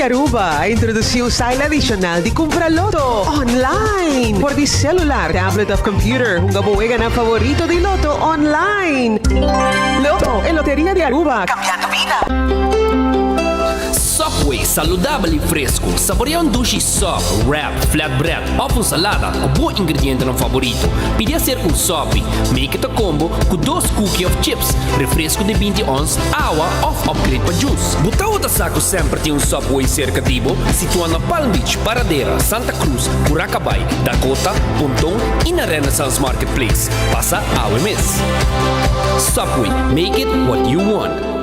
di Aruba a introduci un style adicional di cumpra Lotto online for di celular, tablet of computer. Hunga bo weganan favorito di Lotto online. Lotto, e loteria di Aruba, cambiando bida. Subway, saludabel y fresco. Saborea un dushi sub, wrap, flatbread of un salada cu bo ingredientenan favorito. Pidi hacer un sopi. Make it a combo cu dos cookie of chips, refresco di binti ons, awa of upgrade pa juice. Bo tawata sa cu semper tin un Subway cerca di bo? Situa na Palm Beach, Paradera, Santa Cruz, Curacabai, Dakota, Ponton y na Renaissance Marketplace. Pasa awe mes. Subway, make it what you want.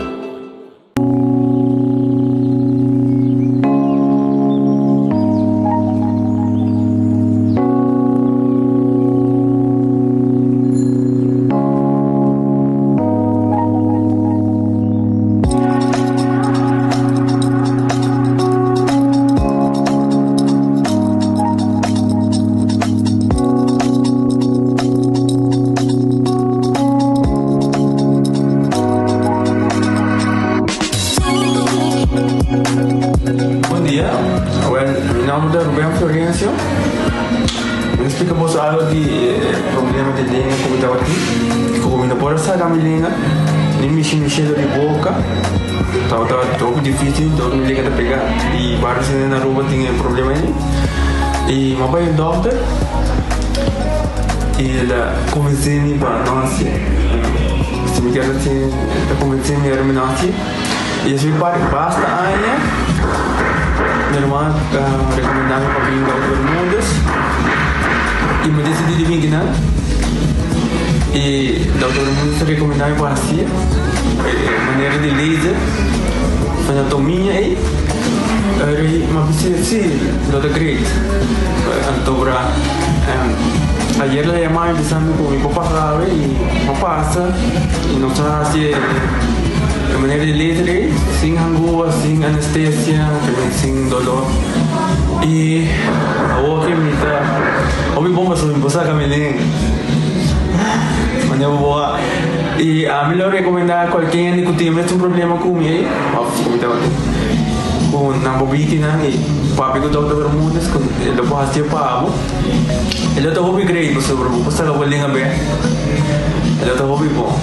Bon dia, wel mi nomber ta Ruben Florencio. Mi ta splika boso algo di e problema di lenga ku mi tabatin. Ku mi no por a saka mi lenga, ni mishi mi shelo di boka. Tabata hopi dificil, dor mi lenga ta pega. I varios hende na Aruba tin e problema ei. I mi a bai un dokter i el a konvensé mi pa no hasié. Si mi kier hasié, el a konvensé mi ora mi no hasié. I esei parti basta aña mi ruman a rekomendá mi pa bin Dokter Bermudez i mi desidí di bin kinan. I Dokter Bermudez a rekomendá mi pa hasié e manera di laser anatomia ei. Ora mi a bisa si lo ta great. Anto bra ayer el a yama mi bisa mi ku mi por pasa awe i mi a pasa i nos a hasi e manera di laser ei sin hangua, sin anestesia, sin dolor i awor ke mi ta hopi bon pasobra mi por saka mi lenga manera bo a i ami lo rekomenda kualke hende ku tin e mesun problema ku mi ei òf ku mi tabatin ku nan por bini nan i papia ku Dòkter Bermudez ku e lo por hasié pa bo e lo ta hopi great pasobra bo por saka bo lenga bèk e lo ta hopi bon.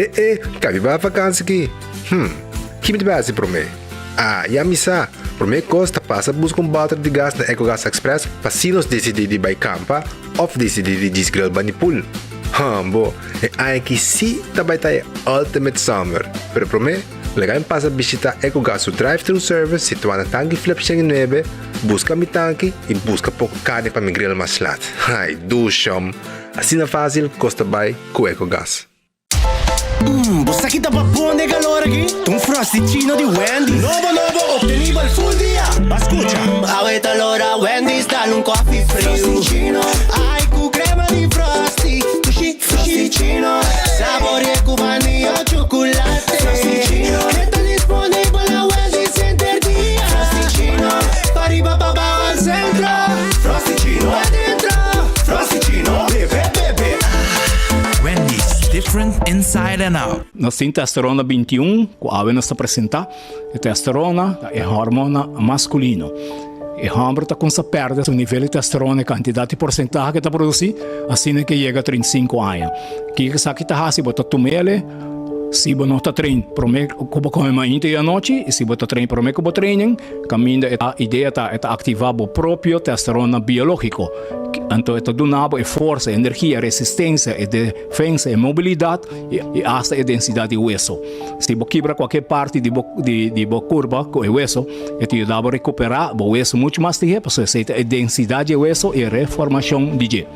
E e, kabi bai vakansi ki? Hm, ki mi ta bai hasi promé? Ah, ya mi sa! Promé kos ta pasa buska un bòter di gas na Ecogas Express pa si nos disidí di bai kampa òf disidí di djis grill bani pool. Hambo, e aña aki sí ta bai ta e ultimate summer! Pero promé, Laga mi pasa bishita Ecogas su drive-thru service situá na Tanki Flip 109, buska mi tanki i buska poko karni pa mi grill mas lat. Ai, dushom! Asina fásil kos ta bai ku Ecogas. Mmm, bo sa ki ta pa bon den calor aki? Ta un Frosty-chino di Wendy's. Nobo nobo, obtenibel full dia! Ba scucha! Mmm, awe ta lora Wendy's dal un coffee friu. Frosty-chino, ai cu crema di Frosty. Dushi, Frosty-chino, saborea cu vanilla o chocolate. Frosty-chino, e ta disponibel na Wendy's henter dia. Frosty-chino, pa riba pa bao al centro. Frosty-chino, adentro. Frosty-chino, bebe, bebe. Wendy's, different inside and out. Nos tin testosterona 21 ku awe nos ta presentá. E testosterona ta e hormona maskulino. E hòmber ta kumsa pèrdè su nivel di testosterona, e kantidat di porsentahe ke ta produsí, asina ke yega 35 aña. Kiko esaki ta hasi? Bo ta tum'el si bo no ta train promé ku bo kome mainta i anochi, i si bo ta train promé ku bo training, kaminda e idea ta e ta aktivá bo propio testosterona biológiko. Anto e ta duna bo e forsa, e energia, e resistensia, e defensa, e mobilidat i asta e densidat di weso. Si bo kibra kualke parti di bo di bo kurpa ku e weso, e ta yuda bo rekuperá bo weso muchu mas lihé pasobra esei ta e densidat di e weso i e reformashon di dje.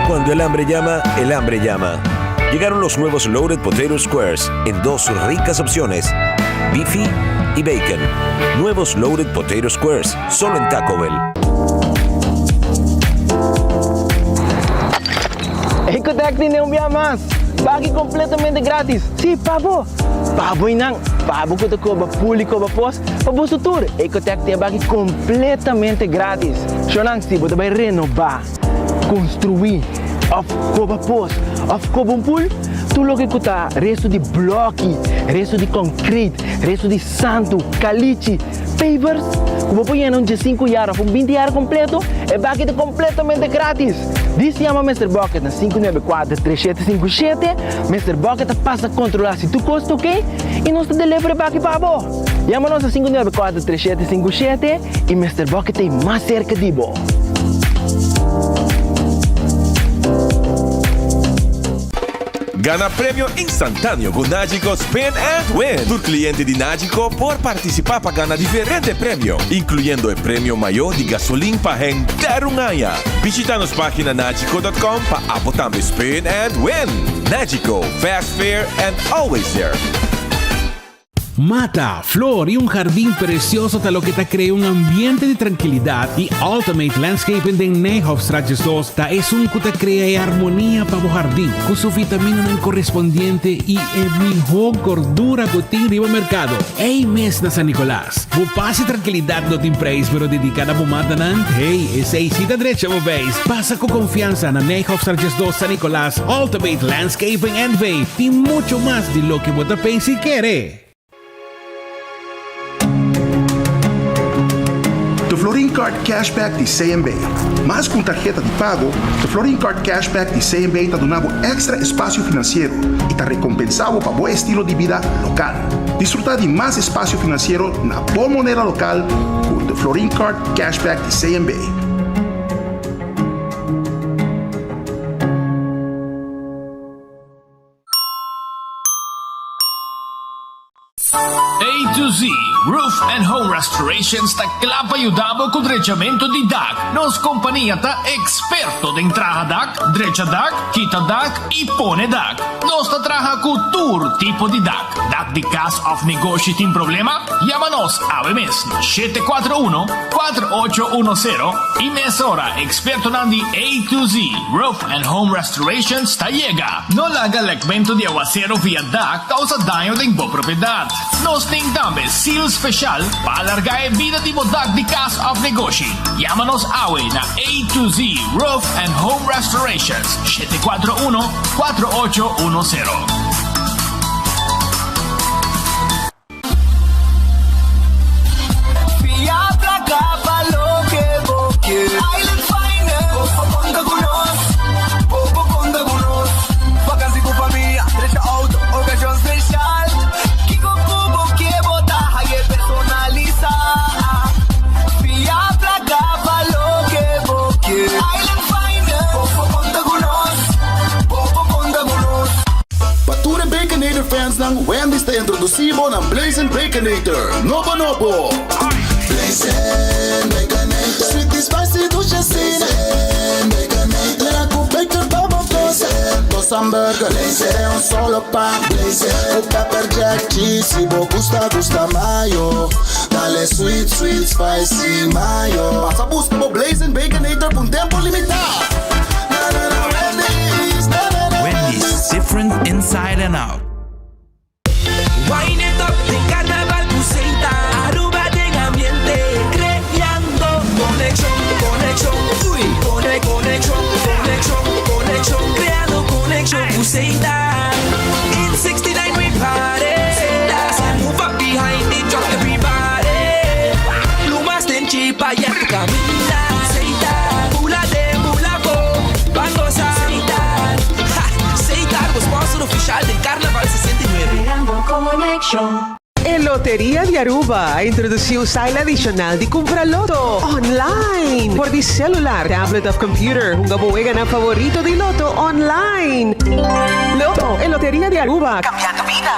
Cuando el hambre llama, el hambre llama. Llegaron los nuevos Loaded Potato Squares en dos ricas opciones. Beefy y Bacon. Nuevos Loaded Potato Squares, solo en Taco Bell. Ecotec tine un bia mas! Baki completamente gratis! Si, pa bo! Pa bo y nan, pa bo cu ta coba pul y coba pos, pa boso tur, Ecotec tin e baki completamente gratis! Shownan, si bo ta bay renoba, construi, of coba pos, of coba un pul, tur loke cu ta resto di bloki, resto di concrete, resto di santu, calichi, pavers, cu bo por yena un diesinku yard of un binti yard completo, e baki ta completamente gratis! Dis yama Mister Bucket na 594 3757, Mister Bucket ta pasa controla si tur cos ta ok y nos ta deliver e baki pa bo! Yama nos na 594 3757 y Mister Bucket ta mas cerca di bo! Gana premio instantáneo ku Nagico Spin and Win! Tur kliente di Nagico por partisipá pa gana diferente premio, inkluyendo e premio mayó di gasolin pa henter un aña. Bishita nos página nagico dot com pa abo tambe spin and win! Nagico, fast, fair and always there! Mata, flor y un jardin precioso ta loke ta crea un ambiente di trankilidad y Ultimate Landscaping den Nijhofstraat 12 ta esun cu ta crea e armonia pa bo jardin cu su vitaminanan correspondiente y e miho gordura cu tin riba mercado. Ey mes na San Nicolas. Bo paz y trankilidad no tin prijs pero dedica na bo matanan, hey, esey si ta drecha bo beis. Pasa cu confiansa na Nijhofstraat 12 San Nicolas, Ultimate Landscaping NV tin mucho mas di loke bo ta pensa y kere. De Florin Card Cashback di CMB. Mas ku un tarheta di pago, De Florin Card Cashback di CMB ta duna bo èkstra espasio finansiero i ta rekompensá bo pa bo estilo di bida lokal. Disfrutá di mas espasio finansiero na bo moneda lokal ku De Florin Card Cashback di CMB. A to Z Roof and Home Restorations ta kla pa yuda bo ku drechamentu di dak. Nos kompania ta eksperto den traha dak, drecha dak, kita dak i pone dak. Nos ta traha ku tur tipo di dak. Dak di kas òf negoshi tin problema? Yama nos awe mes na 741 4810 i mesora ekspertonan di A to Z Roof and Home Restorations ta yega. No laga lekmentu di awasero via dak kousa daño den bo propiedat. Nos tin tambe seal speshal pa alargá e bida di bo dak di kas òf negoshi. Yama nos awe na A to Z Roof and Home Restorations, 741 4810. Pa tur e Baconator fansnan, Wendy's ta introducí bo na Blazin' Baconator, nobo nobo! Blazin' Baconator, sweet y spicy dushi asina. Blazin' Baconator, mira cu bacon pa bo goza. Dos hamburger, den un solo pan. Cu pepper jack cheese, si bo gusta gusta mayo. Dale sweet sweet spicy mayo. Pasa busca bo Blazin' Baconator p'un tempo limitá! Na na na Wendy's, na na na Wendy's, different inside and out. Wine it up den carnaval cu Seita Aruba den ambiente Creando conexion, conexion Uy, cone, conexion, conexion, conexion Creando conexion cu Seita In 69 we party So move up behind the truck everybody Lumas den chipa ya tu caminda Seita, bula den bula bo Ban goza Seita, ha, Seita bo sponsor oficial den Carnaval 69. Creando conexion. E Loteria di Aruba a introduci un style adicional di cumpra loto online por di celular, tablet of computer. Hunga bo weganan favorito di loto online. Loto, e Loteria di Aruba, cambiando bida.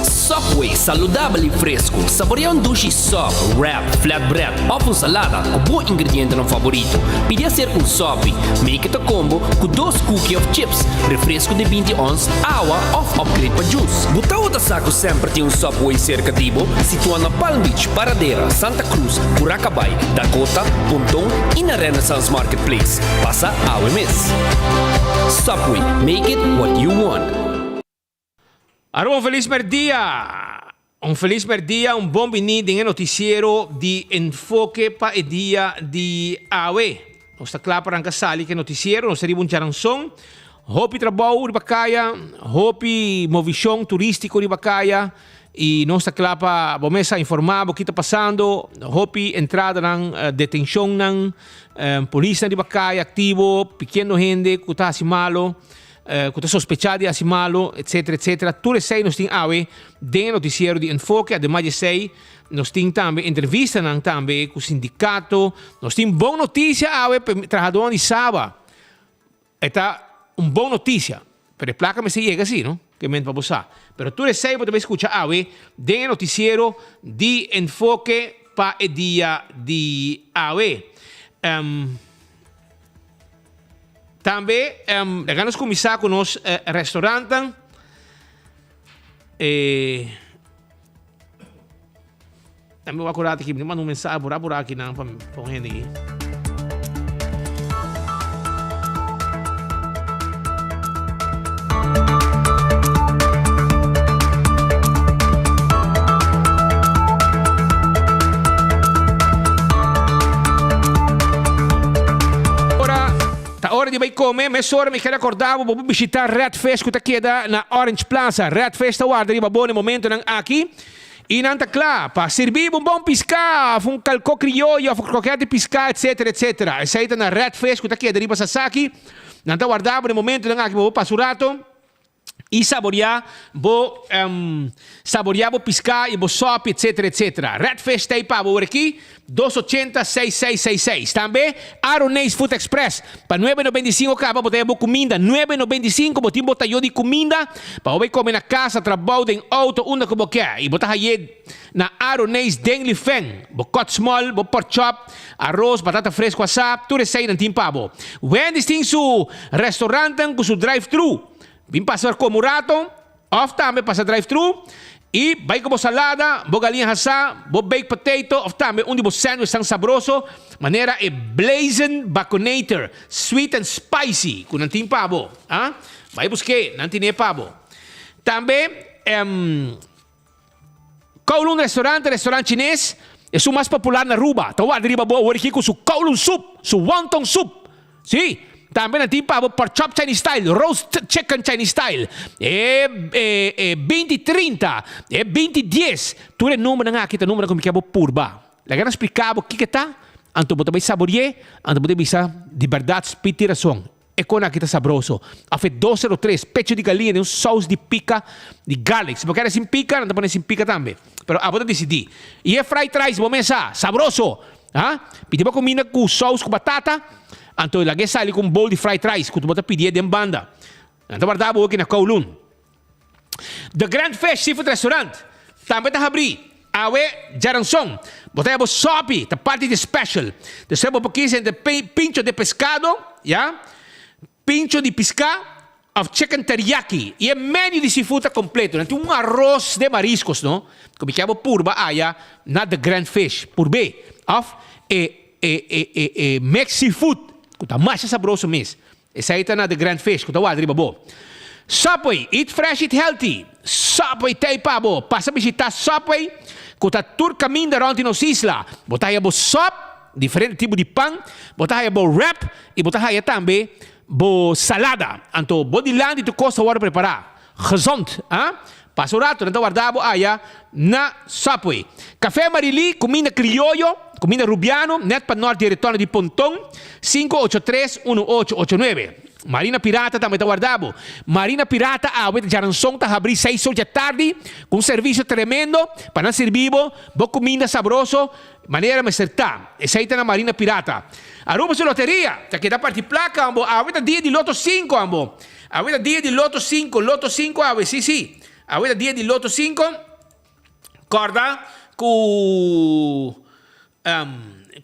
Subway, saludabel y fresco. Saborea un dushi sub, wrap, flatbread of un salada cu bo ingredientenan favorito. Pidi hacer un sopi. Make it a combo cu dos cookie of chips, refresco di 20 ons, awa of upgrade pa juice. Bo tawata sa cu semper tin un Subway cerca di bo? Situa na Palm Beach, Paradera, Santa Cruz, Curacabay, Dakota, Ponton y na Renaissance Marketplace. Pasa awe mes. Subway, make it what you want. Aruba un felis merdia! Un felis merdia, un bon bini den e noticiero di Enfoke pa e dia di awe. Nos ta kla pa ranka sali ku e noticiero, nos ta riba un charanson. Hopi trabou riba kaya, hopi movishon turistiko riba kaya i nos ta kla pa bo mes a informá bo ki ta pasando. Hopi entradanan, detenshonnan, polisnan riba kaya aktivo, pikiendo hende ku ta hasi malo. Ku ta sospechá di hasi malu, etsetera, etsetera. Tur esei nos tin awe den e notisiero di Enfoke. Ademas di esei, nos tin tambe entrevistanan tambe ku sindikato. Nos tin bon notisia awe pa e trahadónan di Saba. E ta un bon notisia, pero e plaka mester yega si, no? Ke ment pa bo sa. Pero tur esei bo ta bai skucha awe den e notisiero di Enfoke pa e dia di awe. Tambe, laga nos kuminsá ku nos restaurantnan. Eh, tambe wak un rato aki, mi manda un mensahe pura pura aki nan pa pa un hende aki. Ora ta ora di bai come, mesora mi ker acorda bo, bo por bishita Red Fish cu ta keda na Orange Plaza. Red Fish ta warda riba bo na e momentonan aki y nan ta cla pa sirbi bo un bon pisca of un calco crioyo of croquet di pisca etcetera etcetera. Esey ta na Red Fish cu ta keda riba Sasaki. Nan ta warda bo na e momentonan aki pa bo pasa un rato. I saboreá bo saboreá bo piská i bo sòpi etsetera etsetera. Red Fish ta ei pa bo ora aki, dos ochenta seis seis seis seis. Tambe Aroneis Food Express pa nuebe noventa i sinku kaba bo ta haya bo kuminda nuebe noventa i sinku bo tin bo tayo di kuminda pa bo bai kome na kasa, trabou, den outo, unda ku bo ke i bo ta hay'é na Aroneis den Lifen. Bo cut small, bo pork chop, aros, batata fresku asá, tur esei nan tin pa bo. Wendy's tin su restaurantnan ku su drive thru. Bin pasa kome un rato of tambe pasa drive thru y bay cu bo salada, bo galiña hasa, bo baked potato of tambe un di bo sandwichnan sabroso manera e Blazin' Baconator sweet and spicy cu nan tin pa bo. Ah, bay busk'e, nan tine pa bo. Tambe Kowloon Restaurant, restaurant chines, esun mas popular na Aruba, ta warda riba bo awor aki cu su Kowloon Soup, su Wonton Soup. Si, tambe nan tin pa bo pork chop Chinese style, roast chicken Chinese style, e e e binti trinta, e binti dies. Tur e numbernan aki ta numbernan cu mi kier bo purba. Laga nan splica bo kiko ta, anto bo ta bay sabori'e, anto bo ta bisa di berdad Speed tin rason. E kona aki ta sabroso. Afe 203, pecho di galiña den un saus di pica di garlic. Si bo kere sin pica, nan ta pone sin pica tambe. Pero abo ta dicidi. Y e fried rice bo mes sa, sabroso! Ha? Pidi bo cuminda cu saus cu batata, anto laga e sali cu un bowl di fried rice cu bo ta pidié den banda. Nan ta warda bo aki na Kowloon. The Grand Fish Seafood Restaurant tambe ta habrí awe djaranson. Bo ta haya bo sopi, ta parti di special. Despues bo por kisa entre pincho de pescado, ya, pincho di piská of chicken teriyaki. I e menu di seafood ta completo. Nan tin un arroz de mariscos, no, ku mi kier bo purba aya na The Grand Fish. Purb'é. Of e e e e e mixed seafood ku ta masha sabroso mes. Esei ta na The Grand Fish ku ta warda riba bo. Subway, eat fresh, eat healthy! Subway ta ei pa bo. Pasa bishita Subway ku ta tur kaminda rònt di nos isla. Bo ta haya bo sòp, diferente tipo di pan, bo ta haya bo wrap i bo ta haya tambe bo salada. Anto bo dilanti tur kos ta wòrdu prepará. Gezond, ah? Pasa un rato, nan ta warda bo aya na Subway. Café Marilí, cuminda crioyo, cuminda rubiano, net pa nort di e retorno di Ponton, 583 1889. Marina Pirata tambe ta warda bo. Marina Pirata awe ta djaranson ta habri seis or dja tardi cu un servicio tremendo pa nan sirbi bo bo cuminda sabroso manera mester ta. Esey ta na Marina Pirata. Aruba su loteria ta keda parti placa ambo. Awe ta dia di Loto cinco ambo. Awe ta dia di Loto cinco, Loto cinco awe, si si. Awe ta dia di Lotto 5. Corda cu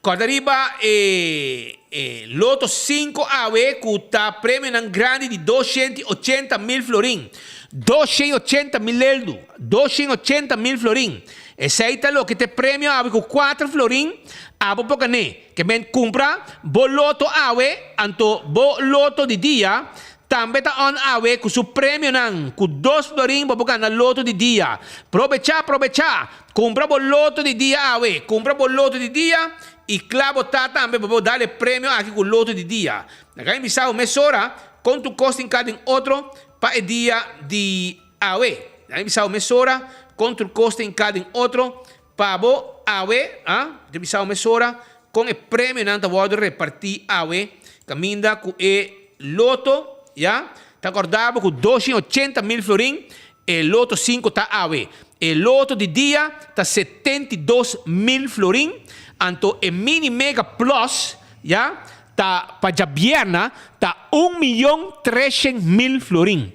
corda riba e e Lotto 5 awe cu ta premionan grandi di 280 mil florin. 280 mil eldu. 280 mil florin. Esey ta loke ta e premio awe cu 4 florin abo por gané. Ke men cumpra bo loto awe anto bo loto di dia Tambe ta on awe ku su premionan ku dos florin bo por gana loto di dia. Probechá, probechá! Kumpra bo loto di dia awe! Kumpra bo loto di dia i kla bo ta tambe pa bo dal e premio aki ku loto di dia. Laga mi bisa bo mesora kon tur kos tin ka den otro pa e dia di awe. Laga mi bisa bo mesora kon tur kos tin ka den otro pa bo awe. A mi ta bisa bo mesora Kon e premionan ta wòrdu repartí awe kaminda ku e loto, ya, ta kòrda bo ku 280 mil florin, e loto sinku ta awe. E loto di dia ta 72 mil florin, anto e mini mega plus, ya, ta pa djabièrna ta un miyon treshen mil florin.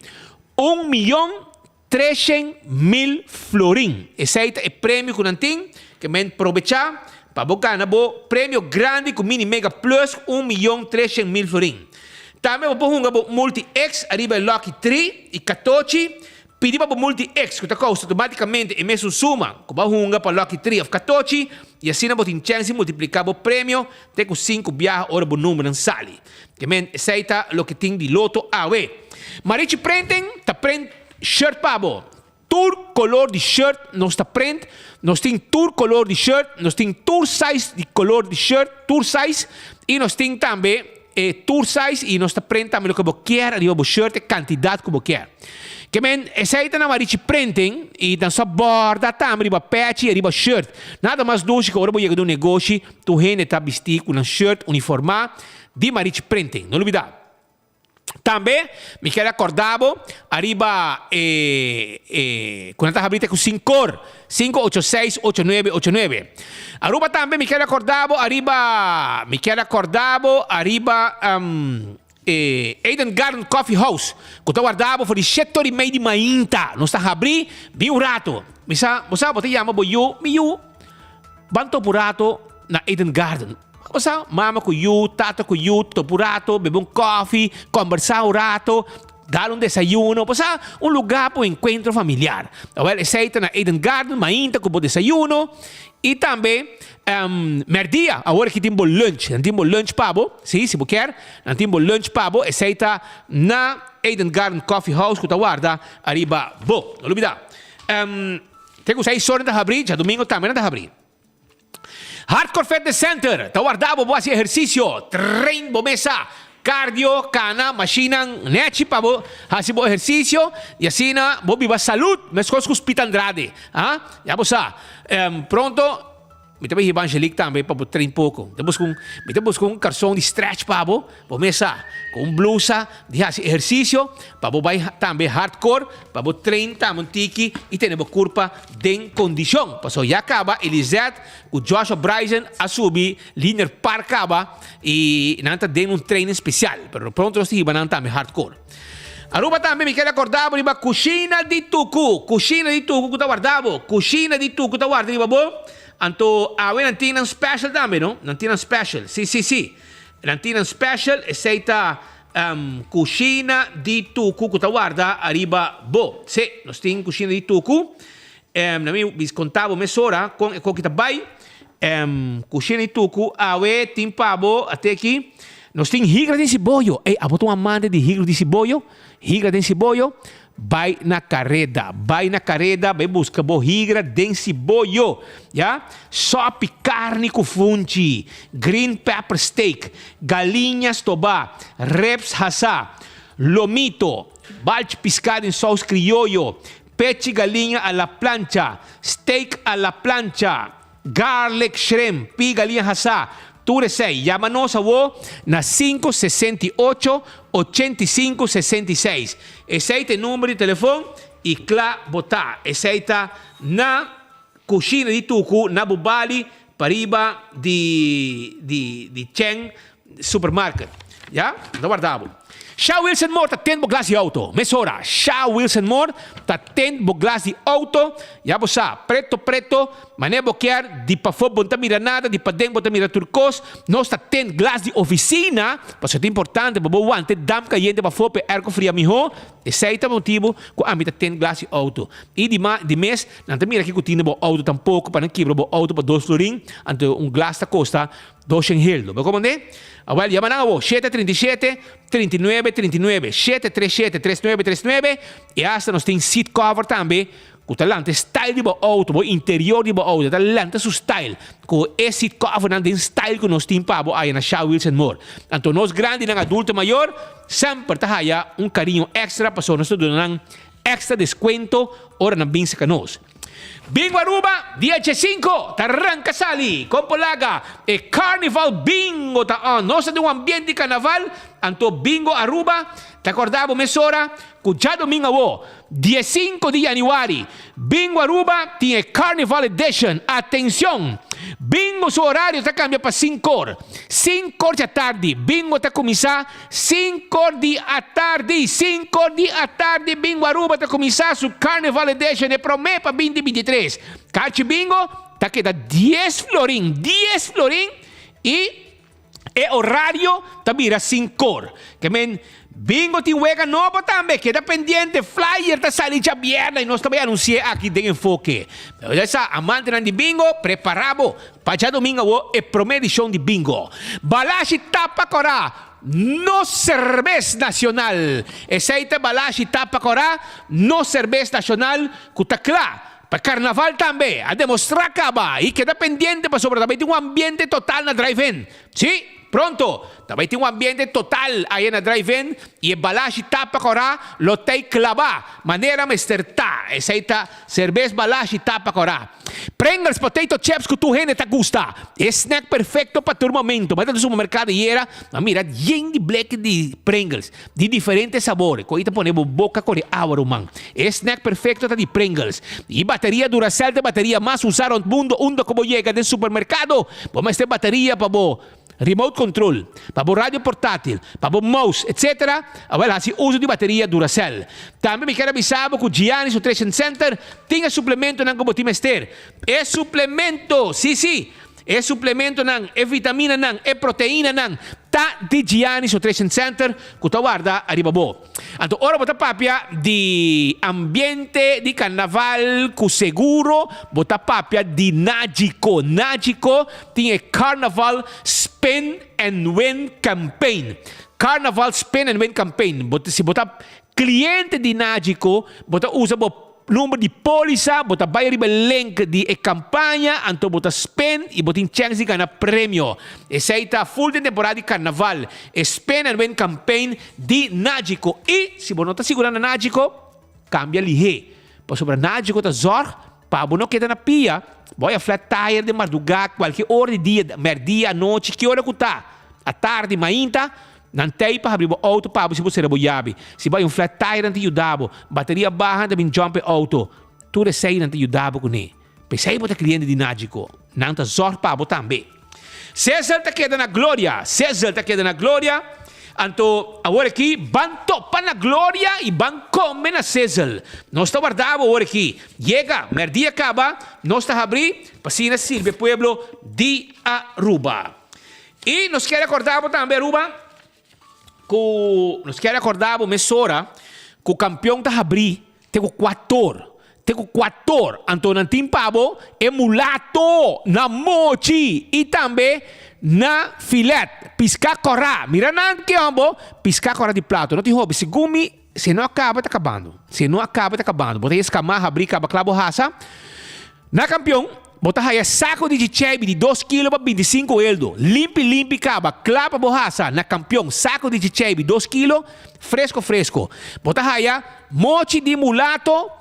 Un miyon Treshen mil florin. Esei ta e premio ku nan tin, ke men probechá pa bo gana bo premio grandi ku Mini Mega Plus un miyon 300 mil florin. Tambe bo por hunga bo Multi X ariba e Lucky Tree i Katochi. Pidi pa bo Multi X ku ta kousa outomátikamente e mesun suma ku bo a hunga pa Lucky Tree òf Katochi i asina bo tin chèns di multipliká bo premio te ku sinku biaha ora bo numbernan sali. Ke men esei ta loke tin di loto awe. Marichi Printing ta print shirt pa bo. Tur color di shirt nos ta print. Nos tin tur color di shirt, nos tin tur size di color di shirt, tur size. Y nos tin tambe e tur size y nos ta print tambe loke bo kier ariba bo shirt, e cantidad cu bo kier. Ke men esei ta na Marichi Printing y nan sa borda tambe riba pechi y riba shirt. Nada mas dushi cu ora bo yega den un negoshi tur hende ta bisti cu nan shirt uniforma di Marichi Printing. No lubida. Tambe mi kier acorda bo ariba e e cu nan ta habri te cu sincor, cinco ocho seis ocho nuebe ocho nuebe. Aruba tambe mi kier acorda bo ariba mi kier acorda bo ariba e Eden Garden Coffee House cu ta warda bo for di shete ora y mei di mainta. Nos ta habri bin un rato. Mi sa bo sa bo ta yama bo yu, mi yu ban topa un rato na Eden Garden. Bo sa, mama ku yu, tata ku yu, topa un rato, bebe un kòfi, kòmbersá un rato, dal un desayuno. Bo sa, un lugá pa un enkuentro familiar. Awèl, esei ta na Eden Garden, mainta ku bo desayuno i tambe mèrdia. Awor aki tin bo lunch. Nan tin bo lunch pa bo, si, si bo kier, nan tin bo lunch pa bo. Esei ta na Eden Garden Coffee House ku ta warda ariba bo. No lubidá. Te ku seis ora nan ta habrí, djadumingu tambe nan ta habrí. Hardcore Fitness Center ta warda bo bo hasi ehersisio, train bo mesa, cardio, kana, mashinnan nechi pa bo hasi bo ehersisio y asina bo biba salud meskos ku Speed Andrade. Ah, ya bo sa. Pronto mi ta bay hiba Angelique tambe pa bo train poko. Mi ta buska un, mi ta buska un karson di stretch pa bo. Bo mesa ku un blusa di hasi ehersisio pa bo bai tambe hardcore pa bo train tambe un tiki i tene bo kurpa den kondishon. Pasobra ya kaba Elizeth ku Joshua Bryson a subi Linear Park kaba i nan ta den un training spesial. Pero pronto nos ta hiba nan tambe hardcore. Aruba tambe mi keda korda bo riba Kushina di Tuku. Kushina di Tuku ku ta warda bo. Kushina di Tuku ta warda riba bo. Anto awe nan tin nan special tambe no. Nan tin nan special. Si si si. Nan tin nan special, esey ta cushina di tucu cu ta warda ariba bo. Si, nos tin cushina di tucu. Na mi bis conta bo mesora con e coki ta bay. Cushina di tucu awe tin pa bo, ate aki. Nos tin higra den siboyo. Ey, abo ta un amante di higra di siboyo? Higra den siboyo? Bai na kareda, bai na kareda, bai buska bo higra den siboyo, ya. Sòpi karni ku funchi, green pepper steak, galiña stobá, ribs hasá, lomito, balchi piská den sous krioyo, pechi galiña a la plancha, steak a la plancha, Garlic shrimp, pi galiña hasá, tur esei. Yama nos awo na 568 85 66. Esei ta e number di telefon i kla bo ta. Esei ta na Kushina di Tuku na Bubali pariba di di di Chen Supermarket. Ya, no ta warda bo. Sha Wilson Moore ta tend bo glas di auto. Mesora, Sha Wilson Moore ta tend bo glas di auto. Ya bo sa, preto preto, manera bo kier, di pafó bo no ta mira nada, di paden bo ta mira tur kos. Nos ta tend glas di oficina, pasobra ta importante pa bo wanta e damp kayente pafó pa e airco fria mihó. Esei ta motibu ku ami ta tend glas di auto. I di ma, di mes, nan ta mira kiko tin den bo auto tampoko pa nan kibra bo auto pa dos florin, anto un glas ta kosta Doshen Hildo. Bo komand'é? Awel, yama nan awor, shete 37, 39, 39, shete tres shete, tres nuebe, tres nuebe, i asta nos tin seat cover tambe, ku ta lanta e style di bo outo, bo interior di bo outo, ta lanta su style, ku e seat covernan den style ku nos tin pa bo aya na Shaw Wheels and More. Anto nos grandinan adulto mayor semper ta haya un kariño extra pasobra nos ta duna nan extra deskuento ora nan bin saka nos. Bingo Aruba, dia djesinko ta ranka sali kon por laga e Carnival Bingo ta on. Nos ta den un ambiente di carnaval, anto Bingo Aruba ta korda bo mesora ku djadomingo awo, diesinko di januari, Bingo Aruba tin e Carnival Edition. Atencion! Bingo su horario ta kambia pa sinkor. Sinkor djatardi Bingo ta kuminsá. Sinkor di atardi, sinkor di atardi Bingo Aruba ta kuminsá su Carnival Edition e promé pa binti 23. Karchi bingo ta keda dies florin, dies florin i e orario ta bira sinkor. Ke men bingo tin wega nobo tambe, keda pendiente, flyer ta sali djabièrnè i nos ta bai anunsi'é aki den Enfoke. Pero ya sa, amantenan di bingo, prepará bo Pa djadomingo awo e prome edicion di Bingo. Balashi Tapa Corá, nos cerbes nacional! Esey ta Balashi Tapa Corá, nos cerbes nacional cu ta cla pa carnaval tambe. A demostra caba y keda pendiente pasobra ta bay tin un ambiente total na Drive-In. Si! Pronto, ta bai tin un ambiente total aya na Drive-In y e balashi tapa corá lo t'ey clabá manera mester ta. Esey ta cerbes balashi tapa corá. Pringles potato chips cu tur hende ta gusta. E snack perfecto pa tur momento. M'a ta den supermercado ayera, m'a mira yen di bleki di Pringles di diferente sabor. Cu ta pone bo boca core awa ruman. E snack perfecto ta di Pringles. Y bateria Duracell ta e bateria mas usa rond mundo unda cu bo yega den supermercado. Bo mester bateria pa bo remote control, pa bo radio portátil, pa bo mouse, etc. Awel hasi uso di bateria Duracell. Tambe mi kier a bisa bo ku Gianni's Nutrition Center tin e suplementonan ku bo tin mester. E suplemento, sí sí, e suplementonan, e vitaminanan, e proteinanan ta di Gianni's Nutrition Center ku ta warda ariba bo. Anto ora bo ta papia di ambiente di carnaval cu seguro bo ta papia di Nagico. Nagico tin e Carnaval Spin and Win Campaign. Carnaval Spin and Win Campaign. Bo si bo ta cliente di Nagico bo ta usa bo Number di polisa, bo ta bai riba e link di e campaña, anto bo ta spend y bo tin chance di gana premio. Esey ta full den temporada di carnaval, e Spend and Win campaign di Nagico. Y si bo no ta sigura na Nagico, cambia lihe. Pasobra Nagico ta zorg pa bo no keda na pia, bo haya flat tire den marduga, cualkier ora di dia, merdia, anochi, ki ora cu ta, atardi, mainta, Nan tei pa habri bo auto pa bo si bo sera bo yabi. Si bo hay un flat tire nan ta yuda bo. Bateria baha nan ta bin jump e auto. Tur esei nan ta yuda bo kuné. P'esei bo ta cliente di Nagico. Nan ta zorg pa bo tambe. Cecil ta keda na gloria. Cecil ta keda na gloria. Anto awor aki ban topa na gloria y ban come na Cecil. Nos ta warda bo awor aki. Yega, merdia caba, nos ta habri pa asina sirbi e pueblo di Aruba. I nos kier recorda bo tambe Aruba cu nos kier recorda bo mesora cu campeon ta habri te cu cuator te cu cuator anto nan tin pa bo e mulato na mochi y tambe na filet pisca cora mira nan ke hombo pisca cora di plato no tin hopi segun mi si no a caba ta cabando si no a caba ta cabando bo ta escama habri caba cla bo hasa. Na kampion, bo ta haya sako di chichèbi di dos kilo pa 25 eldo. Limpi limpi kaba, kla pa bo hasa. Na kampion, sako di chichèbi dos kilo, fresko fresko. Bo ta haya mochi di mulato,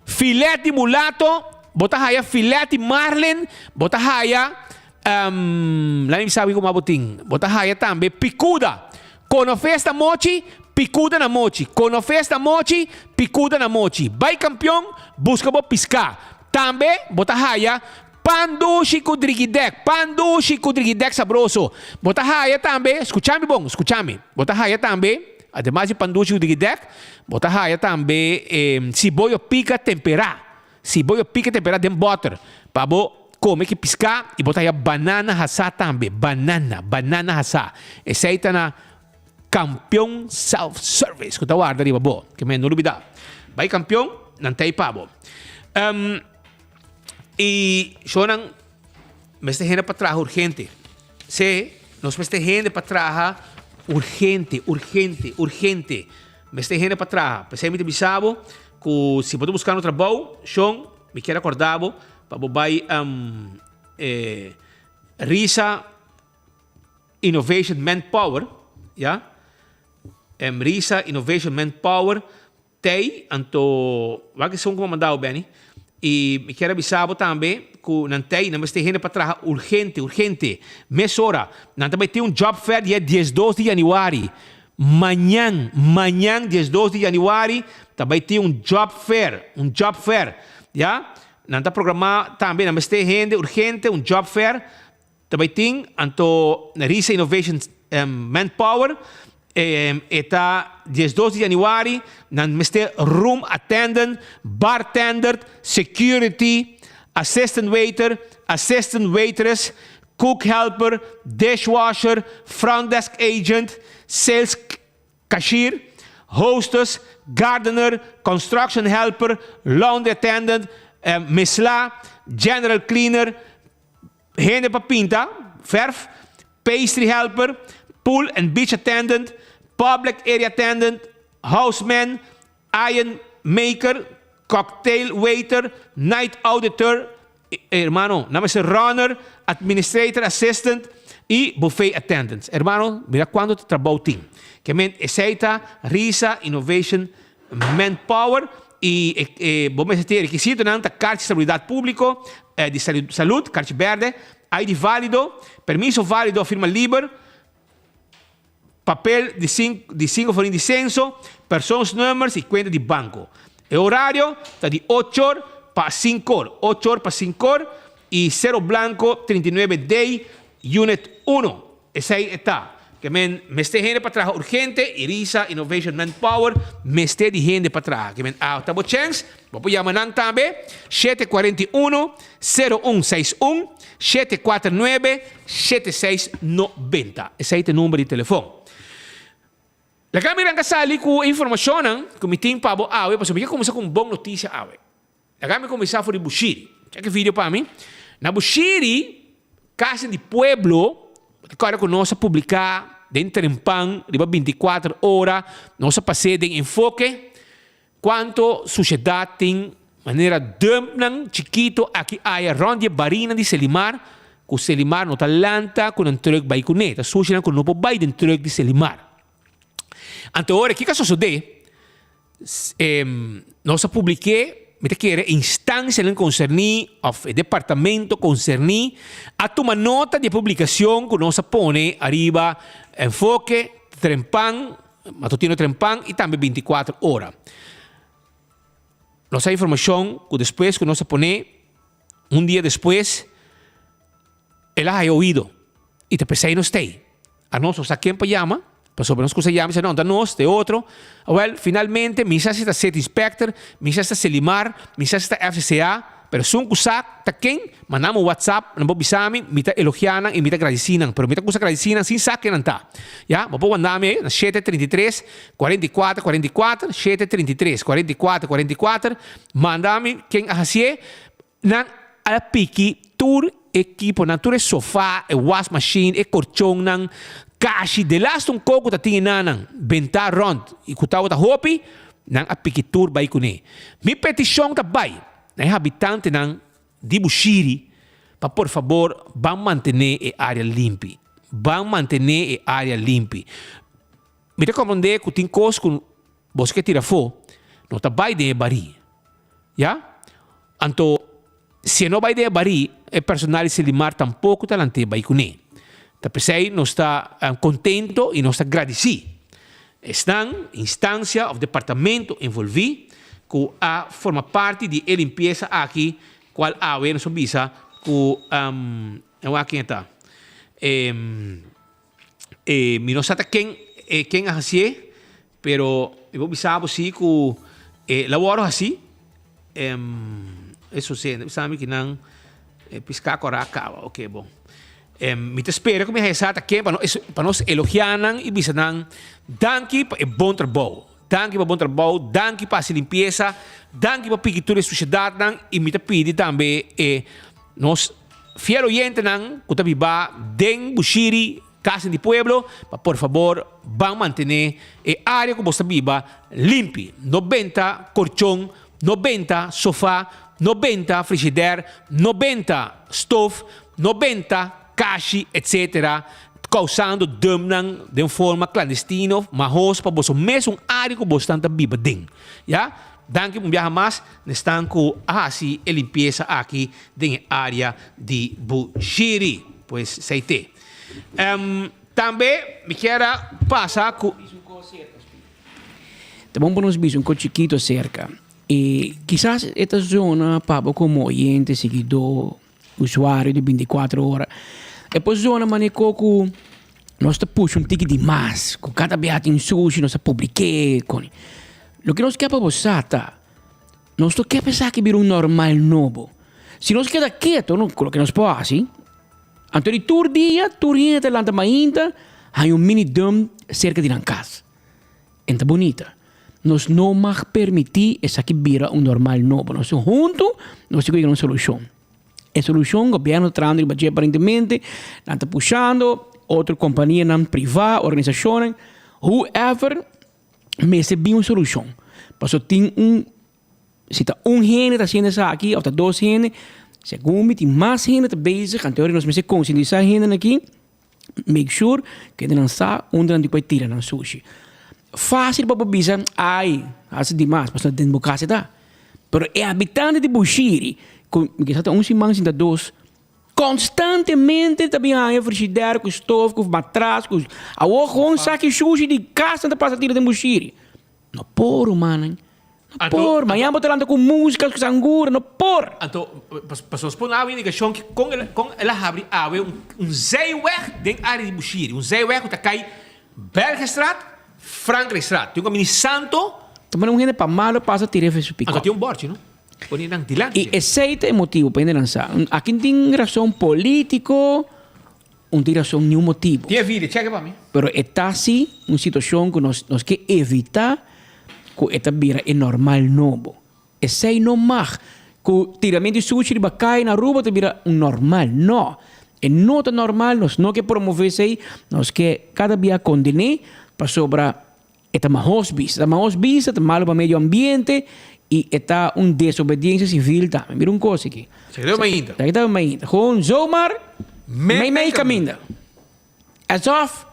filet di mulato, bo ta haya filet di marlin, bo ta haya, laat mi bisa kiko bo tin. Bo ta haya tambe pikuda. Konofes ta mochi, pikuda na mochi. Konofes ta mochi, pikuda na mochi. Bai kampion, buska bo piská. Tambe bo ta haya pan dushi ku drigidèk, pan dushi ku drigidèk sabroso. Bo ta haya tambe, skucha mi bon, skucha mi. Bo ta haya tambe. Ademas di pan dushi ku digidek, bo ta haya tambe siboyo pika temperá. Siboyo pika temperá den bòter pa bo kome ki piská i bo ta haya banana hasá tambe. Banana, banana hasá. Esei ta na Kampion Self Service ku ta warda riba bo. Ke men no lubidá. Bai Kampion, nan ta ei pa bo. I shownan mester hende pa traha urgente. Sí, nos mester hende pa traha urgente, urgente, urgente. Mester hende pa traha. P'esei mi ta bisa bo ku si bo ta buskando trabou, shon, mi kier akorda bo pa bo bai eh, Risa Innovation Manpower, ya. Risa Innovation Manpower Tei, anto wak esun ku bo a mandao, Benny. I mi kier a bisa bo tambe ku nan tei, nan mester hende pa traha urgente, urgente. Mesora. Nan ta bai tin un job fair dia diesdos di yanüari. Mañan, mañan diesdos di yanüari ta bai tin un job fair, un job fair. Ya. Nan ta programá tambe, nan mester hende urgente, un job fair. Ta bai tin anto Risa Innovation Manpower e ta diesdos di januari nan mester room attendant, bartender, security, assistant waiter, assistant waitress, cook helper, dishwasher, front desk agent, sales cashier, hostess, gardener, construction helper, laundry attendant, mesla, general cleaner, Hende pa pinta, verf, pastry helper, pool and beach attendant, public area attendant, houseman, iron maker, cocktail waiter, night auditor, hermano, nan mester runner, administrator assistant y buffet attendants. Hermano, mira cuanto trabou tin. Ke men esey ta Risa Innovation Manpower y e bo mester tin e requisitonan ta karchi salubridad publico di salud, karchi berde, ID valido, permiso valido firma liber, papel di di cinco florin di censo, persoonsnummers y cuenta di banco. E horario ta di ocho or pa cinco or, ocho or pa cinco or y Cerro Blanco 39 D Unit uno. Esei e ta. Ke men mester hende pa traha urgente i Risa Innovation Manpower mester di hende pa traha. Ke men a ta bo chèns, bo por yama nan tambe, 741, 0161, 749, 7690. Esei ta e number di telefon. Laga mi ranka sali ku e informashonnan ku mi tin pa bo awe pasobra mi ke kuminsá ku un bon notisia awe. Laga mi kuminsá for di Bushiri. Chek e video pa mi. Na Bushiri, Casa di Pueblo, bo ta kòrda ku nos a publiká den Trempan riba bintikuater ora, nos a pas'é den Enfoke, kuantu sushedat tin manera dumpnan chikito aki aya rònt di e barinan di Selimar, ku Selimar no ta lanta ku nan trùk bai kuné. Ta sushinan ku no por bai den trùk di Selimar. Anto ora kiko a sosodé? Nos a publik'é, mi ta kere e instancianan konserní òf e departamento konserní a tuma nota di e publikashon ku nos a pone ariba Enfoke, Trempan, Matutino Trempan i tambe 24 Ora. Nos a informashon ku despues ku nos a pone, un dia despues, el a haya oido i ta p'esei nos t'ei. Anos no sa ken pa yama, pasobra nos kusa yama i sa no, ta nos, ta e otro. Awel, finalmente mi sa si ta City Inspector, mi sa si ta Selimar, mi sa si ta FCCA, pero esun ku sa ta ken, manda mi un WhatsApp, nan por bisa mi, mi ta elogia nan i mi ta gradisí nan, pero mi ta kusa gradisí nan sin sa ken nan ta. Ya, bo por manda mi na 733 44 44, 733 44 44, manda mi ken a hasié, Nan a piki tur e ekiponan, tur e sofa, e wasmachine, e korchonnan, kashi, delaste un koko ta tin e nannan bentá rònt i ku tabata hopi, nan a piki tur bai kuné. Mi petishon ta bai na e habitantenan di Bushiri pa por fabor ban mantené e área limpi. Ban mantené e área limpi. Mi ta komprondé ku tin kos ku boso ke tira afó, no ta bai den e barí. Ya? Anto, si e no bai den e barí, e personal di Selimar tampoko ta lant'é bai kuné. Ta p'esei nos ta kontento i nos ta gradisí esnan, instansia òf departamento envolví ku a forma parti di e limpiesa aki kual awe nos por bisa ku, e wak ken e ta? E mi no sa ta ken ken a hasié. Pero mi por bisa bo si ku e labor hasi, eso si, bisa mi ki nan e piská kòrá kaba, oke bon. Mi ta spera ku mi haña sa ta ken pa nos pa nos elogiá nan i bisa nan danki pa e bon trabou, danki pa bon trabou, danki pa hasi limpiesa, danki pa piki tur e sushedatnan i mi ta pidi tambe e nos fiel oyentenan ku ta biba den Bushiri, Casa di Pueblo, pa por fabor ban mantené e área ku bos ta biba limpi. No benta korchon, no benta sofá, no benta frishider, no benta stof, no benta kashi, etc. Kousando dumpnan den forma klandestino, mahos pa boso mesun área ku bosnan ta biba den. Ya. Danki un biaha mas n'esnan ku a hasi e limpiesa aki den e área di Bushiri. Pues esei te. Tambe mi kier a pasa ku. Ta bon pa nos bisa un kos chikito aserka e kisas e ta zona pa bo komo oyente, siguidó, usuario di bintikuater ora. E por zona manera ku ku nos ta pusha un tiki di mas, ku kada biaha tin sushi nos ta publik'é kon. Loke nos ke pa bo sa ta, nos no ke pa esaki bira un normal nobo. Si nos keda keto, loke nos por hasi. Anto di tur dia, tur hende ta lanta mainta, haña un mini dump serka di nan kas. En ta bunita. Nos no mag permití esaki bira un normal nobo. Nos huntu nos tin ku yega na un solushon. E solushon gobièrnu ta trahando riba dje aparentemente, nan ta pushando, otro kompanianan privá, organisashonnan, whoever, mester bin un solushon. Pasobra tin un Si ta un hende ta haciendo esaki of ta dos hende, segun mi tin mas hende ta bezig, anto nos mester concientisa hendenan aki, make sure cu hendenan sa unda nan tin cu bay tira nan sushi. Facil pa bo bisa, ay, haci dimas, pasobra den bo casa e ta. Pero e habitante di Bushiri, cu mi kisa ta un siman sinta dos, constantemente ta bin haña frigidaire cu stof, cu matras, cu awor gewoon saki sushi di casa nan ta pasa tira den Bushiri. No por, rumannan. No por. Mañana bo ta lanta ku músika, ku sangura. No por. Anto, pasobra nos pone awe indikashon ki kon el, kon el a habri awe un, un zijweg den área di Bushiri. Un zijweg ku ta kai Belgestraat, Frankrijkstraat. Tin un kaminda santo. Ta pone un hende pa malo pasa tira efe su pikòp. Anto tin un bòrchi, no? Pone nan dilanti. I esei ta e motibu pa hende nan sa. Aki no tin rason polítiko. Un tin rason ni un motibu. Tin e video, cheke pa mi. Pero e ta si un situacion cu nos nos ke evita cu e ta bira e normal nobo. Esey no mag cu tiramento di sushi riba cay na Aruba ta bira un normal. No! E no ta normal, nos no ke promove esey, nos ke cada bia condene pasobra E ta mahos bisa. Ta mahos bisa, ta malo pa medio ambiente y e ta un desobediencia civil tambe. Mira un cos aki. Sa kita mainta. Sa kita mainta. Gewoon zomaar mei mei caminda. Alsof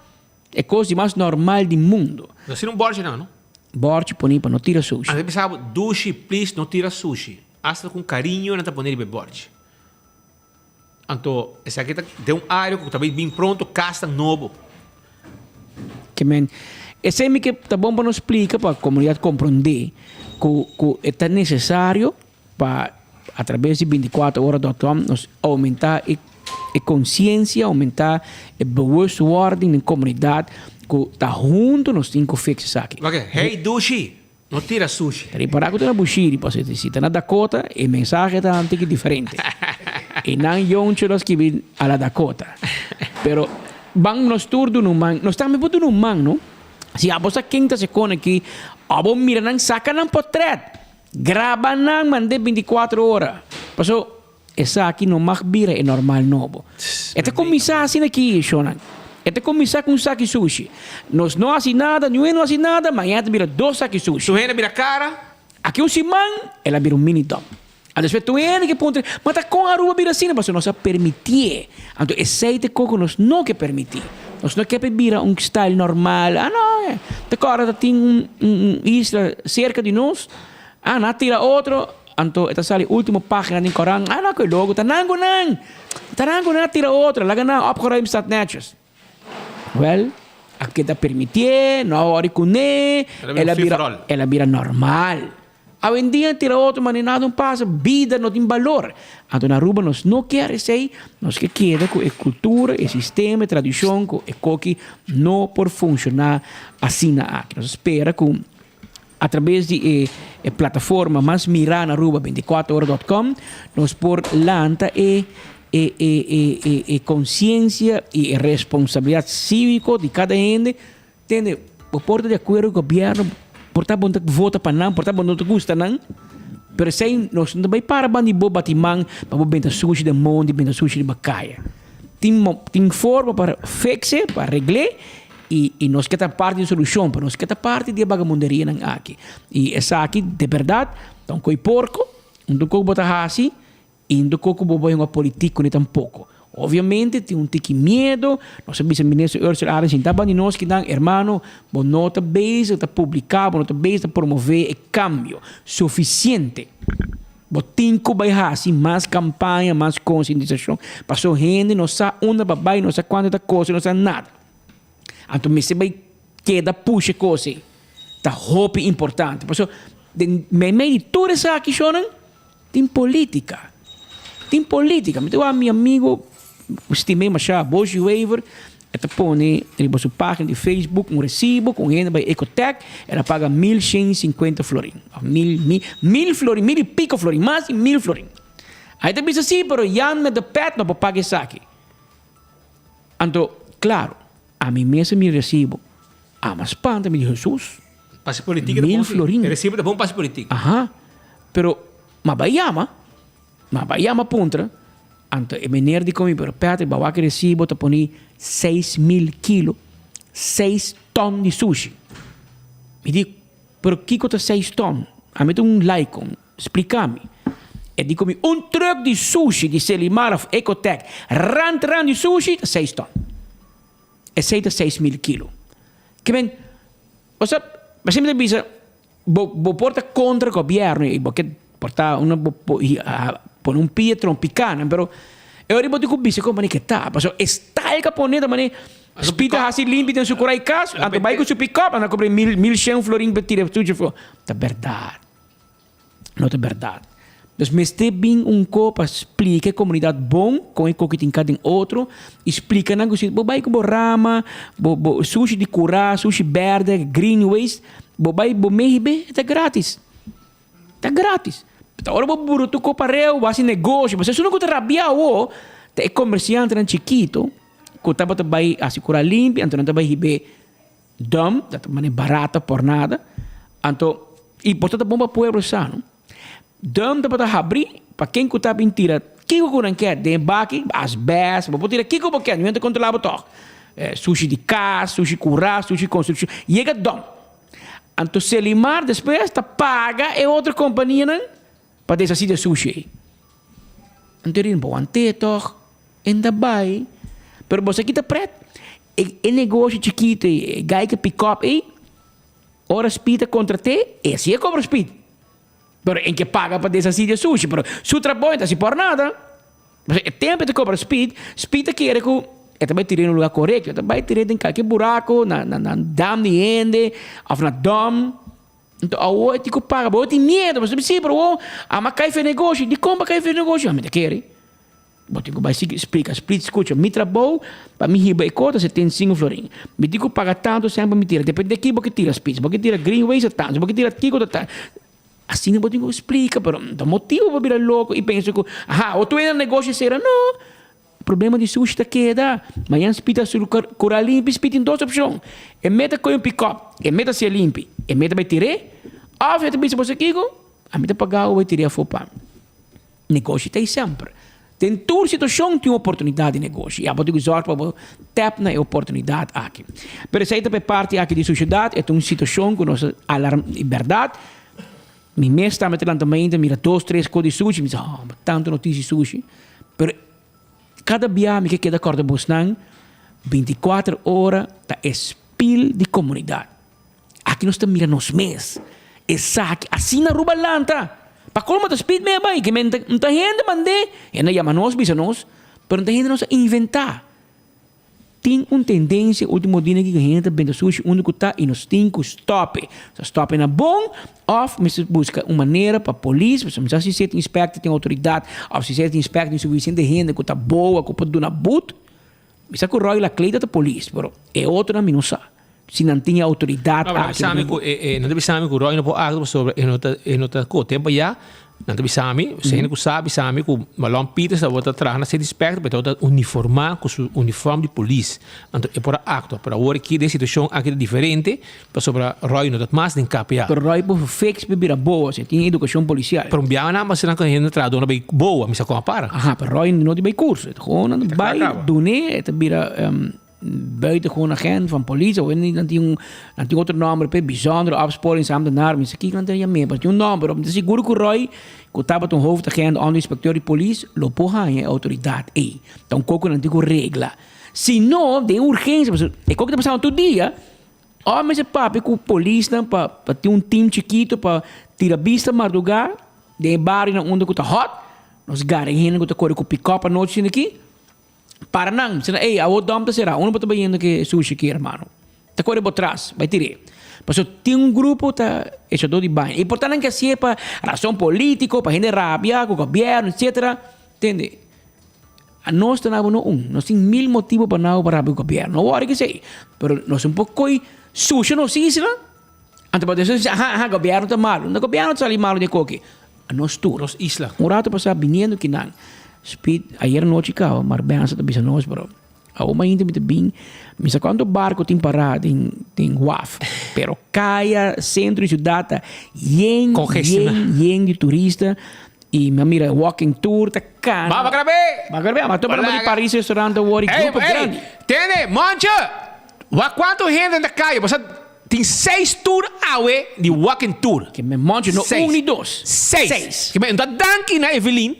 e cos di mas normal di mundo. No sin un borchi nan, no? Borchi poni pa no tira sushi. Antes bisa bo, dushi, please no tira sushi. Hasta cu cariño nan ta pone riba e borchi. Anto esaki ta den un area ku ta bay bin pronto kasnan nobo. Ke men, esei mi ke ta bon pa nos splika pa komunidat komprondé ku ku e ta nesesario pa atrabes di bintikuater ora dòt kòm nos oumentá e e konsiensia, oumentá e bewustwording den komunidat ku ta huntu nos tin ku fix esaki. Oke, hey dushi, No tira sushi. Ripará ku ta na Bushiri pasobra si ta na Dakota e mensahe ta un tiki diferente. E nan yoncho lo skibi a la Dakota. Pero ban nos tur duna un man. Nos tambe por duna un man no. Si abo sa ken ta sekon aki abo mira nan saka nan potret. Graba nan mand'é bintikuater ora. Paso Esaki no mag bira e normal nobo. E ta kuminsá asina aki, shonnan. E ta kuminsá ku un saki sushi. Nos no hasi nada, niun hende no hasi nada, mañana ta bira dos saki sushi. Tur hende bira kara. Aki un siman, el a bira un mini dump. Anto despues tur hende ke puntra, ma ta kon Aruba bira asina? Pasobra nos a permitié. Anto esei ta e kos ku nos no ke permití. Nos no ke pa e bira un style normal. Ah no, ta kòrda ta tin un isla serka di nos, ah nan a tira otro. Anto e ta sali ultimo pagina den koran, ah no ku e logo ta nan ku nan, ta nan ku nan a tira otro, laga nan opgeruimd staat netjes. Wel, a keda permitié, no a wòri kuné, el a bira, el a bira normal. Awendia tira otro manera nada no pasa, bida no tin balor. Anto na Aruba nos no kier esey, nos ke keda ku e kultura, e sistema, e tradishon ku e koki no por funshoná asina aki. Nos a spera ku atrabes di e e plataforma mas mirá na Aruba, 24ora dot com, nos por lanta e e e e e e konsiensia i e responsabilidat síviko di kada hende. Tende, bo por ta di akuerdo ku gobièrnu, por ta bo no ta vota pa nan, por ta bo no ta gusta nan, pero esei nos no ta bai para banda di bo bati man pa bo benta sushi den mondi, benta sushi riba kaya. Tin tin forma pa fix e, pa regl'é, i i nos ke ta parti di solushon, pero nos ke ta parti di e bagamunderianan aki. I esaki de bèrdat ta un koi porko, un koi ku bo ta hasi I no ku bo bai hunga politik kuné tampoko. Obviamente tin un tiki miedo, nos a bisa Minister Ursula Arends sinta banda di nos kinan, hermano, bo no ta bezig ta publiká, bo no ta bezig ta promové e kambio sufisiente. Bo tin ku bai hasi mas kampaña, mas konsientisashon, pasobra hende no sa unda pa bai, no sa kuantu ta kosta, no sa nada. Anto mester bai keda pusha e kos ei. Ta hopi importante. Pasobra den meimei di tur esaki shownan, Tin politica. Tin politica. Mi ta wak mi amigo stim'é masha, Boshi Wever, e ta pone riba su pagina di Facebook un recibo cu un hende bay Ecotec, el a paga 1150 florin. Of mil, mil, mil florin, mil y pico florin, mas di mil florin. Ahí ta bisa si, pero Jan met de pet no por paga esaki. Anto, claro, ami mes a mira recibo, ama spanta, mi di, Jesus. Pase politica ta Mil bon si. florin. E recibo ta bon pase politica. Aha. Pero ma bai yama, ma bai yama puntra, anto e meneer di komi, pero Patrick, ba wak e recibo ta poni 6000 kilo, 6 ton di sushi. Mi di, pero kiko ta 6 ton? Ami ta un laiko, splika mi. E di komi, un truck di sushi di Selimar of Ecotec, rand rand di sushi ta 6 ton. Esei ta 6000 kilo. Ke men, osea, pasobra mi ta bisa, bo bo por ta kontra gobièrnu i bo ke por ta una bo bo pone un pia trompiká nan, pero e ora bo tin ku bisa kon manera ke ta, pasobra e style ku a pone ta manera Speed a hasi limpi den su kura i kas, anto bai ku su pikòp, anto a kobra mil mil shen florin pa tira sushi afó. Ta bèrdat. No ta berdad. Dus mester bin un ko pa splika e komunidat bon kon e koki tin ka den otro i splika nan ku si bo bai ku bo rama, bo bo sushi di kura, sushi berde, green waste, bo bai bo mehi be e ta gratis. Ta gratis. Ta ora bo buru tur ko pareu bo hasi negoshi pasobra esun ku ta rabia awo ta e komersiantenan chikito ku tabata bai hasi kura limpi anto nan ta bai hib'é Dum, dat ta manera barata por nada. Anto, i por ta bon pa pueblo sa, no? Dum tabata habrí pa ken ku ta bin tira kiko ku nan kier den e baki, asbest, bo por tira kiko bo kier, niun ta kontrolá bo tòg. Sushi di kas, sushi kurá, sushi konstrukshon, yega dum. Anto Selimar despues ta paga e otro kompanianan pa deshasí di e sushi ei. Anto e di, bo want'é tòg, en ta bai. Pero bo sa ki ta pret? E e negoshi chikitu ei, e gai ku pick-up ei, ora Speed a kontrat'é, e si e kobra Speed. Pero en ke paga pa deshasí di e sushi, pero su trabou en ta hasi por nada. Pasobra e tempu e ta kobra Speed, Speed ta kere ku e ta bai tir'é na un lugá korekto, e ta bai tir'é den kalke buraku, na na na dam di hende, òf na dòm. Anto awor e tin ku paga, bo tin miedu, pasobra si, pero awor amo a kai for e negoshi. Dikon bo a kai for e negoshi? Ami ta kere. Bo tin ku bai sigui splika, split, skucha, mi trabou pa mi hiba e kota 75 florin. Mi tin ku paga tantu sèn pa mi tira. Depende di ki bo ke tira spits. Bo ke tira green waste ta tantu, bo ke tira kiko ta tantu. Asina bo tin ku splika, pero no ta motibu pa bira loko i pensa ku, aha, bo tur hende na negoshi sera. No! Problema di sushi ta keda. Mañan spit a suru kura limpi, spit tin dos opshon. E meta kohe un pikòp, e meta hasié limpi, e meta bai tir'é, òf e ta bisa bo sa kiko, ami ta paga bo bai tir'é afó pa mi. Negoshi ta ei semper. Den tur situashon tin un oportunidat di negoshi i abo tin ku zòrg pa bo tèp na e oportunidat aki. Pero esei ta pa e parti aki di sosiedat, e ta un situashon ku nos ta alarm, i bèrdat mi mes tambe ta lanta mainta mira dos tres kos di sushi mi bisa oh tantu notisia di sushi pero kada bia mi ke keda kòrda bosnan 24 ora ta e spil di komunidat. Aki nos ta mira nos mes. Esaki asina Aruba lanta. Pa colmo ta speed me a bay. Ke men no ta hende mand'é. Hende a yama nos bisa nos. Pero no ta hende nos a inventa. Tin un tendensia ultimo dianan aki ku hende ta benta sushi unda ku ta i nos tin ku stòp e. Sa stòp e na bon òf mester buska un manera pa polis, pasobra mi sa si seti inspector tin outoridat òf si seti inspector tin sufisiente hende ku ta boa ku por duna but. Mi sa ku Roy Laclay ta polis, pero e otronan mi no sa si nan tin e outoridat No, pero aki. nan ta bisa mi ku e, nan ta bisa mi ku Roy no por aktua pasobra e no ta e no ta ku tempu ya. Nan ta bisa mi, si hende ku sa bisa mi ku Malon Peters tabata traha na City Inspector, pero e tabata uniformá ku su uniform di polis. Anto e por a aktua. Pero awor aki den situashon aki ta diferente, pasobra Roy no ta mas den KPA. Pero Roy por fix pa bira boa, si e tin edukashon polisial. Pero un biaha nan basina ku hende trahadó na bai boa, mi sa kon a para. Aha, pero Roy no tin bai kurso. E ta gewoon bai dun'é, e ta bira. Buitengewoon agent van politie, of nan tin un, nan tin otro nomber p'e, bijzondere opsporingsambtenaar, mi sa kiko nan ta yam'é, pero tin un nomber, mi ta sigur ku Roy, ku tabata un hoofdagent, onderinspecteur di polis, lo por haña e outoridat ei. Ta un kos ku nan tin ku regla. Si no, den urgensia, pasobra e kos ku ta pasando tur dia, òf mester papia ku polisnan pa pa tin un team chikito pa tira bista mardugá den e barionan unda ku ta hòt, nos gara e hende ku ta kore ku pikòp anochi aki, Para nan, bisa nan, ey, awo dòm ta será, unda bo ta bayendo ke sushi aki, hermano? Ta kore bo tras, bai tir'é. Pasobra tin un grupo ta echadó di baña. I por ta nan ke hasié pa rason polítiko, pa hende rabia ku gobièrnu, etsetera. Tende? Anos ta nabo no un. Nos tin mil motibu pa nabo pa rabia ku gobièrnu. No wòri kesei. Pero nos un por koi sushi nos isla. Anto pa despues bisa, aha, aha, gobièrnu ta malu. No gobièrnu ta sali malu den koki. Anos tur. Nos isla. Un rato pasá biniendo kinan, Speed, ayer anochi kaba, Marbenza ta bisa nos, pero awor mainta mi ta bin, mi sa kuantu barko tin pará den den waf, pero kaya, sentro di siudat ta yen, yen, yen di turista i mi a mira walking tour ta kana. Baba Krabé! Baba Krabé, a topa di Paris restaurant awor i grupo grandi. Tende, Monche! Wak kuantu hende ta kaya, bo sa. Tin seis tour awe di walking tour. Ke men monchi no un ni dos. Seis. Seis. Ke men ta danki na Evelyn,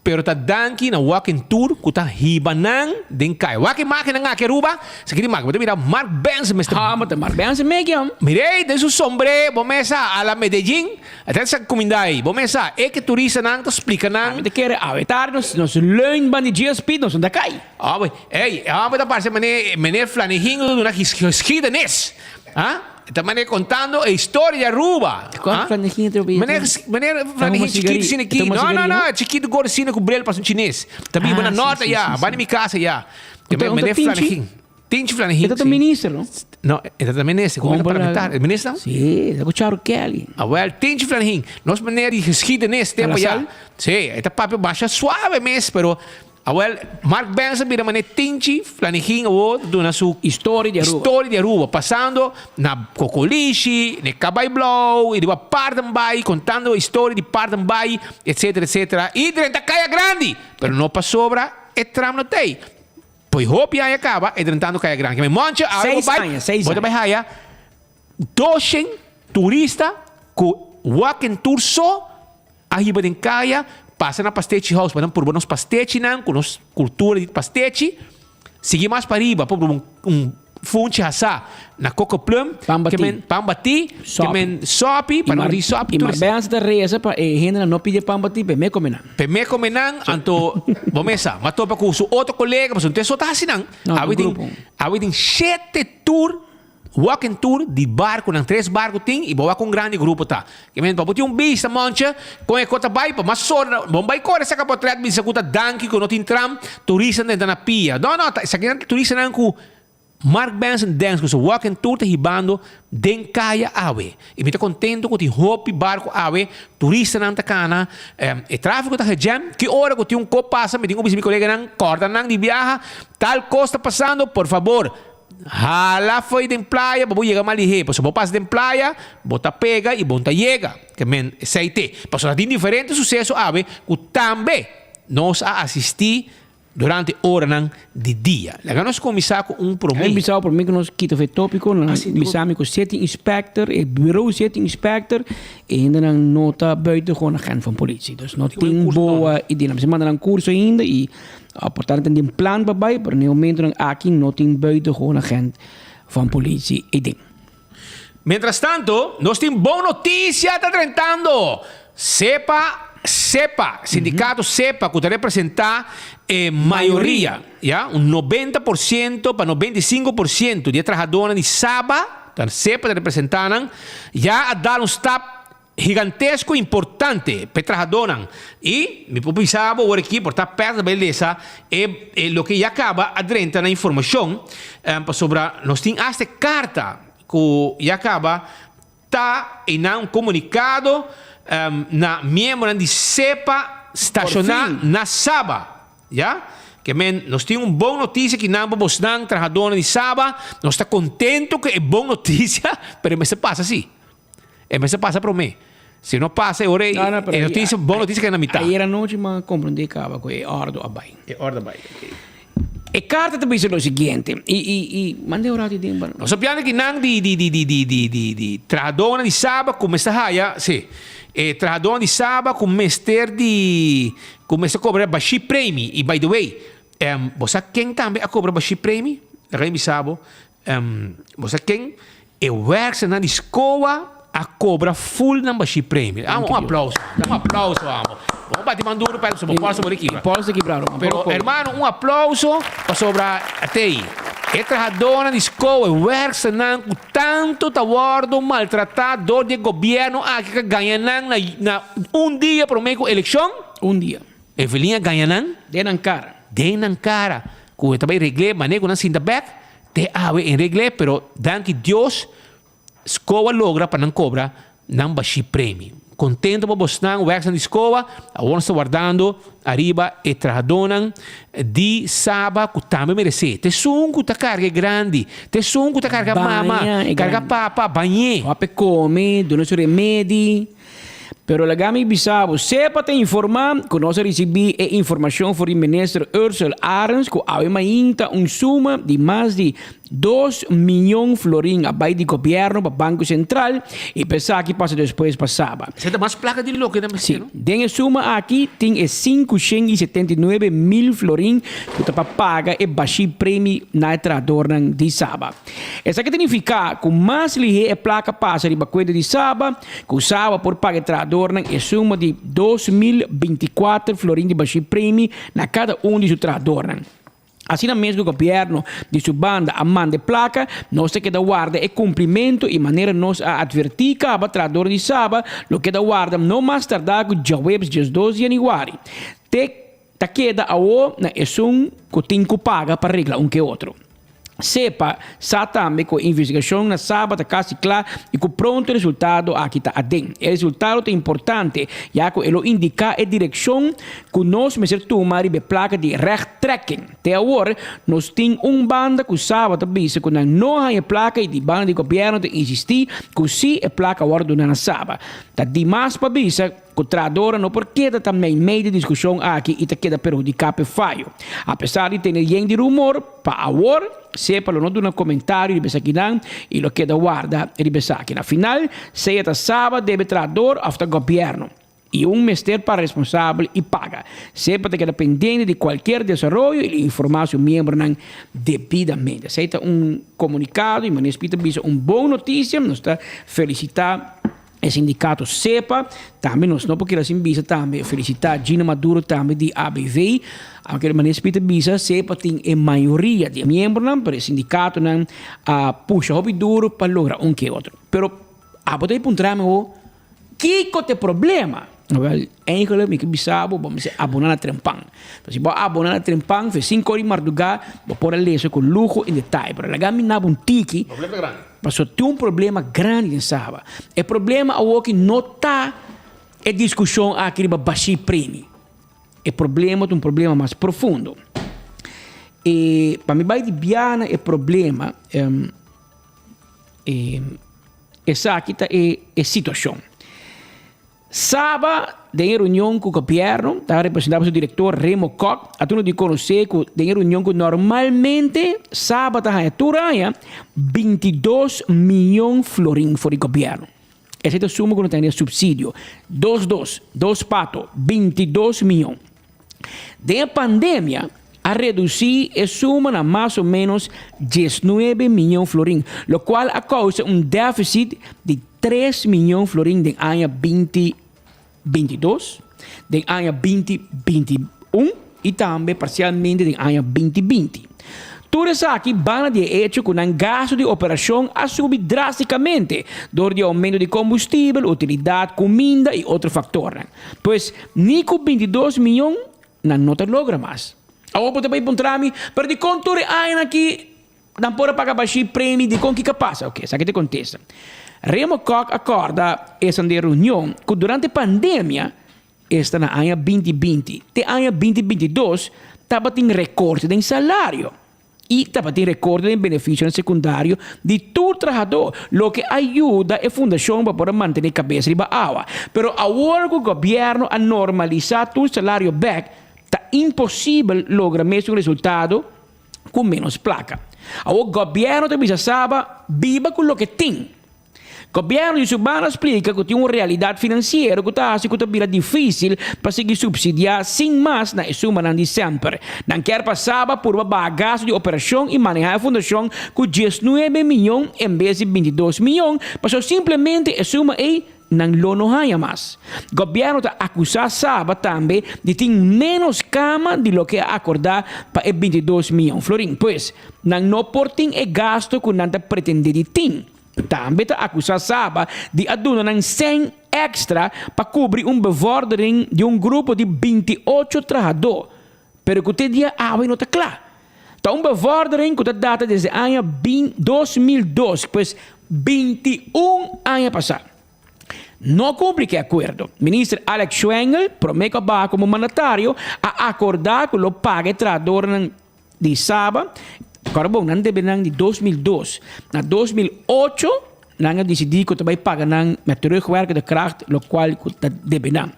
pero ta danki na walking tour ku ta hiba nan den kai. Wak e makinan aki Aruba, esaki di maki. Bo ta mira Mark Benson mester. Ha, bo ta Mark Benson meki am. Mir'ey den su sombre bo mesa a la Medellin. Ata sa kuminda ey. Bo mesa e ke turistanan ta splika nan. Ami ta kere awe tardi nos nos leun ban di GSP nos no ta kai. Hombre, ey, e hombre ta parse mane, meneer Flanegin lo duna geschiedenis. Ah? Ta mane contando e historia di Aruba. Cual Flanegin ta Meneer, meneer Flanegin chiquito sine ki. No, no, no, chiquito gordo sine cu bril parse un chines. Ta biba na norte ya, banda mi casa ya. Meneer Flanegin. Tinchi Flanegin. E ta minister, no? No, e ta minister, como parlamentario. Minister? Sí, ta cu Charo Kelly. Ah, wel, Tinchi Flanegin. Nos meneer di geschiedenis tempo ya. Sí, e ta papia basha suave mes, pero Awel, Mark Benson bira manera Tinchi Flanegin awor ta duna su Historia di Aruba. Historia di Aruba, pasando na Cocolishi, na e Cabai Blou, y riba Paardenbaai, contando e historia di Paardenbaai, etcetera, etcetera. Y drenta Caya Grandi! Pero no pasobra e tram no t'ey. Poi hopi aña caba e drentando Caya Grandi. Keme Moncho, awe bo Seis bai, aña, seis bo ta aña. bai haya doshen turista cu walking tour so A hiba den kaya, pasa na Pastechi House pa nan purba nos pastechinan ku nos kultura di pastechi. Sigui mas pariba pa purba un funchi hasá na Coco Plum, Pan ke batí. men pan batí, ke Sòpi. men sòpi, pa I nan mar, di sòpi i tur mar es. Benz ta reza pa e hendenan no pidi e pan batí, pa e me kome nan. Pa e me kome nan, anto bo mesa. M'a topa ku su otro kolega, pasobra un te so ta hasi nan. No, Awe un tin, grupo. awe tin shete tur. Walking tour di barconan, tres barco tin y bo wak con grandi grupo ta. Ke men pa bo tin un bista monche con e cos ta bay pa mas sor bo bay core saca potret bisa cu ta danki cu no tin tram turistanan ta na pia. No no ta esakinan ta turistanan cu Mark Benson Dance cu su walking tour ta hibando den caya awe. Y mi ta contento cu tin hopi barco awe turistanan ta cana e trafico ta gejam ki ora cu tin un cos pasa mi tin cu bisa mi coleganan corda nan di biaha tal cos ta pasando por fabor Hala fo'i den playa pa bo yega mas lihé. Pasobra bo pasa den playa, bo ta pega i bo no ta yega. Ke men esei te. Pasobra tin diferente suseso awe ku tambe nos a asistí durante oranan di dia. Laga nos kuminsá ku un promé. Ami bisa promé ku nos kita for e tópiko, nan bisa mi ku city inspector, e bureau city inspector, e hendenan no ta buitengewoon agent van politie. Dus no tin boa idea. Nan mester manda nan kurso ainda i Por tanto tin den plan pa bai, pero na e momentonan aki no tin buitengewoon agent van politie eden. Mientras tanto, nos tin bon noticia ta drentando! Sepa. SEPA, sindikato SEPA ku ta representá e mayoria, ya, un 90% pa 95% di e trahadónan di Saba, ta SEPA ta representá nan, ya a dal un stap gigantesko importante pa e trahadónan. I mi por bisa bo awor aki, por ta pèrdè bai lesa e e loke ya kaba a drenta na informashon, pasobra nos tin asta e karta ku ya kaba Ta einan un komunikado na miembronan di SEPA stashoná na Saba. Ya? Ke men, nos tin un bon notisia kinan pa bosnan, trahadónan di Saba. Nos ta kontentu ku e bon notisia, pero e mester pasa sí. E mester pasa promé. Si no pasa e ora ei, e notisia, bon notisia keda na mitá. Ayer anochi mi a komprondé kaba ku e òrdu a bai. E òrdu a bai, oké. E karta ta bisa lo siguiente, i, i, i, manda e orati den pa. Nos a pianda ki nan di, di, di, di, di, di, di, di trahadónan di Saba ku mester haya, sí, e trahadónan di Saba ku mester di, ku mester kobra bashí premi. I by the way, em, bo sa ken tambe a kobra bashí premi? Laga mi bisa bo, em, bo sa ken? E werksternan di SCOA a kobra full nan bashí premi. Amo, un aplauso. Un aplauso, amo. Bo bati man duro pa bo polsa por kibra. Polsa kibra, Roman. Pero, hermano, un aplauso pasobra atei. E trahadónan di SCOA, e werksternan ku tantu ta wòrdu maltratá dor di e gobièrnu aki ka gaña nan na na un dia promé ku elekshon. Un dia. Evelyn a gaña nan. Den nan kara. Den nan kara. Ku e ta bai regl'é manera ku nan sinta bèk. Te awe en regl'é, pero danki Dios SCOA logra pa nan cobra nan bashi premi. Contento pa bosnan werknan di SCOA, awor nos ta wardando ariba e trahadónan di Saba cu tambe merecé. Ta esun cu ta carga e grandi, ta esun cu ta carga mama, carga papa, bañ'é. Hopi come, duna su remedi. Pero laga mi bisa bo, sepa ta informa cu nos a ricibi e informacion for di Minister Ursell Arends cu awe mainta un suma di mas di dos miyon florin a bay di gobierno pa Banco Central y pa esaki pasa despues pa Saba. Esey ta mas placa di loke nan mester, no? Si. Den e suma aki tin e 579 mil florin cu ta pa paga e bashi premi na e trahadornan di Saba. Esaki ta nifica cu mas lihe e placa pasa riba cuenta di Saba, Ku Saba por paga e trahadornan e suma di 2024 florin di bashi premi na kada un di su trahadornan. Asina mes ku gobièrnu di su banda a manda e plaka, nos ta keda warda e kumplimentu i manera nos a atvertí kaba trahador di Saba lo keda warda no mas tardá ku djaweps 12 di yanüari. Te ta keda awo na esun ku tin ku paga pa regla un ke otro. Sepa sa tambe ku e investigashon na Saba ta kasi kla i ku pronto e resultado aki ta aden. E resultado ta importante ya ku e lo indiká e direkshon ku nos mester tuma riba e plaka di rechttrekking. Te awor nos tin un banda ku Saba ta bisa ku nan no haña e plaka i di banda di gobièrnu ta insistí ku si e plaka wòrdu duna na Saba. Ta dimas pa bisa. Ku trahadornan no por keda ta meimei di diskushon aki i ta keda perhudiká p'e fayo. Apesar di tene yen di rumor, pa awor SEPA lo no duna komentario riba esakinan i lo keda warda riba esaki. Na final, sea ta Saba debe trahador òf ta gobièrnu i un mester para responsabel i paga. SEPA ta keda pendiente di kualkier desaroyo i lo informá su miembronan debidamente. Esei ta un komunikado i manera Speed ta bisa un bon notisia. Nos ta felisitá. E sindicato SEPA, tambe nos no por keda sin bisa tambe felicita Gina Maduro tambe di ABV, aunke de manera spita bisa SEPA tin e mayoria di e miembronan, pero e sindicatonan a pusha hopi duro pa logra un ke otro. Pero abo ta puntra mi ho, kiko ta e problema? Wel, eigenlijk mi ke bisa bo, bo mester abona na Trempan. Si bo abona na Trempan, fe sinku ora di marduga, bo por a lesa ku luho en detaye. Pero laga mi naba un tiki. Problema grandi. Pasobra tin un problema grandi den Saba. E problema awoki no ta e diskushon aki riba bashí premi. E problema ta un problema mas profundo. E pa mi bai di biaha na e problema, e esaki ta e e situashon. Saba den e reunion ku gobièrnu ta representá pa su direktor Remo Kok a tuna di konosé ku den e reunion ku normalmente Saba ta haña tur aña 22 mion florin for di gobièrnu. Esei ta suma ku no ta haña supsidio. Dos dos, dos pato, 22 mion. Den e pandemia a redusí e suma na mas o ménos 19 mion florin, lokual a kousa un défisit di tres mion florin den aña 2022. den aña 2021 i tambe parsialmente den aña 2020. Tur esaki banda di e echo ku nan gastu di operashon a subi drástikamente dor di oumento di kombustibel, utilidat, kuminda i otro faktornan. Pues, ni ku 22 mion nan no ta logra mas. Awor bo ta bai puntra mi, pero dikon tur e añanan aki nan por a paga bashí premi, dikon kiko a pasa? Oke, esaki ta e kontesta. Remo Kok a kòrda esan den reunion ku durante pandemia, esta na aña 2020 te aña 2022, tabatin rekorte den salario. I tabatin rekorte den benefisionan sekundario di tur trahadó, loke a yuda e fundashon pa por a mantené kabes riba awa. Pero awor ku gobièrnu a normalisá tur salario bèk, ta imposibel logra mesun resultado ku ménos plaka. Awor gobièrnu ta bisa Saba biba ku loke tin. Gobièrnu di su banda splika ku tin un realidat finansiero ku ta hasi ku ta bira difísil pa sigui supsidiá sin mas na e sumanan di semper. Nan kier pa Saba purba baha gastu di operashon i manehá e fundashon ku diesnuebe miyon en bes di bintidos miyon, pasobra simplemente e suma ei nan lo no haña mas. Gobièrnu ta akusá Saba tambe di tin ménos kama di loke a akordá pa e bintidos miyon florin. Pues, nan no por tin e gastu ku nan ta pretendé di tin. Tambe ta akusá Saba di a duna nan sèn èkstra pa kubri un bevòrdering di un grupo di 28 trahadó, pero ku te dia awe no ta kla. Ta un bevòrdering ku ta data desde aña 2002, pues 21 aña pasá. No kumpli ku e akuerdo. Minister Alex Schwengle, promé ku a baha komo mandatario, a akordá ku lo paga e trahadornan di Saba, Kòrda bon, nan debe nan di 2002. Na 2008 nan a disidí ku ta bai paga nan met terugwerkende kracht lokual ku ta debe nan.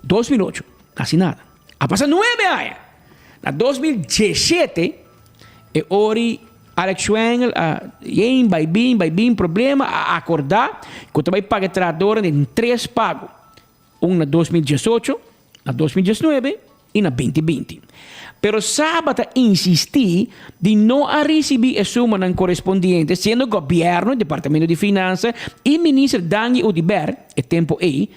2008, kasi nada. A pasa nuebe aña. Na 2017 e ori Alex Schwengle a yen bai bin bai bin problema a akordá ku ta bai paga e trahadornan den tres pago. Un na 2018, na 2019 i na 2020. Pero Saba ta insistí di no a risibí e sumanan korespondiente, siendo gobièrnu, Departamento di Finansa i Minister Dangui Oduber e tempu ei,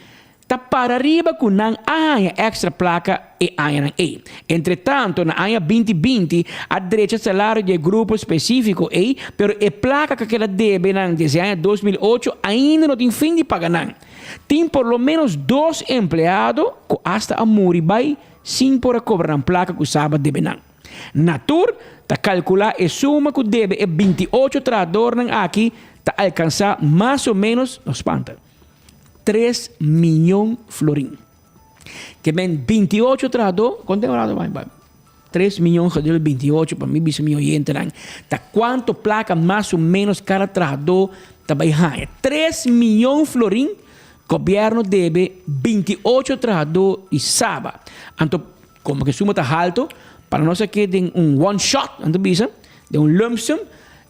ta para riba ku nan a haña èkstra plaka e añanan ei. Entretanto, na aña 2020 a drecha salario di e grupo spesífiko ei, pero e plaka ku a keda debe nan desde aña 2008 ainda no tin fin di paga nan. Tin por lo ménos dos empleado ku asta a muri bai sin por a kobra nan plaka ku Saba debe nan. Na tur, ta kalkulá e suma ku debe e 28 trahadornan aki ta alkansá mas o ménos, no spanta, tres miyon florin. Ke men 28 trahadó, konta e orado bai bai? Tres miyon gedeeld 28 pa mi bisa mi oyentenan ta kuanto plaka mas o menos kada trahadó ta bai haña. Tres miyon florin gobièrnu debe 28 trahadó di Saba. Anto komo ke suma ta halto pa nos a ke den un one shot nan ta bisa den un lump sum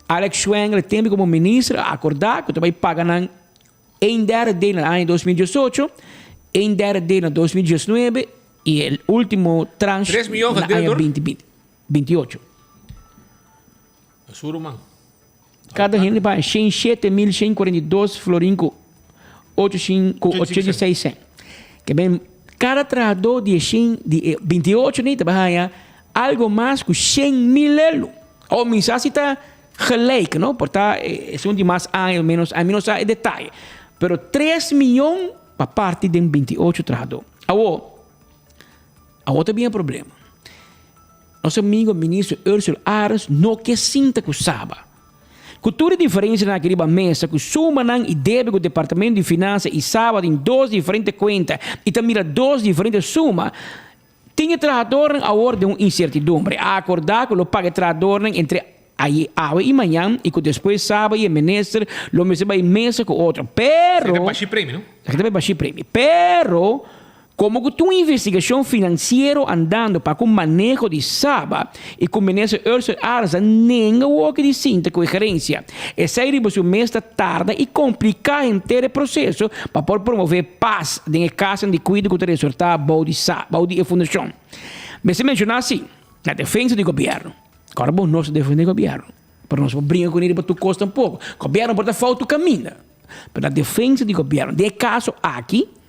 Alex Schwengle tempu komo minister a akordá ku ta bai paga nan een derde deel na aña 2018, een derde deel na 2019 y el ultimo tranche Tres miljoen na gedeeld aña door? 2028. Suru man. Cada hende paga 107.142 florin cu 86 cent. Ke ben cada trahador di e shen di e 28 ni ta bai haña algo mas cu 100.000 elo. O mi sa si ta gelijk, no? Por ta esun di mas aña o menos aña, mi no sa e detaye. Pero 3 miyon pa parti den 28 trahador. Awor, awor ta bin e problema. Nos amigo minister Ursula Arends no ke sinta ku Saba. Ku tur e diferensianan aki riba mesa, ku sumanan i debe ku Departamento di Finansa i Saba tin dos diferente kuenta i ta mira dos diferente suma, tin e trahadornan awor den un insertidumbre. A akordá ku lo paga e trahadornan entre aye, awe i mañan i ku despues Saba i e minister lo mester bai mesa ku otro. Pero. Esaki ta bashi premi, no? Esaki ta bai bashi premi. Pero. Komo ku tin un investigashon finansiero andando pa ku maneho di Saba i ku Minister Ursell Arends a nenga woki di sinta ku e gerensia, esei riba su mes ta tarda i kompliká henter e proseso pa por promové pas den e kasnan di kuido ku ta resortá bou di Saba, bou di e fundashon. Mester menshoná si, na defensa di gobièrnu, kòrda bon nos ta defendé gobièrnu, pero nos por bringa kuné riba tur kos tampoko. Gobièrnu por ta foutu kaminda, pero na defensa di gobièrnu den e kaso aki.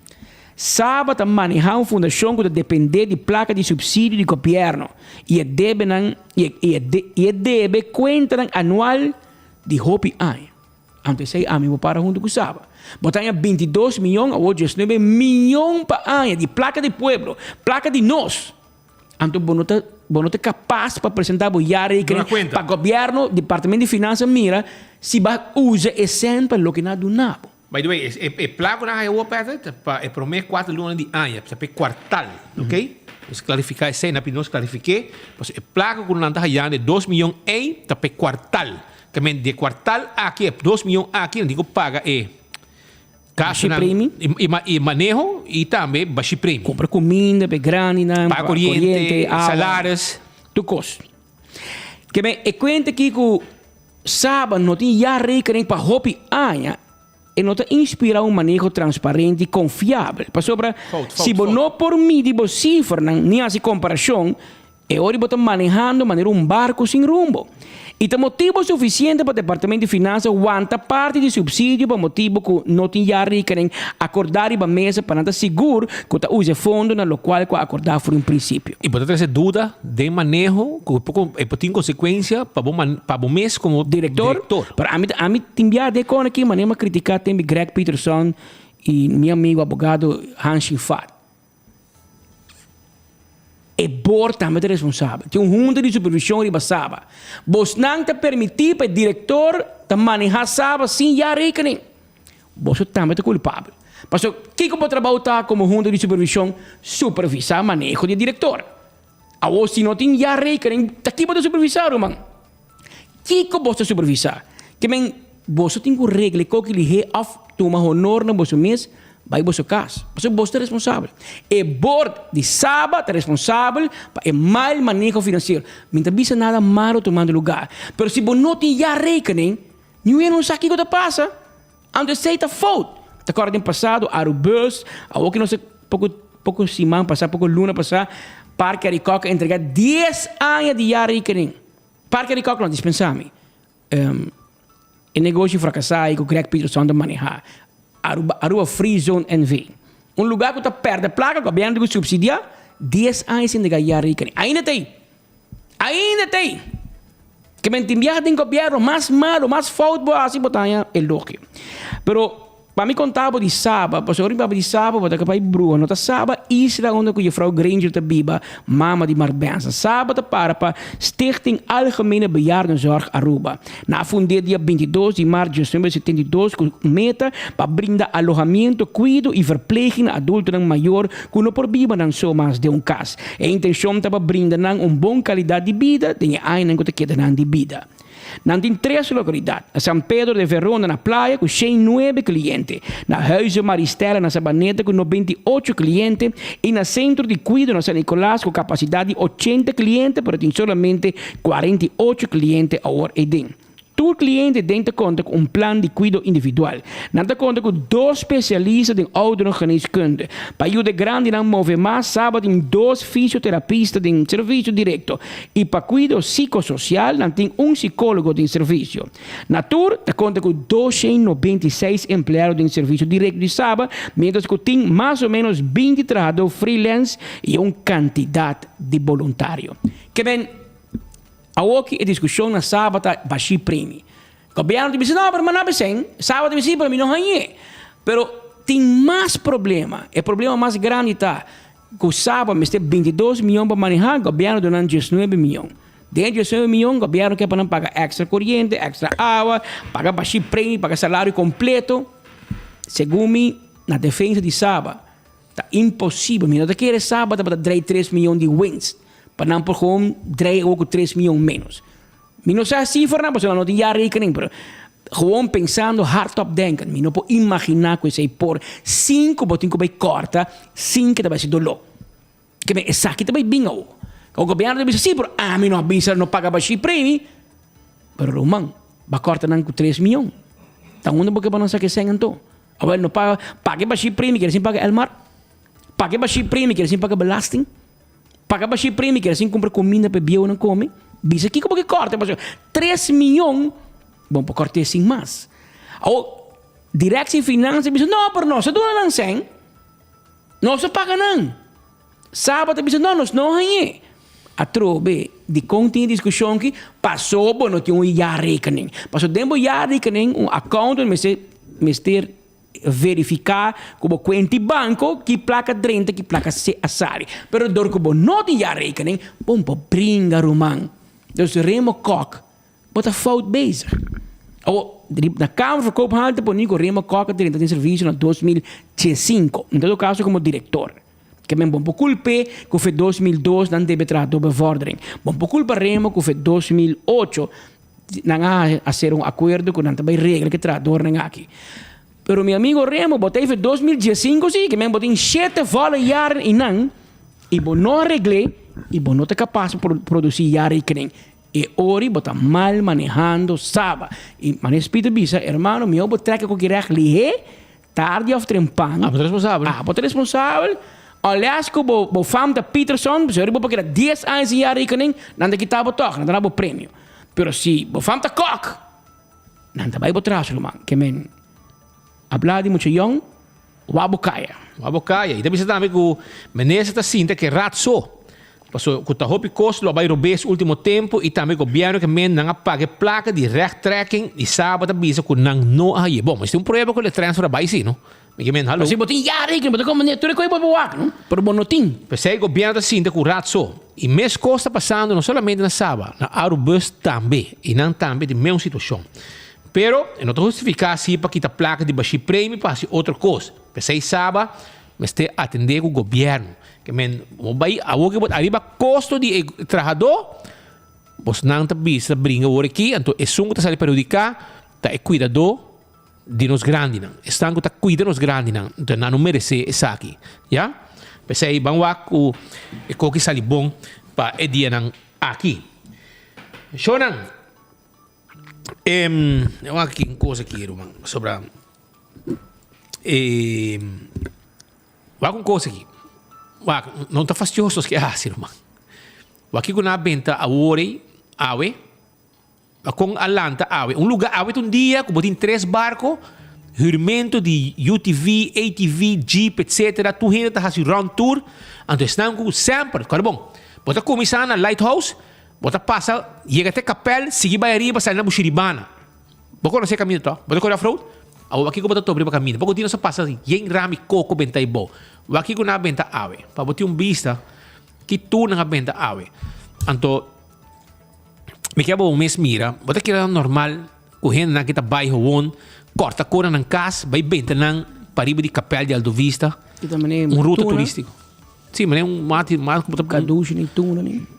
Saba ta manehá un fundashon ku ta dependé di plaka di supsidio di gobièrnu i e debenan i e debe kuentanan anual di hopi aña. Anto esei ami bo para huntu ku Saba. Bo ta haña bintidos miyon awor diesnuebe miyon pa aña di plaka di pueblo, plaka di nos. Anto bo no ta bo no ta kapas pa presentá bo jaarrekening pa gobièrnu, departamento di finansa mira si bo a usa e sèn pa loke nan a duna bo. By the way, e plak ku nan haña awor Patrick ta pa e promé kuater luna di aña, ta pa e kuartal, ok? Nos klarifiká esei, nan pidi nos klarifik'é, pasobra e plaka ku nan ta hañando e dos miyon ei ta pa e kuartal. Ta men di e kuartal aki, e dos miyon aki nan tin ku paga e gastunan i maneho i tambe bashi premi. Kumpra kuminda pa e grandinan, paga koriente, salaris. Tur kos. Ke men e kuenta aki ku Saba no tin jaarrekening pa hopi aña, e no ta inspira un maneho transparente i konfiabel. Pasobra si bo no por midi bo sifernan ni hasi komparashon, e ora bo ta manehando manera un barku sin rumbo. I ta motibu sufisiente pa Departamento di Finansa wanta parti di supsidio pa motibu ku no tin jaarrekening akordá riba mesa pa nan ta sigur ku ta usa e fondo na lokual ku a akordá for di un prinsipio. I bo ta trese duda den maneho ku e por tin konsekuensia pa bo pa bo mes komo direktor. Pero ami ami tin bia den kon aki manera mi a kritiká tembe Greg Peterson i mi amigo abogado Hanshin Fat. E board tambe ta responsabel. Tin un hunta di supervision riba Saba. Bosnan ta permití pa e direktor ta manehá Saba sin jaarrekening. Boso tambe ta kulpabel. Pasobra kiko bo trabou ta komo hunta di supervision? Supervisá maneho di e direktor. Awor si no tin jaarrekening, ta ki bo ta supervisá, ruman? Kiko boso ta supervisá? Ke men boso tin ku regla e koki lihé òf tuma honor na boso mes bai boso kas. Pasobra boso ta responsabel. E bord di Saba ta responsabel pa e mal maneho finansiero. Mi no ta bisa nada malo tumando lugar, pero si bo no tin jaarrekening, niun hende no sa kiko ta pasa. Anto esei ta fout. Ta kòrda den pasado Arubus, awor ki nos a poko poko siman pasá, poko luna pasá, Parke Arikok a entregá dies aña di jaarrekening. Parke Arikok no, dispensá mi. E negoshi frakasá ei ku Greg Peterson ta manehá, Aruba Aruba Free Zone NV. Un lugá ku ta pèrdè plaka, gobièrnu tin ku supsidiá, dies aña sin entregá jaarrekening. Ainda ta ei. Ainda ta ei. Ke men tin biaha den gobièrnu mas malu, mas fout bo hasi bo ta haña elogio. Pero pa mi konta bo di Saba, pasobra ora mi papia di Saba bo ta kaba e bruha. No ta Saba isla unda ku Jefrou Granger ta biba, mama di Mark Benson. Saba ta para pa Stichting Algemene Bejaardenzorg Aruba. Nan a fund'é dia 22 di mart 1972 ku meta pa brinda alohamiento, kuido i verpleging na adultonan mayor ku no por biba nan so mas den un kas. E intencion ta pa brinda nan un bon calidad di bida den e añanan cu ta keda nan di bida. Nan tin tres localidad, na San Pedro de Verona na Playa cu 109 cliente, na Huize Maristella na Sabaneta cu 98 cliente y na Centro di Cuido na San Nicolas cu capacidad di 80 cliente pero tin solamente 48 cliente awor eyden. Tur kliente den ta konta ku un plan di kuido individual. Nan ta konta ku dos spesialista den ouderengeneeskunde. Pa yuda e grandinan move mas, Saba tin dos fisioterapista den servisio direkto i pa kuido sikososial nan tin un sikólogo den servisio. Na tur ta konta ku 296 empleado den servisio direkto di Saba, miéntras ku tin mas o ménos 20 trahadó freelance i un kantidat di boluntario. Ke men. Awoki e diskushon na Saba ta bashí primi. Gobièrnu ta bisa, no, pero mi no bis'en. Saba ta bisa, sí, pero mi no hañ'é. Pero tin mas problema. E problema mas grandi ta ku Saba mester 22 mion pa manehá, gobièrnu duna nan 19 mion. Den e 19 mion gobièrnu ke pa nan paga èkstra koriente, èkstra awa, paga bashí primi, paga salario kompleto. Segun mi, na defensa di Saba, Ta imposibel. Mi no ta kere Saba tabata drei tres miyon di winst pa nan por gewoon drei awor ku tres miyon menos. Mi no sa sifranan pasobra nan no tin jaarrekening, pero gewoon pensando hardop denken, mi no por imagina ku esei por sin ku bo tin ku bai kòrta sin ke ta bai hasi doló. Ke men esaki ta bai bin awor. Awor gobièrnu ta bisa si, pero ami no a bisa no paga bashí premi. Pero ruman, bo a kòrta nan ku tres miyon. Ta unda bo ke pa nan saka e sèn anto? Awel no paga, paga e bashí primi kere sin paga Elmar, paga e bashí primi kere sin paga belasting, paga bashí primi kere sin kumpra kuminda pa e bieunan kome, bisa kiko bo ke kòrta pasobra tres miyon bo por kòrt'é sin mas. Awor Directie Finansa bisa no pero nos a duna nan sèn. Nos a paga nan. Saba ta bisa, no, nos no hañ'é. Atrobe, dikon tin e diskushon aki? Paso bo no tin un jaarrekening. Paso den bo jaarrekening un accountant mester mester verifiká ku bo kuenta di banko ki plaka drenta ki plaka a sali. Pero dor ku bo no tin jaarrekening, bo no por bringa ruman. Dus Remo Kok, bo ta fout bezig. Awor, na Kamer van Koophandel ta poni ku Remo Kok a drenta den servisio na 2005, en todo kaso komo direktor. Ke men bon por kulp'é ku fe 2002 nan debe traha bevordering. Bon por kulpa Remo ku fe 2008 nan a hacer un akuerdo ku nan ta bai regla ku e trahadornan aki. Pero mi amigo Remo, bo ta ei fe 2015 si, ke men bo tin shete volle jaren einan i bo no a regl'é i bo no ta kapas pa produsí jaarrekening. E ori bo ta mal manehando Saba. I manera Spiritu bisa, hermano, mihó bo trek e koki règt lihé, tardi òf trempan. Abo ta responsabel. Abo ta responsabel. Unless ku bo bo fam ta Peterson, pasobra bo por keda dies aña sin jaarrekening, nan ta kita bo tòg, nan ta da bo premio. Pero si bo fam ta kòk, nan ta bai bo tras, ruman. Ke men abla di mucha yòn, wak bo kaya. Wak bo kaya. I ta bisa tambe ku minister ta sinta ke rat so. Paso ku ta hopi kos lo a bai robes ultimo tempu i tambe gobièrnu ke men nan a paga e plaka di rechttrekking i Saba ta bisa ku nan no a haye. Bon, mester un prueba ku e transfer a bai si, no? Mi ke men, halo. Pasobra bo tin ya rekening, bo ta kome tur e koe bo por wak, no? Pero bo no tin. P'esei gobièrnu ta sinta ku rat so. I mes kos ta pasando no solamente na Saba, na Arubus tambe. I nan tambe tin mesun situashon. Pero e no ta hustifiká si pa kita plaka di bashí premi pa hasi otro kos. P'esei Saba mester atendé ku gobièrnu. Ke men, bo bai awor ke bo ta ariba kosto di e trahadó, bosnan ta bisa bringa awor aki, anto esun ku ta sali perhudiká ta e kuidadó di nos grandinan, esnan ku ta kuida nos grandinan, anto nan no meresé esaki, ya. P'esei ban wak ku e koki sali bon pa e dianan aki. Shownan, wak aki un kos aki ruman, pasobra e. Wak un kos aki. Wak, no ta fastioso nos ke hasi, ruman. Wak kiko nan a benta awor ei, awe. Wak kon a lanta awe. Un luga, awe ta un dia ku bo tin tres barko, hürmento di UTV, ATV, jeep, etsetera. Tur hende ta hasi round tour. Anto esnan ku semper, kòrda bon, bo ta kuminsá na Lighthouse, bo ta pasa, yega te Kapèl, sigui bai ariba, sali na Bushiribana. Bo konosé kaminda tòg? Bo ta kore off-road? Awor wak kiko bo ta topa riba kaminda? Poko dia nos a pasa yen rami koko benta ei bou. Wak kiko nan a benta awe? Pa bo tin un bista ki tur nan a benta awe. Anto, mi ke bo mes mira, bo ta kere normal ku hendenan ki ta bai howon kòrta kona nan kas bai benta nan pariba di kapèl di Alto Vista, un ruta turístiko. Sí, manera un mati, mas ku bo ta. Kadushi ni tuna ni.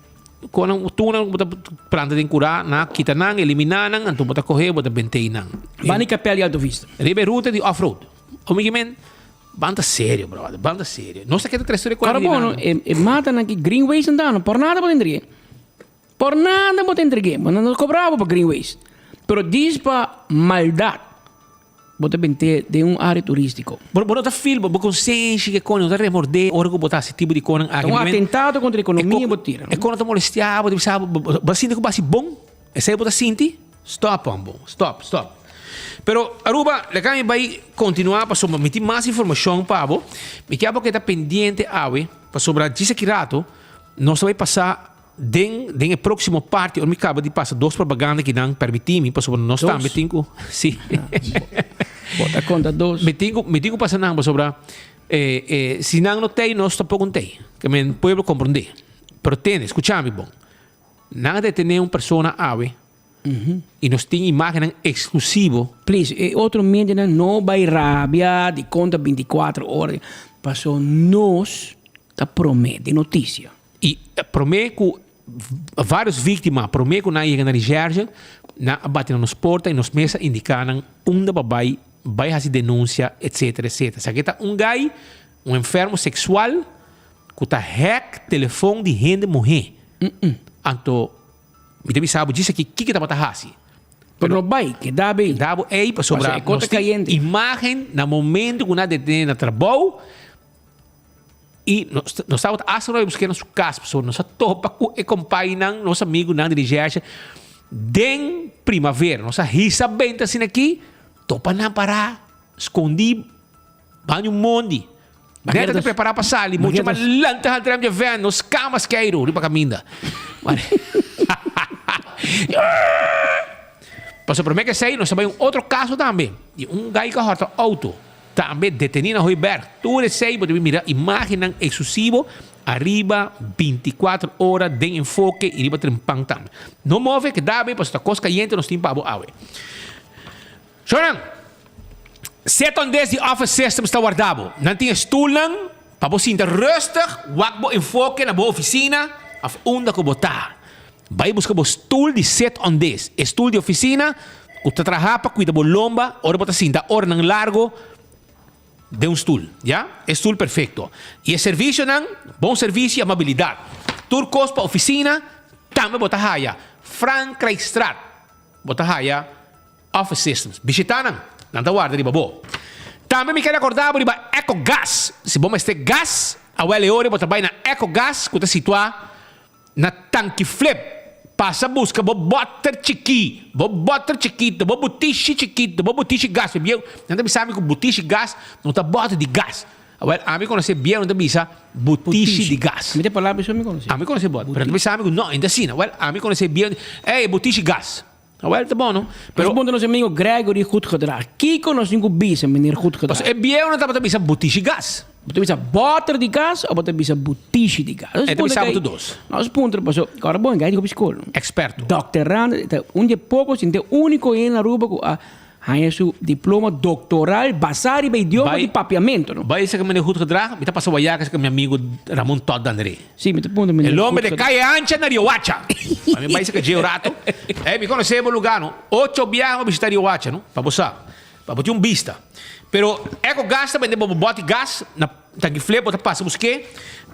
Kon nan tuna bo ta planta den kurá, nan a kita nan, eliminá nan, anto bo ta kohe, bo ta bentei nan. Ban di Kapèl di Alto Vista. Riba e ruta di off road. Omi ki men, ban ta serio, brother, ban ta serio. Nos ta keda tres tur e kore di nan. E, e matanan ki Greenways nan dano, por nada bo ta entreg'é. Por nada bo ta entreg'é. Bo nan ta kobra bo pa Greenways. Pero dis pa maldat. Bo ta bent'é den un área turístiko. Bo no ta feel, bo konsenshi ke kone no ta remordé ora ku bo ta hasi tipo di konan aki. Ta un atentado kontra ekonomia bo tira. E kone ta molestiá bo, ta bisa bo, bo ta sinti ku bo hasi bon? Esei bo ta sinti? Stop hombo, stop, stop. Pero Aruba, laga mi bai kontinuá pasobra mi tin mas informashon pa bo. Mi ke abo keda pendiente awe pasobra djis aki rato nos ta bai pasa Den den e próksimo parti ora mi kaba di pasa dos propaganda ki nan permití mi pasobra nos Dos? tambe tin ku sí. Bo ta konta dos. Mi tin ku mi tin ku pasa nan pasobra eh eh si nan no tei nos tampoko no tei. Ke men pueblo komprondé. Pero tende, skucha mi bon. Nan a detené un persona awe i nos tin imágennan eksklusivo. Please, e otro medianan no bai rabia di konta 24 ora paso nos ta promé den notisia. I promé ku vários víktima, promé ku nan yega na reshèrshe, nan a bati na nos porta i nos mes a indiká nan unda pa bai, bai hasi denunsia, etsetera, etsetera. Esaki ta un gai, un enfermo seksual ku ta hack telefon di hende muhé. Anto mi ta bisa bo djis aki kiko e tabata hasi. Pero no bai, keda bei. Keda bo ei pasobra nos tin imágen na momento ku nan a detené na trabou. I nos nos tabata asta ora busk'é na su kas pasobra nos a topa ku e kompainan, nos amigunan di recherche den primavera. Nos a hisa benta asina aki, topa nan pará skondí banda un mondi. Neta ta prepara pa sali, mucha mas lanta haltrem dje van, nos kama skeiru riba kaminda. Pasobra prome ke esei nos ta bai un otro kaso tambe di un gai ku a hòrta outo, tambe detení na Hooiberg. Tur esei bo ta bin mira imágennan eksklusivo ariba bintikuater ora den enfoke i riba trempan tambe. No move, keda be pasobra ta kos kayente nos tin pa bo awe. Shornan, set on des di Office Systems ta warda bo. Nan tin e stulnan pa bo sinta rustig, wak bo enfoke na bo oficina of unda cu bo ta. Bai busca bo stul di set on des, e stul di oficina cu ta traha pa cuida bo lomba ora bo ta sinta oranan largo den un stul, ya. E stul perfecto. Y e servicionan, bon servicio y amabilidad. Tur cos pa oficina tambe bo ta haya. Frankrijkstraat bo ta haya. Office Systems. Bishita nan, nan ta warda riba bo. Tambe mi ker akorda bo riba Ecogas. Si bo mester gas, awel e ora bo ta bai na Ecogas ku ta situá na Tankiflip. Pasa buska bo bòter chikí, bo bòter chikitu, bo butishi chikitu, bo butishi gas. Bieu, nan ta bisa mi ku butishi gas no ta bòter di gas. Awel, ami konosé bieu nan ta bisa butishi di gas. Mi ta palabra esei mi konosé. Ami konosé bòter, pero nan ta bisa mi ku no, e no ta asina. Awel, ami konosé bieu, ey, butishi gas. Awel ta bon no. Pero. Nos puntra nos amigo Gregory Goedgedrag, Kiko nos tin ku bisa meneer Goedgedrag? Pasobra e bieu no tabata bisa butishi gas. Bo ta bisa bòter di gas òf bo ta bisa butishi di gas? E ta bisa bo tur dos. Nos puntra pasobra ora bon e gai di hopi skol. Eksperto. Dòkter Rand ta un di e poko, si no ta e úniko hende na Aruba ku a Haña su diploma doctoral basá riba idioma di papiamento, no? Bai esaki meneer Goedgedrag, mi ta pasa wayaka esaki mi amigo Ramon Todd Dandré. Sí, mi ta puntra meneer El hombre de calle ancha na Riohacha. Pa mi bai esaki dje un rato. Ey, mi conoce bo lugar, no? Ocho biaha mi a bishita Riohacha, no? Pa bo sa. Pa bo tin un bista. Pero Ecogas ta bende bo boti gas na Tanki flip bo ta pasa busk'é,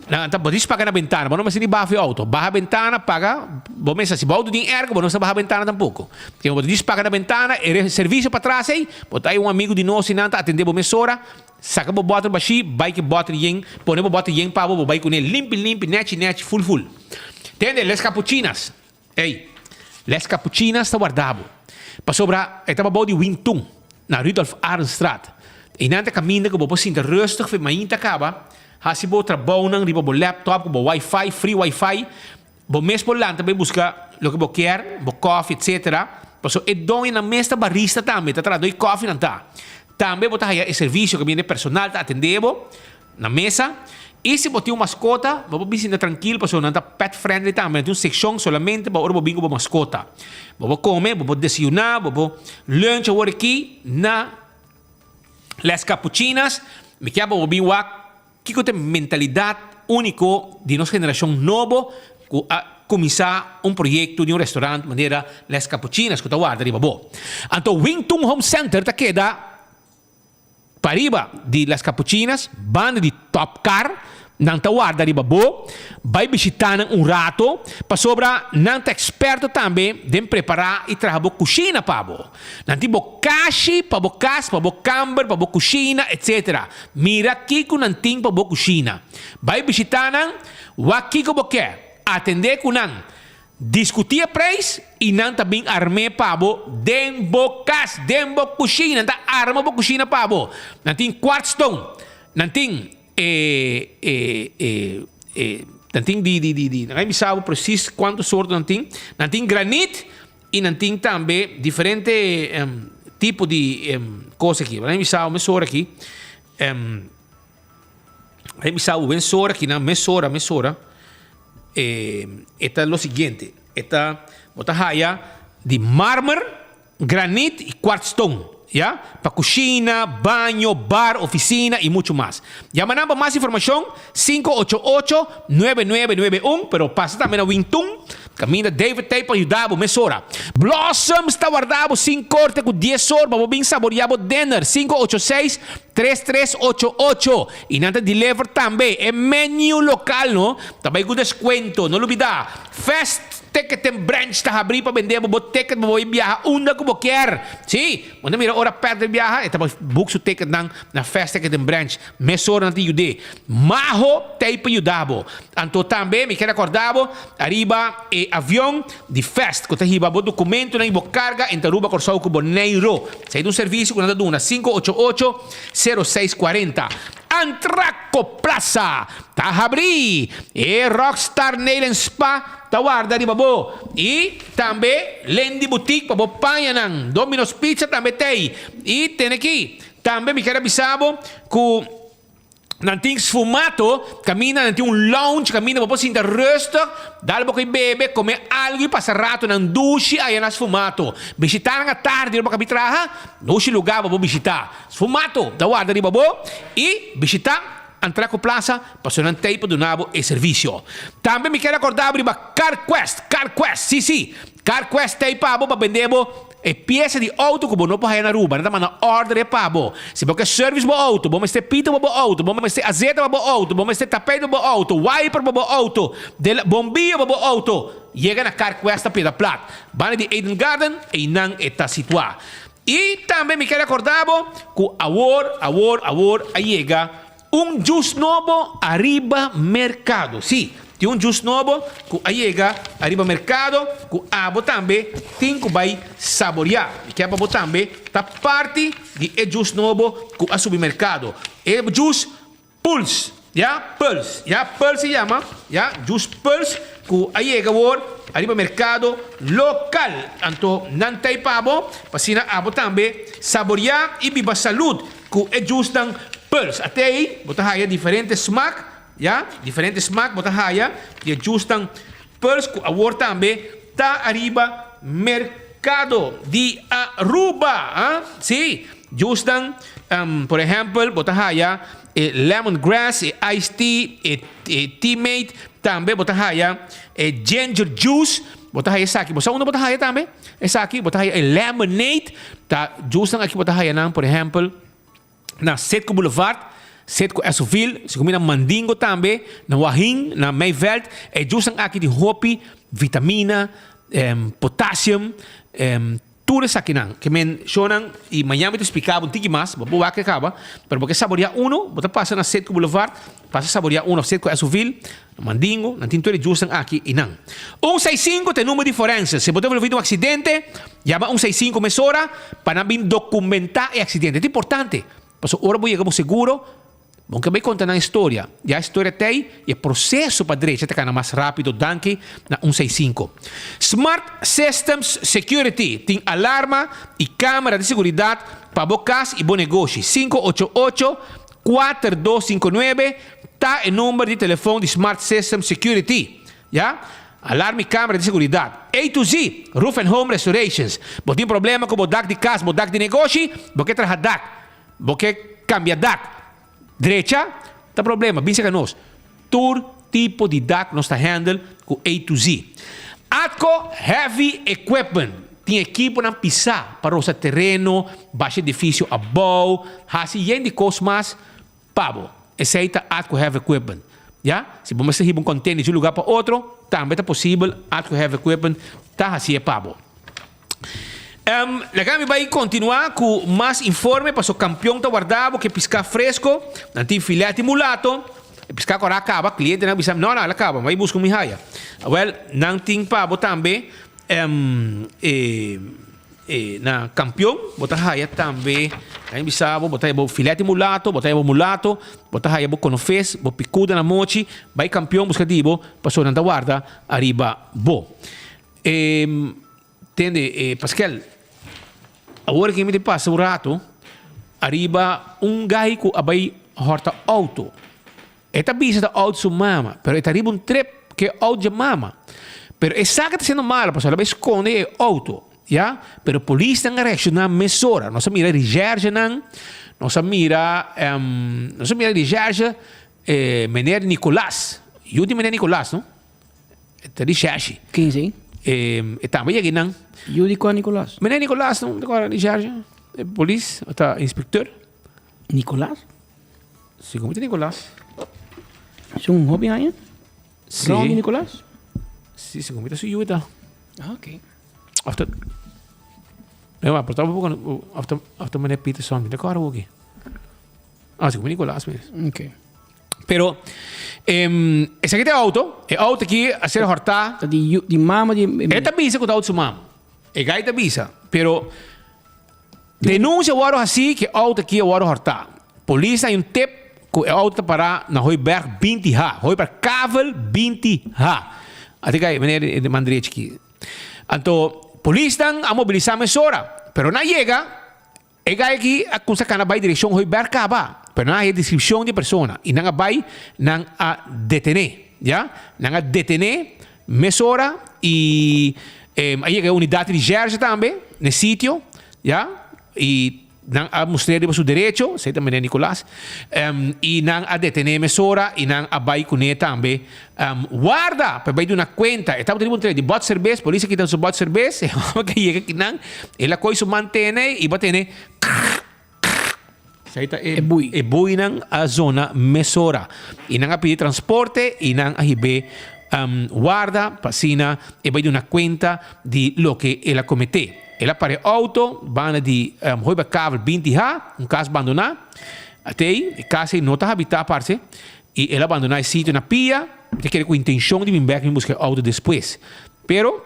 nan ta bo dis paga na bentana, bo no mester ni baha for e outo. Baha bentana, paga, bo mester si bo outo tin airco bo no mester baha bentana tampoko. Ke bo ta dis paga na bentana, e servisio patras ei, bo ta hay un amigu di nos einan ta atendé bo mesora, saka bo bòter bashí, bai ku e bòter yen, pone bo bòter yen pa bo, bo bai kuné limpi limpi, nèchi nèchi, ful ful. Tende, Les Capuchinas, ey, Les Capuchinas ta warda bo, pasobra e ta bou di Wintun. Na Rudolf Arendstraat. Einan ta kaminda ku bo por sinta rustig fe mainta kaba, hasi bo trabounan riba bo laptop ku bo wifi, free wifi. Bo mes por lanta bai buska loke bo kier, bo kofi etcetera. Pasobra e doñonan mes ta barista tambe, ta traha doi kofi nan ta. Tambe bo ta haya e servisio kaminda e personal ta atende bo. Na mesa. I si bo tin un maskota, bo por bin sinta trankil pasobra nan ta pet friendly tambe. Nan tin un sekshon solamente pa ora bo bin ku bo maskota. Bo por kome, bo por desayuná, bo por lunch awor aki na Les Capuchinas. Mi kier pa bo bin wak kiko ta e mentalidat úniko di nos generashon nobo ku a kuminsá un proyekto di un restaurant manera Les Capuchinas ku ta warda riba bo. Anto Wing Tun Home Center ta keda. Pariba di Las Capuchinas, banda di Top Car, nan ta warda riba bo. Bai bishita nan un rato, pasobra nan ta experto tambe den prepara y traha bo cushina pa bo. Nan tin bo kashi pa bo cas, pa bo kamber, pa bo cushina, etc. Mira kico nan tin pa bo cushina. Bai bishita nan, wak kico bo ke, atende cu nan. Diskutí e preis i nan ta bin arm'é pa bo den bo kas, den bo kushina. Nan ta arma bo kushina pa bo. Nan tin kwartstone, nan tin e e e e nan tin di di di di nan a bisa bo presis kuantu sorto nan tin. Nan tin granit i nan tin tambe diferente tipo di kos aki. Nan a bisa bo mesora aki. Nan a bisa bo mesora aki nan mesora mesora. E ta lo siguiente, e ta, bo ta haya di marmer, granit y kwartstone, ya, pa cushina, baño, bar, oficina y mucho mas. Yama nan pa mas informacion, 588 9991, pero pasa tambe na Wintun, caminda David ta pa yuda bo mesora. Blossoms ta warda bo sin corte cu dies or pa bo bin saboria bo dinner, 586 3388. Y nan ta deliver tambe. E menu local no ta bay cu descuento. No lubida, Fast Ticketing Branch ta habri pa bende bo bo ticket pa bo bay biaha unda cu bo kier. Si, bo ta mira ora Pat ta biaha, e ta bay book su ticketnan na Fast Ticketing Branch. Mesora nan ta yud'é. Maho t'ey pa yuda bo. Anto tambe mi kier acorda bo ariba e avion di Fast cu ta hiba bo documentonan y bo carga entre Aruba, Corsou cu Boneiro. Esey ta un servicio cu nan ta duna 588 06 cuarenta. Antraco Plaza ta habrí! E Rockstar Nail and Spa ta warda riba bo. I tambe Lendy Boutique pa bo pañanan. Domino's Pizza tambe t'ei. I tene aki, tambe mi kier a bisa bo ku nan tin sfumato kaminda nan tin un lounge kaminda bo por sinta rustig, dal bo koi bebe, kome algu i pasa rato nan dushi aya na sfumato. Bishita nan atardi ora bo kabi traha, dushi luga bo por bishita. Sfumato ta warda riba bo i bishita Antraco Plaza pasobra nan t'ei pa duna bo e servisio. Tambe mi kier acorda bo riba CarQuest, CarQuest, si si, CarQuest t'ei pa bo pa bende bo e piesa di auto cu bo no por haya na Aruba. Nan ta manda order e pa bo. Si bo ke service bo auto, bo mester pita pa bo auto, bo mester azeta pa bo auto, bo mester tapijt pa bo auto, wiper pa bo auto, del bombillo pa bo auto, yega na CarQuest na Piedra Plat, banda di Eden Garden, einan e ta situa. I tambe mi ker akorda bo ku awor, awor, awor a yega un jus nobo ariba merkado. Sí, tin un jus nobo ku a yega ariba merkado ku abo tambe tin ku bai saboriá. Mi kier pa bo tambe ta parti di e jus nobo ku a subi merkado. E jus Puls, ya, Puls, ya, Puls se yama, ya, Juice Puls, ku a yega awor ariba merkado lokal. Anto nan ta ei pa bo, pa asina abo tambe saboriá i biba salud ku e juicenan Puls. Ate ei bo ta haya diferente smak, ya, diferente smak bo ta haya di e juicenan Puls ku awor tambe ta ariba merkado di Aruba, ah, si. Juicenan, por ehempel, bo ta haya e lemongrass, e iced tea, e e tea mate, tambe bo ta haya e ginger juice, bo ta haya esaki. Bo sa unda bo ta haya tambe esaki? Bo ta haya e lemonade, ta juicenan aki bo ta haya nan, por ehempel, na Citgo Boulevard, Citgo Esoville, si ku mi na Mandingo tambe, na Wahin, na Meiveld, e juicenan aki tin hopi vitamina, potassium, Tur esakinan ke menshonan i mañan mi ta splika bo un tiki mas, bo por wak e kaba, pero bo ke saboria uno, bo ta pasa na Citgo Boulevard, pasa saboria uno of Citgo Esoville, na Mandingo, nan tin tur e juicenan aki i nan. Un seis sinku ta e number di forense, si bo ta envolvi den un aksidente, yama un seis sinku mesora pa nan bin dokumenta e aksidente. Ta importante, pasobra ora bo yega bo seguro, Bon ke bai konta nan e storia. Ya e storia t'ei i e proseso pa drecha ta kana mas rápido danki na un seis sinku. Smart Systems Security tin alarma i kamera di seguridat pa bo kas i bo negoshi. 588 4259 ta e number di telefon di Smart Systems Security. Ya. Alarma i kamera di seguridat. A to Z, Roof and Home Restorations. Bo tin problema ku bo dak di kas, bo dak di negoshi? Bo ke traha dak? Bo ke kambia dak drecha ta problema bin seka nos tur tipo di dak nos ta handle ku A to Z. Atco Heavy Equipment tin ekiponan pisa pa rosa tereno, basha edifisio abou, hasi yen di kos mas pa bo. Esei ta Atco Heavy Equipment. Ya, si bo mester hiba un container di un lugar pa otro tambe ta posibel Atco Heavy Equipment ta hasié pa bo. Um, laga mi bai continua cu mas informe paso campeon ta warda bo ke pisca fresco, nan tin filet y mulato, e pisca cu a caba, clientenan a bisa no no el a caba, mi bai busca un mi haya. Awel, nan tin pa bo tambe um, e, e, na campeon bo ta haya tambe, laga mi bisa bo, bo ta haya bo filet y mulato, bo ta haya bo mulato, bo ta haya bo conofes, bo picuda na mochi, bai campeon busca di bo paso nan ta warda ariba bo. E tende e Paskel, awor aki mi ta pasa un rato ariba un guy ku a bai horta auto. E ta bisa ta auto su mama, pero e ta riba un trip ku e auto dje mama. Pero e sa ku ta siendo malo pasobra el a bai skonde e auto, ya. Pero polisnan a reakshoná mesora. Nos a mira recherchenan, nos a mira nos a mira recherche meneer Nicolas, yu di meneer Nicolas no. Ta di Shashi. Ken esei? E tambe yega einan. Yu di kua Nicolas? Meneer Nicolas no ta kòrda di Shashi. E polis o ta inspecteur. Nicolas? Si, komo ta Nicolas? Es un hopi aña? Si. Ron Nicolas? Si, si, komo ta su yu ta. Ah, ok. Of ta Ewa, pero ta of ta of ta meneer Peterson, mi ta kòrda hopi. Ah, si, komo Nicolas mes. Ok. Pero em, esaki ta e auto. E auto aki a ser hortá. Ta di, di mama di... E ta bisa ku ta auto su mama. E gai ta bisa. Pero denuncia wòrdu hasí ku e auto aki a wòrdu hortá. Polis a un tip. ku e outo ta pará na Hooiberg 20 H. Hooiberg Kavel 20 H. Ate kai meneer de man drechi aki. Anto polisnan a mobilisá mesora, pero nan yega e gai aki a kumsa kana bai direkshon Hooiberg kaba, pero nan a haya deskripshon di e persona i nan a bai nan a detené, ya. Nan a detené mesora i a yega e unidat di recherche tambe na e sitio, ya, i Nan a mustr'é riba su derecho, esei ta meneer Nicolas, i nan a detené mesora i nan a bai kuné tambe. Warda pa e bai duna kuenta. E tabata riba un tren di bòt serbes, polis a kita su bòt serbes, e hòmber ke yega kinan, el a koi su man tene i bo a tene krrk, krrk. Esei ta e e buinan a zona mesora. I nan a pidi transporte i nan a hib'é warda pa asina e bai duna kuenta di loke el a kometé. El a para e auto banda di Hooibergkavel 20 ha, un cas bandona. Atey, e cas ey no ta habita parce, y el a bandona e sitio na pia, mi ta kere cu intencion di bin bek bin busca e auto despues. Pero,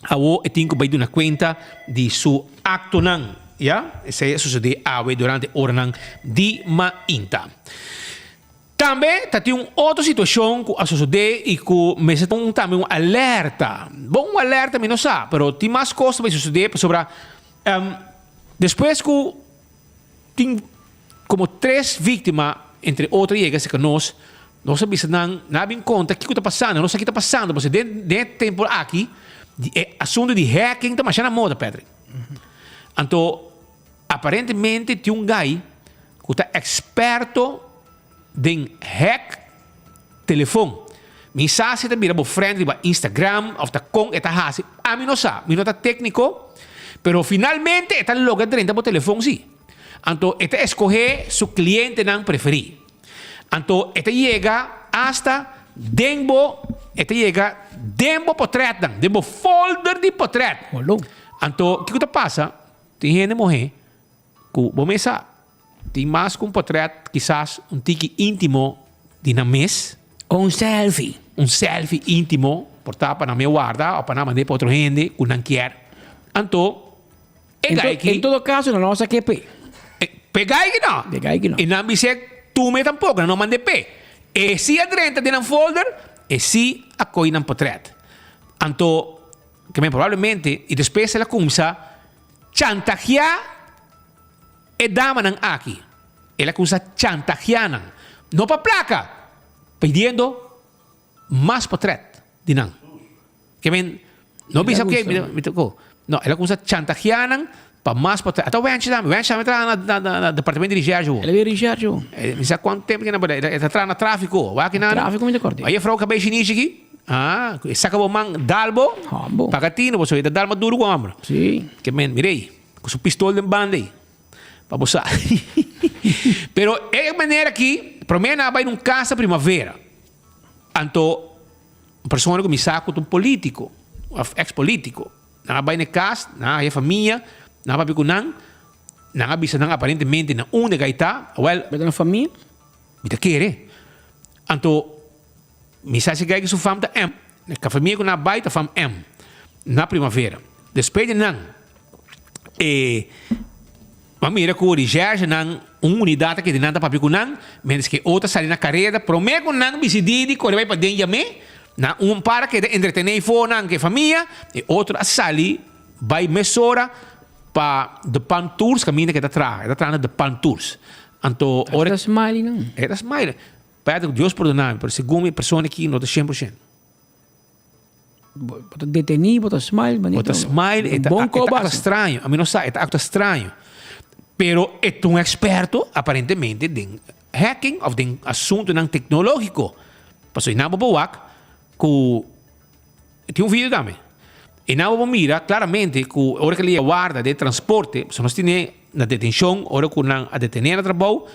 awo e tin cu bay duna cuenta di su actonan, ya. Esey a sucede awe durante oranan di mainta. Tambe ta tin un otro situacion cu a sosode y cu mester ta un tambe un alerta. Bon un alerta mi no sa, pero tin mas cos ta bay sosode pasobra despues cu tin como tres victima entre otro yega cerca nos, nos a bisa nan, nan a bin conta kico ta pasando, nos sa ki ta pasando pasobra den den e tempo aki di e asunto di hacking ta masha na moda Patrick. Anto Aparentemente tin un guy cu ta experto den hack telefon. Mi sa si e ta bira bo friend riba Instagram of ta con e ta haci, ami no sa, mi no ta tecnico, pero finalmente e ta logra drenta bo telefon si. Anto e ta escoge su clientenan preferi. Anto e ta yega hasta den bo, e ta yega den bo potretnan, den bo folder di potret. Anto kico ta pasa? Tin hende muhé ku bo mes sa tin mas ku un potrèt kisas un tiki íntimo di nan mes. O un selfie. Un selfie íntimo por ta pa nan mes warda o pa nan mand'é pa otro hende ku nan kier. Anto e gai aki. En todo kaso nan no sa ke p'e. P'e gai aki no. P'e gai aki no. I nan bis'é tume tampoko, nan no mand'é p'e. E si a drenta den nan folder, e si a koi nan potrèt. Anto. Ke men probablemente i despues el a kumsa chantagiá e damanan aki. El a kumsa chantagiá nan. No pa plaka, pidiendo mas potrèt di nan. Ke men no bisa ke mi ta ko. No, el a kumsa chantagiá nan pa mas potrèt. Ata Wenchi tambe. Wenchi tambe traha na na departamento di recherche awor. El a bin recherche awor. Mi sa kuantu tempu ke nan por e ta traha na trafiko. Wak nan. Trafiko mi ta kòrda. Aye frou kabei shinishi aki. Ah, e saka bo man dal bo. Hambo. Paga tino bo so e ta dal mas duro ku homber. Si. Ke men, mira ei, ku su pistol den banda ei. Pa bo sa. Pero e manera aki, prome nan a bai na un kasa primavera. Anto, un persona ku mi sa ku ta un politiko, òf eks politiko. Nan a bai na e kas, nan a haña famia, nan a papia ku nan, nan a bisa nan aparentemente na unda e gaita. Awel. Bo ta na famia? Mi ta kere. Anto. Mi sa si gei ku su fam ta M. Ka famia ku nan a bai ta fam M. Na primavera. Despues di nan e a mira ku recherchenan un unidat ta keda nan ta papia ku nan, mientras ku e otro a sali na kareda. Prome ku nan disidí di kore bai paden yam'é, nan un par a keda entretené afó nan ku e famia, e otro a sali bai mesora pa De Pan Tours kaminda ku e ta traha. E ta traha na De Pan Tours. Anto ora. E ta smiley nan. E ta smiley. Patrick, Dios pordona mi, pero segun mi e persona aki no ta shen por shen. Bo ta deteni, bo ta smile, Bo ta smile, e ta, e ta actua straño. Ami no sa, e ta actua straño. Pero e ta un experto, aparentemente, den hacking of den asuntonan tecnologico. Pasobra nan bo por wak cu Tin un video tambe. E nan bo por mira claramente cu ora cu el a warda den transporte, pasobra nos tene na detencion ora cu nan a detene na trabou,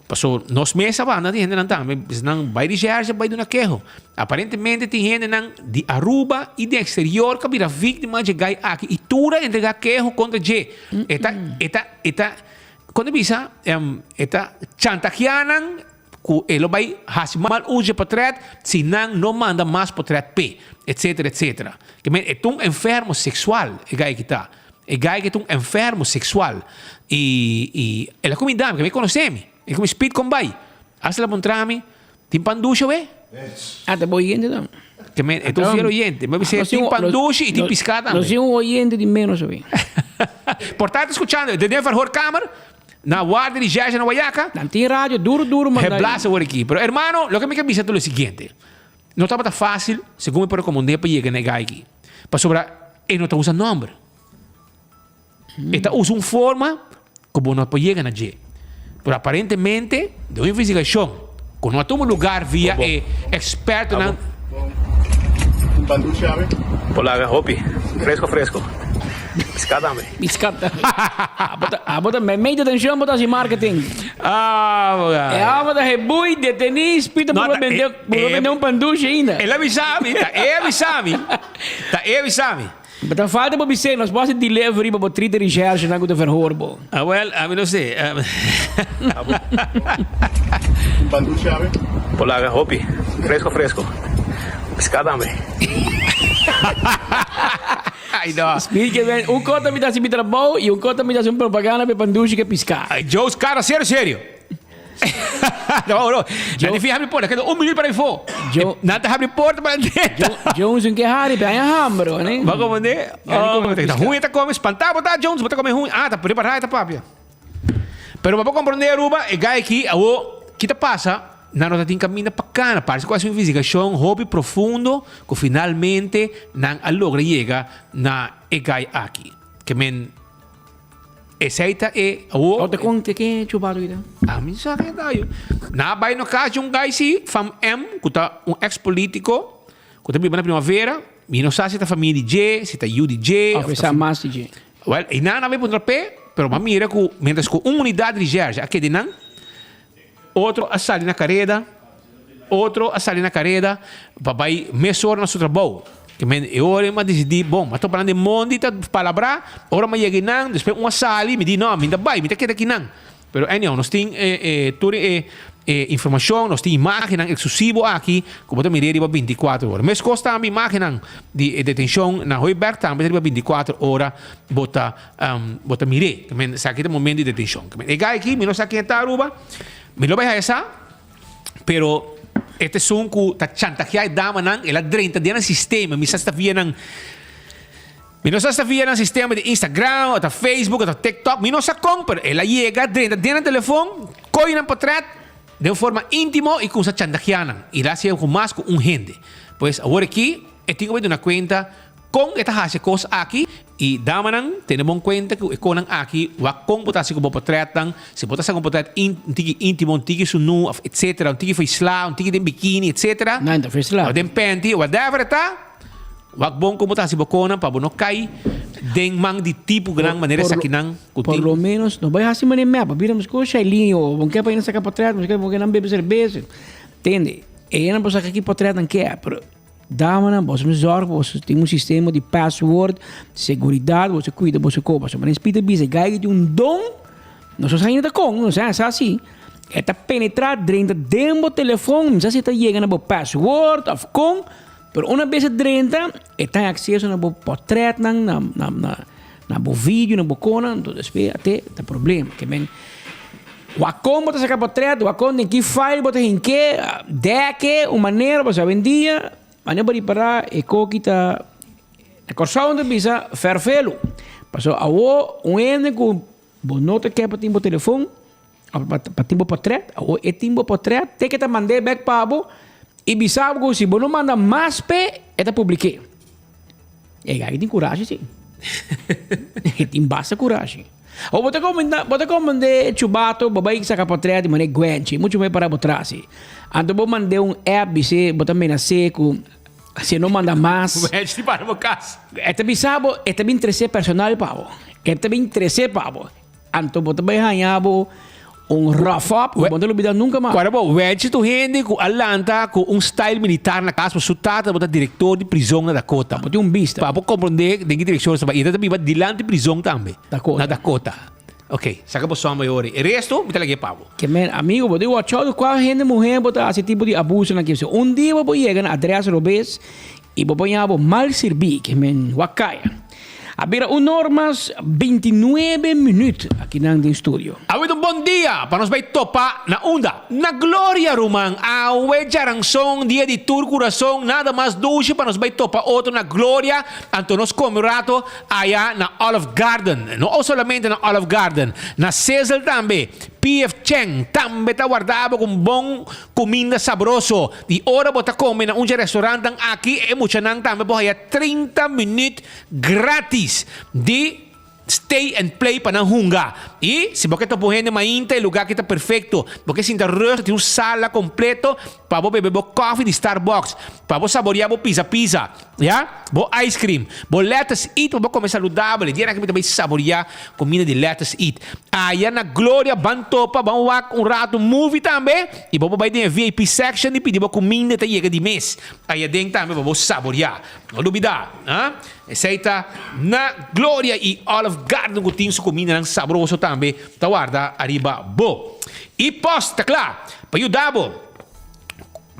pasobra nos mes a banda tin hendenan tambe, bisa nan bay recherche bay duna keho. Aparentemente tin hendenan di Aruba y di exterior cu a bira victima dje guy aki y tur a entrega keho contra dje. E ta, e ta, e ta, con ta bisa, e ta chantagia nan. Ku e lo bai hasi mal uso dje potret si nan no manda mas potret p'e, etsetera, etsetera. Ke men e ta un enfermo seksual e gai ki ta. E gai ki ta un enfermo seksual. I i el a kuminda mi, ke mi konosé mi. E ku mi speed kon bai. Hasta la puntra mi, tin pan dushi awe? Ah, ta bo oyente dan. Ke men, e ta un fiel oyente. Mi a bisa, tin pan dushi i tin piská tambe. Nos tin un oyente di menos awe. Por tanto, escuchando, den den verhoorkamer, na warda di Jeje na Wayaca. Nan tin radio duro duro manda. He blasa awor aki. Pero hermano, loke mi ke bisa ta lo siguiente. No tabata fácil, segun mi por recomendé, pa yega na e guy aki. Pasobra e no ta usa nomber. E ta usa un forma ku bo no por yega na dje. Pero aparentemente, den un investigashon ku no a tuma lugar via e ekspertonan. Por laga hopi fresco fresco. Piská tambe. Piská tambe. Abo ta meimei detenshon bo ta hasi marketing. Ah, E abo ta hebui, detení, spita por bende por bende un pandushi ainda. El a bisa mi, ta e a bisa mi, ta e a bisa mi. Bo ta falta bo bis'é, nos por hasi delivery pa bo trite recherchenan ku ta verhoor bo. Ah wel, ami no sé. Por laga hopi fresco fresco. Piská tambe. Ay no. Speed ke ben, un kota mi ta hasi mi trabou i un kota mi ta hasi un propaganda pa e pandushi ke piská. Joe's cara serio serio. No, no. Nan di habri porta, keda un minuut para ifo. Nan ta habri porta para drenta. Jones un ke hari, pe haña hamber, hoor, ne? Ba como ne? Oh, ta huña ta come, spanta bo ta Jones, bo ta come huña. Ah, ta prepara ta papia. Pero pa bo comprende Aruba, e guy aki, awo, ki ta pasa? Nan no ta tin caminda pa cana. Parece cu a haci un investigacion hopi profundo cu finalmente nan a logra yega na e guy aki. Ke men Esei ta e awor. Awor ta kon te ken chupa tu kita? Ami sa ken ta yo. Na bai no kas di un guy si fam M ku ta un ex politico ku ta biba na Primavera. Mi no sa si ta famia di dje, si ta yu di dje. Of e sa mas di dje. Wel, einan a bai puntra p'e, pero m'a mira ku mientras ku un unidat di recherche a keda einan, otro a sali na kareda, otro a sali na kareda pa bai mesora na su trabou. Ke men e ora mi a disidí, bon, mi a topa nan den mondi ta palabrá, ora mi a yega einan, despues un a sali, mi di, no, mi ta bai, mi ta keda akinan. Pero anyhow, nos tin e tur e informashon, nos tin imágennan eksklusivo aki ku bo ta mir'é riba bintikuater ora. Meskos tambe imágennan di e detenshon na Hooiberg tambe ta riba bintikuater ora bo ta bo ta mir'é. Ke men esaki ta momento di detenshon. Ke men e guy aki mi no sa ken ta Aruba, mi lo bai haya sa, pero e ta esun ku ta chantajeá e damanan, el a drenta den nan sistema, mi sa si ta via nan. Mi no sa si ta via nan sistema di Instagram o ta Facebook o ta TikTok, mi no sa kon, pero el a yega drenta den nan telefon, koy nan potret den un forma intimo i kumsa chantajeá nan. I el a hasi ku mas ku un hende. Pues awor aki e tin ku bai duna kuenta kon e ta hasi e kos aki i damanan tene bon kuenta ku e konan aki wak kon bo ta hasi ku bo potretnan, si bo ta saka un potret un tiki intimo, un tiki sunú of etcetera, un tiki frisla, un tiki den bikini etcetera, Nan ta frisla. o den panty, whatever e ta. Wak bon kon bo ta hasi bo konan pa bo no kai den man di tipo gran manera esakinan ku Por tin. lo menos no bai hasi manera mep, bira meskos Shailene o bon ke pa nan saka potret, meskos bon ke nan bebe serbes. Tende, e nan por saka ki potret nan ke, pero damanan boso mester zorg boso tin un sistema di password, seguridad, boso kuida boso ko. Pasobra manera Speed a bisa, e guy ki tin un don, nos no sa ainda ta kon, nos sa sa si e ta penetra drenta den bo telefon, mi sa si e ta yega na bo password of kon. Pero una bes e drenta, e ta acceso na bo portretnan, na, na, na, na bo video, na bo konan, entonces despues ate ta problema. Ke men, wakon bo ta saca portret, wakon den ki file bo ta hinke, deke, un manera, pasobra awendia, manera bo ripara e koki ta, na Kòrsou nan ta bisa ferfelu. Pasobra awo un hende ku bo no ta ke pa tin bo telefon, Pa tin bo portret, awor e tin bo portret, te ke ta mand'é bek pa bo i bisa bo ku si bo no manda mas p'e, e ta publik'é. E gaki tin kurashi si. E tin basta kurashi. Awor bo ta komenda, bo ta komend'é chubato, bo bai saka portret di manera guenchi, muchu mei para bo tras si. Anto bo mand'é un app bis'é, bo ta menas'é ku si e no manda mas. Guenchi di para bo kas. E ta bisa bo, e ta bin tres'é personal pa bo. E ta bin tres'é pa bo. Anto bo ta bai haña bo un rough up ku bo no ta lubida nunka mas. Kòrda bo, wèchi tur hende ku a lanta ku un style militar na kas, su tata tabata direktor di prizon na Dakota. Bo tin un bista. Pa bo komprondé den ki direkshon esaki bai. I e ta biba dilanti prizon tambe. Dakota. Na Dakota. Ok, saka bo sòm bai ori. E resto mi ta lag'é pa bo. Ke men, amigo, bo tin watch out kua hende muhé bo ta hasi tipo di abusonan aki. Un dia bo por yega na adrès robes i bo por haña bo mal sirbí. Ke men, wak kaya. A bira un or mas bintinuebe minuut akinan den studio. Awe ta un bon dia pa nos bai topa na unda? Na Gloria ruman! Awe djaranson dia di tur kurason nada mas dushi pa nos bai topa otro na Gloria anto nos kome un rato aya na Olive Garden. No solamente na Olive Garden, na Sizzle tambe. PF Chang tambe ta warda bo ku un bon Kuminda sabroso. Di ora bo ta kome na un dje restaurantnan aki, e muchanan tambe por haya 30 minüt gratis di stay and play pa nan hunga. I si bo ke topa un hende mainta, e lugá aki ta perfekto. Bo ke sinta rùst, tin un sala kompleto pa bo bebe bo kòfi di Starbucks, pa bo saboriá bo pizza pizza, ya, bo ice cream, bo lettuce eat pa bo kome saludabel. E dianan aki mi ta bai saboriá Comida di Lettuce Eat. Aya na Gloria ban topa, ban wak un rato movie tambe y bo por bay den e VIP section y pidi bo cuminda ta yega di mes. Aya den tambe pa bo saboria. No lubida, ha? Esey ta na Gloria y Olive Garden cu tin su cumindanan sabroso tambe ta warda ariba bo. Y post ta cla pa yuda bo.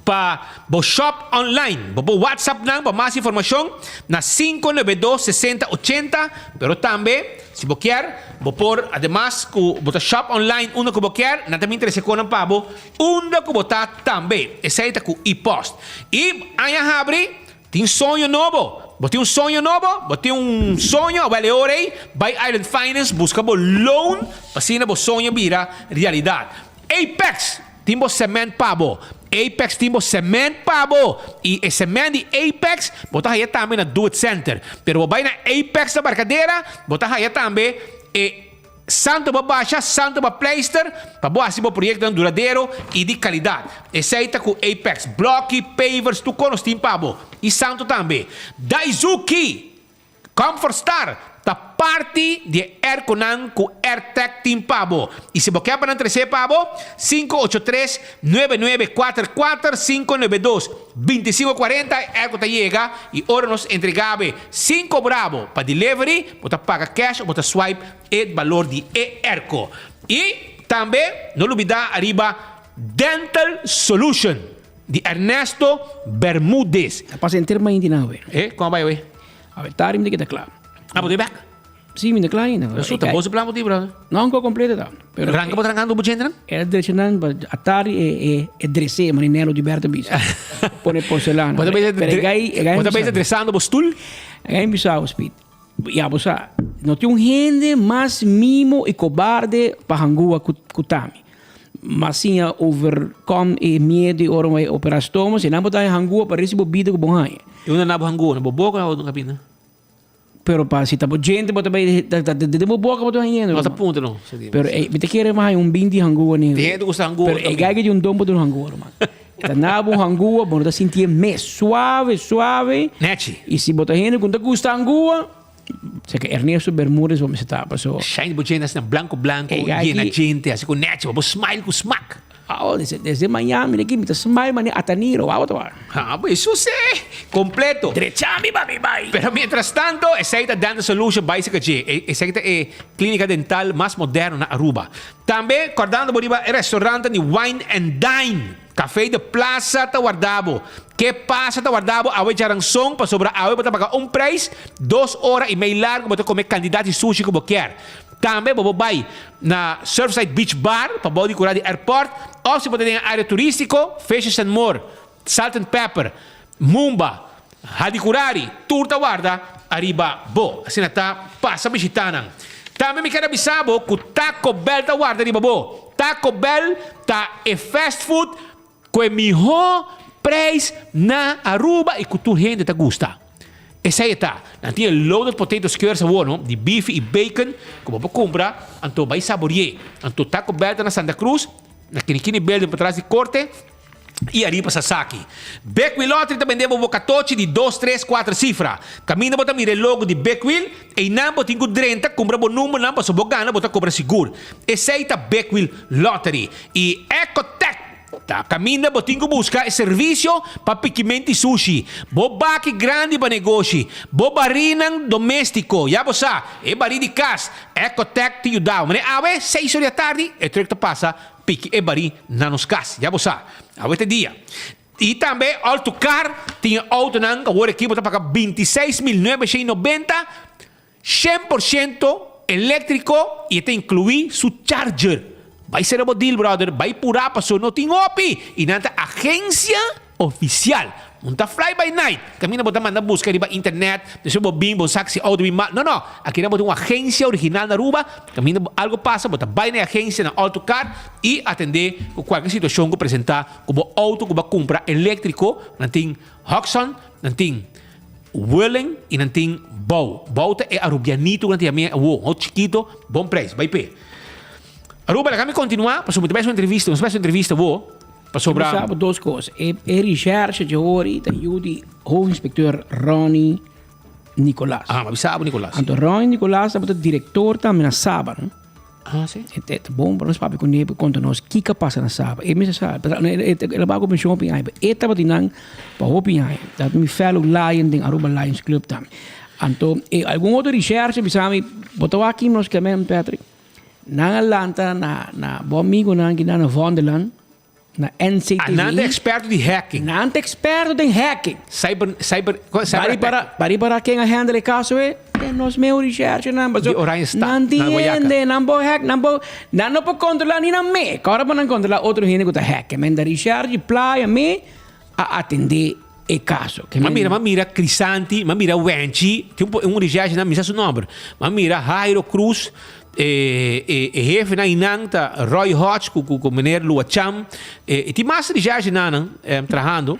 Pa bo shop online, bo por WhatsApp nan pa mas informacion na 592 60 80, pero tambe si bo kier bo por ademas cu bo ta shop online unda cu bo kier, nan ta bin trece conan pa bo unda cu bo ta tambe. Esey ta cu e-post. Y aña habri tin soño nobo. Bo tin un soño nobo? Bo tin un soño? Awel e ora ey bay Island Finance busca bo loan pa asina bo soño bira realidad. Apex! Tin bo cement pa bo. Apex tin bo cement pa bo. Y e cement di Apex bo ta haya tambe na Do It Center. Pero bo bay na Apex na Barcadera, bo ta haya tambe e santo pa basha, santo pa pleister, pa bo haci bo proyectonan duradero y di calidad. Esey ta cu Apex. Bloki, pavers, tur cos nos tin pa bo. Y santo tambe. Daizuki! Comfort Star ta parti di e airconan cu Airtec tin pa bo. Y si bo kier pa nan trece pa bo, 583 9944 592 2540 e airco ta yega y ora nos entregabe sin cobra bo pa delivery, bo ta paga cash o bo ta swipe e balor di e airco. Y tambe no lubida ariba Dental Solution. Di Ernesto Bermudez. Ta pasa enter mainti nan awe. Eh, con a bai awe? Awe tardi mi ta keda kla. Ah, bo ta bek? Si, mi ta kla ainda. Eso ta bo su plan bo tin, brother. No, anko completo ta. Pero Ranka bo ta rankando bo djente nan? E drecha nan, pa a tardi e e e drese, mane Nelo Gilberto bisa. Pone porcelana. Bo ta bisa Pero e gai, e gai bo ta bisa dresando bo stoel? E gai bisa bo, Speed. Ya bo sa, no tin un hende mas mimo i kobarde pa hangua ku ku tami. Mas siña overcome e miedo i ora bo a opera stoma, si nan bo ta haña hangua pa resi bo bida ku bo haña. I unda na bo hangua? Na bo boka o na kabina? Pero pa si ta bo djente bo ta bai ta ta den bo boka bo ta hañendo. No ta punta no. Pero e mi ta kere mas haña un binti hangua ni. Tin hende gusta hangua Pero e gai ke di un don bo duna hangua ruman. E ta na bo hangua bo no ta sintié mes suave suave. Nechi. I si bo ta hende ku no ta gusta hangua. Seke Ernesto Bermudez bo mester ta paso. Shine bo djente asina blanco blanco yena djente asi cu nechi bo smile cu smak. Oh desde Miami de aki mi ta smile mane Ataniro wou ta wou. Ha bo eso si completo. Drecha mi pa mi bai. Pero mientras tanto esey ta Dental Solution bai seka dje esey ta e clinica dental mas moderno na Aruba. Tambe cordando bo riba e restaurantnan di Wine and Dine. Café de Plaza ta warda bo. Ke pasa ta warda bo awe djaranson pasobra awe bo ta paga un prijs, dos ora y mei largo bo ta come cantidad di sushi cu bo kier. Tambe bo por bay na Surfside Beach Bar pabou di cura di airport of si bo ta den e area turistico, Fishes and More, Salt and Pepper, Mumba, Hadicurari, tur ta warda ariba bo. Asina ta pasa bishita nan. Tambe mi kier a bisa bo cu Taco Bell ta warda riba bo. Taco Bell ta e fast food cu e miho prijs na Aruba y cu tur hende ta gusta. Esey e ta. Nan tin e loaded potato squares awor no, di beef y bacon cu bo por cumpra anto bay saborie. Anto Taco Bell ta na Santa Cruz, na Kinikini Building patras di Corte. i ariba Sasaki. Big Wheel Lottery ta bende bo bo katochi di dos, tres, kuater sifra. Kaminda bo ta mira e logo di Big Wheel, einan bo tin ku drenta kumpra bo numbernan pasobra bo gana bo ta kobra sigur. Esei ta Big Wheel Lottery. I Ecotech ta kaminda bo tin ku buska e servisio pa pikimenti sushi, bo baki grandi pa negoshi, bo barinan domestiko, ya bo sa, e bari di kas. Ecotech ta yuda bo. Manera awe, seis or di atardi, e truk ta pasa Piki e barí na nos kas, ya bo sa. Awe ta e dia. I tambe Alto Car tin e outonan ku awor aki bo ta paga 26.990. 100% eléktriko i e ta inkluí su charger. Bai sera bo deal brother, bai purá paso no tin hopi i nan ta agensia ofisial. Un ta fly by night, kaminda bo ta manda buska riba internet, despues bo bin bo sa si outo bin mal. No no, aki nan bo tin un agensia original na Aruba, kaminda algo pasa bo ta bai na e agensia na Auto Car i atendé ku kualke situashon ku presentá ku bo outo ku bo a kumpra eléktriko. Nan tin Hudson, nan tin Welling i nan tin Bou. Bou ta e Arubianito ku nan tin yam'é awor, un outo chikito, bon preis, bai p'e. Aruba, laga mi kontinuá pasobra mi ta bai hasi un entrevista, nos ta bai hasi un entrevista awor. Pasobra. Bo sa dos kos. E e recherche dje hori ta yu di hoofdinspecteur Ronnie Nicolaas. Ah, ma bisa bo Nicolaas. Anto Ronnie Nicolaas tabata director tambe na Saba, no? Ah, si. E ta bon pa nos papia kuné pa konta nos kiko a pasa na Saba. E mester sa. El a bai ku penshon hopi aña, pero e tabatin nan pa hopi aña. Ta mi fellow lion den Aruba Lions Club tambe. Anto e algun otro recherche bisa mi, bo ta wak nos kemen Patrick? Nan a lanta na na bo amigonan ki nan na Vondeland, na NCTV. Ah, nan ta experto di hacking. Nan ta experto den hacking. Cyber, cyber, cyber Bari para, bari para ken a handle e caso e? E nos meu recherche nan. Di Oranjestad, Nan na Guayaca. tiende, nan bo hack, nan bo, nan no por controla ni nan me. Ora pa nan controla otro hende cu ta hack. Men da recherche playa me a atende e caso. M'a mira, m'a mira Crisanti, m'a mira Wenchi, tin un un recherche nan misa su nomber. M'a mira Jairo Cruz, e e e hefe nan einan ta Roy Hodge cu cu cu meneer Luacham. E e tin mas recherche nan nan trahando,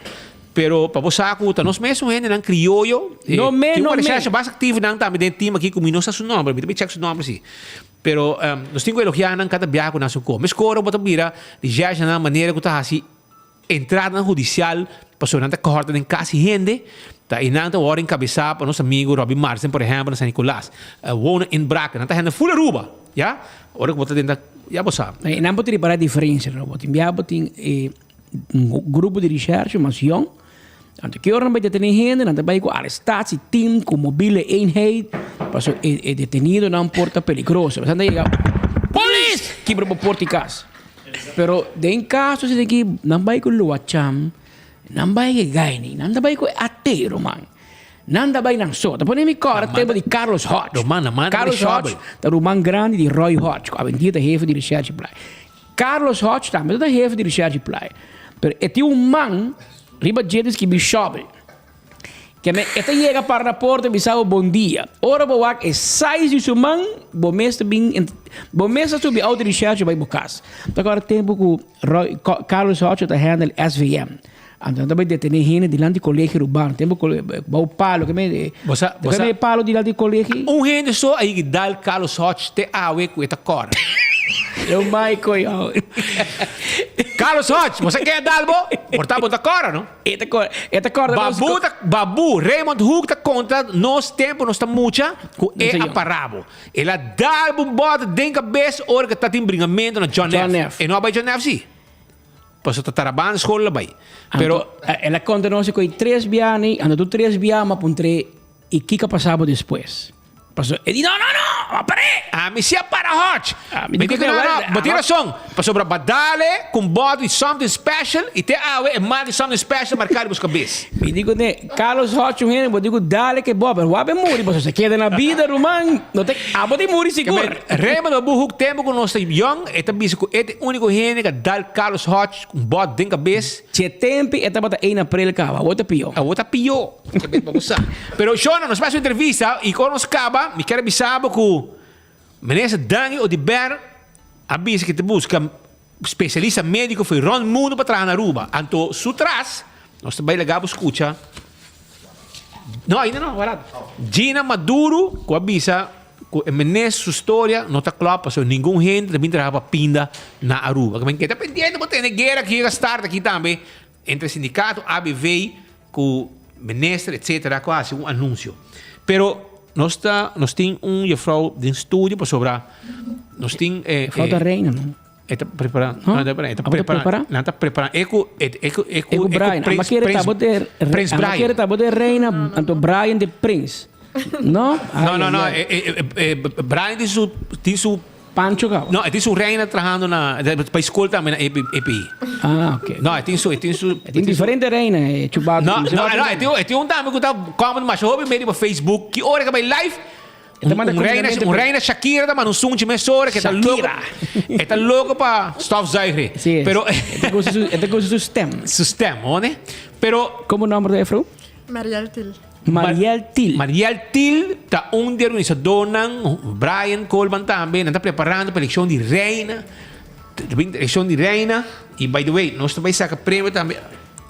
pero pa bo sa cu ta nos mesun hendenan crioyo. No me, tin no un me. recherche basta activo nan tambe den team aki cu mi no sa su nomber, mi ta bay check su nomber si. Pero nos tin cu elogia nan cada biaha cu nan su come. Mescora bo ta mira recherche nan manera cu ta haci. Entradanan hudisial pasobra nan ta kòrta den kas di hende, ta i nan ta wòrdu enkabesá pa nos amigu Robby Marsen por ehèmpel na San Nicolas. Wonen inbraken, nan ta hende ful Aruba, ya. Ora ku bo ta den ta, ya bo sa. I nan por ta ripará diferensia, no? Bo tin bia bo tin e un grupo di recherche mas yòn, anto ki ora nan bai detené hende nan ta bai ku arestatie team, ku mobiele eenheid, pasobra e detenidonan por ta peligroso. Nan ta yega, Polis! Kibra bo porta di kas. Pero den caso asina aki nan bai cu Luacham, nan bai cu Gaini, nan ta bai cu Atero man. Nan ta bai nan so. Ta pone mi cora tempo di Carlos Hodge. Ruman, nan manda Carlos Hodge ta ruman grandi di Roy Hodge, cu awendia ta hefe di Recherche Playa. Carlos Hodge tambe ta hefe di Recherche Playa. Pero e tin un man riba dje ta skibi Shovel. Ke men e ta yega para na porta i bisa bo bon dia. Ora bo wak e size di su man, bo mes ta bin, bo mes ta subi auto di Sergio bai bo kas. Ta kòrda tempu ku Roy, Carlos Hodge ta handle SVM. Anto nan ta bai detené hende dilanti Colegio Urbano. Tempu ku bou palo, ke men, Bo sa, bo ke sa. men e palo dilanti colegio? Un hende so a yega dal Carlos Hodge te awe ku e ta kòrda. Yo Michael, yo. Carlos Hodge, bo sa ken a dal bo? Por ta bo ta kòrda, no? E ta kor, e ta korda nos Babu ta, Babu, Raymond Hoek ta konta nos tempu nos ta mucha ku e a para bo. El a dal bo un bòt den kabes ora ku ta tin bringamentu na John John F. F. E no a bai John F si. Pasobra ta Tarabana skol el a bai. Pero. Anto, el a konta nos ku e tres bia ni, anto tur tres bia mi a puntr'é i kiko a pasa bo despues. Pasobra e di, no, no, no, a par'é! Ami si a para Hodge. Mi Mi di di ku ku no, no, wel, bo tin ama- rason. Pasobra ba dale ku un bòt di something special i te awe e mark di something special marká riba su kabes. Mi di ku ne, Carlos Hodge un hende, bo di ku dale ke bo, pero wak be muri, pasobra se keda na bida, ruman, no te, abo tin muri sigur. Raymond Babu Hoek tempu ku nos ta yòn, e ta bisa ku e ta e úniko hende ku a dal Carlos Hodge ku un bòt den kabes. Dje tempi e tabata ein april kaba, awor ta pió. Awor ta pió. Pero Shona, nos bai su entrevista y ora nos caba, mi kier bisa bo cu Minister Dangui Oduber a bisa cu ta busca specialista medico for rond mundo pa traha na Aruba. Anto su tras, nos ta bai laga bo scucha, no ainda no, wara. Gina Maduro cu a bisa cu e minister su storia no ta klop pasobra ningun hende ta bin traha pa pinda na Aruba. Keda pendiente bo tene guera aki a start aki tambe entre sindicato ABV Ku minister etcetera ku a hasi un anunsio. Pero nos ta nos tin un juffrouw den studio pasobra nos tin e Juffrouw ta reina no? E ta prepara No? no, e ta Abo ta prepara prepara? nan ta prepara e ku e e ku e E ku Brian. Prins Ama kere Prins ta bo de Prins ama Brian. kere ta bo de reina anto Brian de prins. No? No no no Ai, ai, ai. e e e Brian tin su tin su Pancho caba. No, e tin su reina trahando na pa e school tambe na EPI. Ah, ok. No, e tin su, e tin su. E tin diferente reina, e Chewbacca. No, no, no, e tin, e tin un tambe cu ta comment masha hopi medio pa Facebook. Ki ora cu bai live? Un reina, un reina Shakira ta manda un sunchi mesora que ta loco. E ta loco pa stofzuiger. Sí, Pero e ta gusta su stem. Su stem, hoor. Pero Como nomber de juffrouw? Marielle Til. Marielle Til. Marielle Til ta un di organisadornan, Brian Coleman tambe, nan ta preparando pa eleccion di reina. Eleccion di reina. Y by the way, nos ta bay saca premio tambe.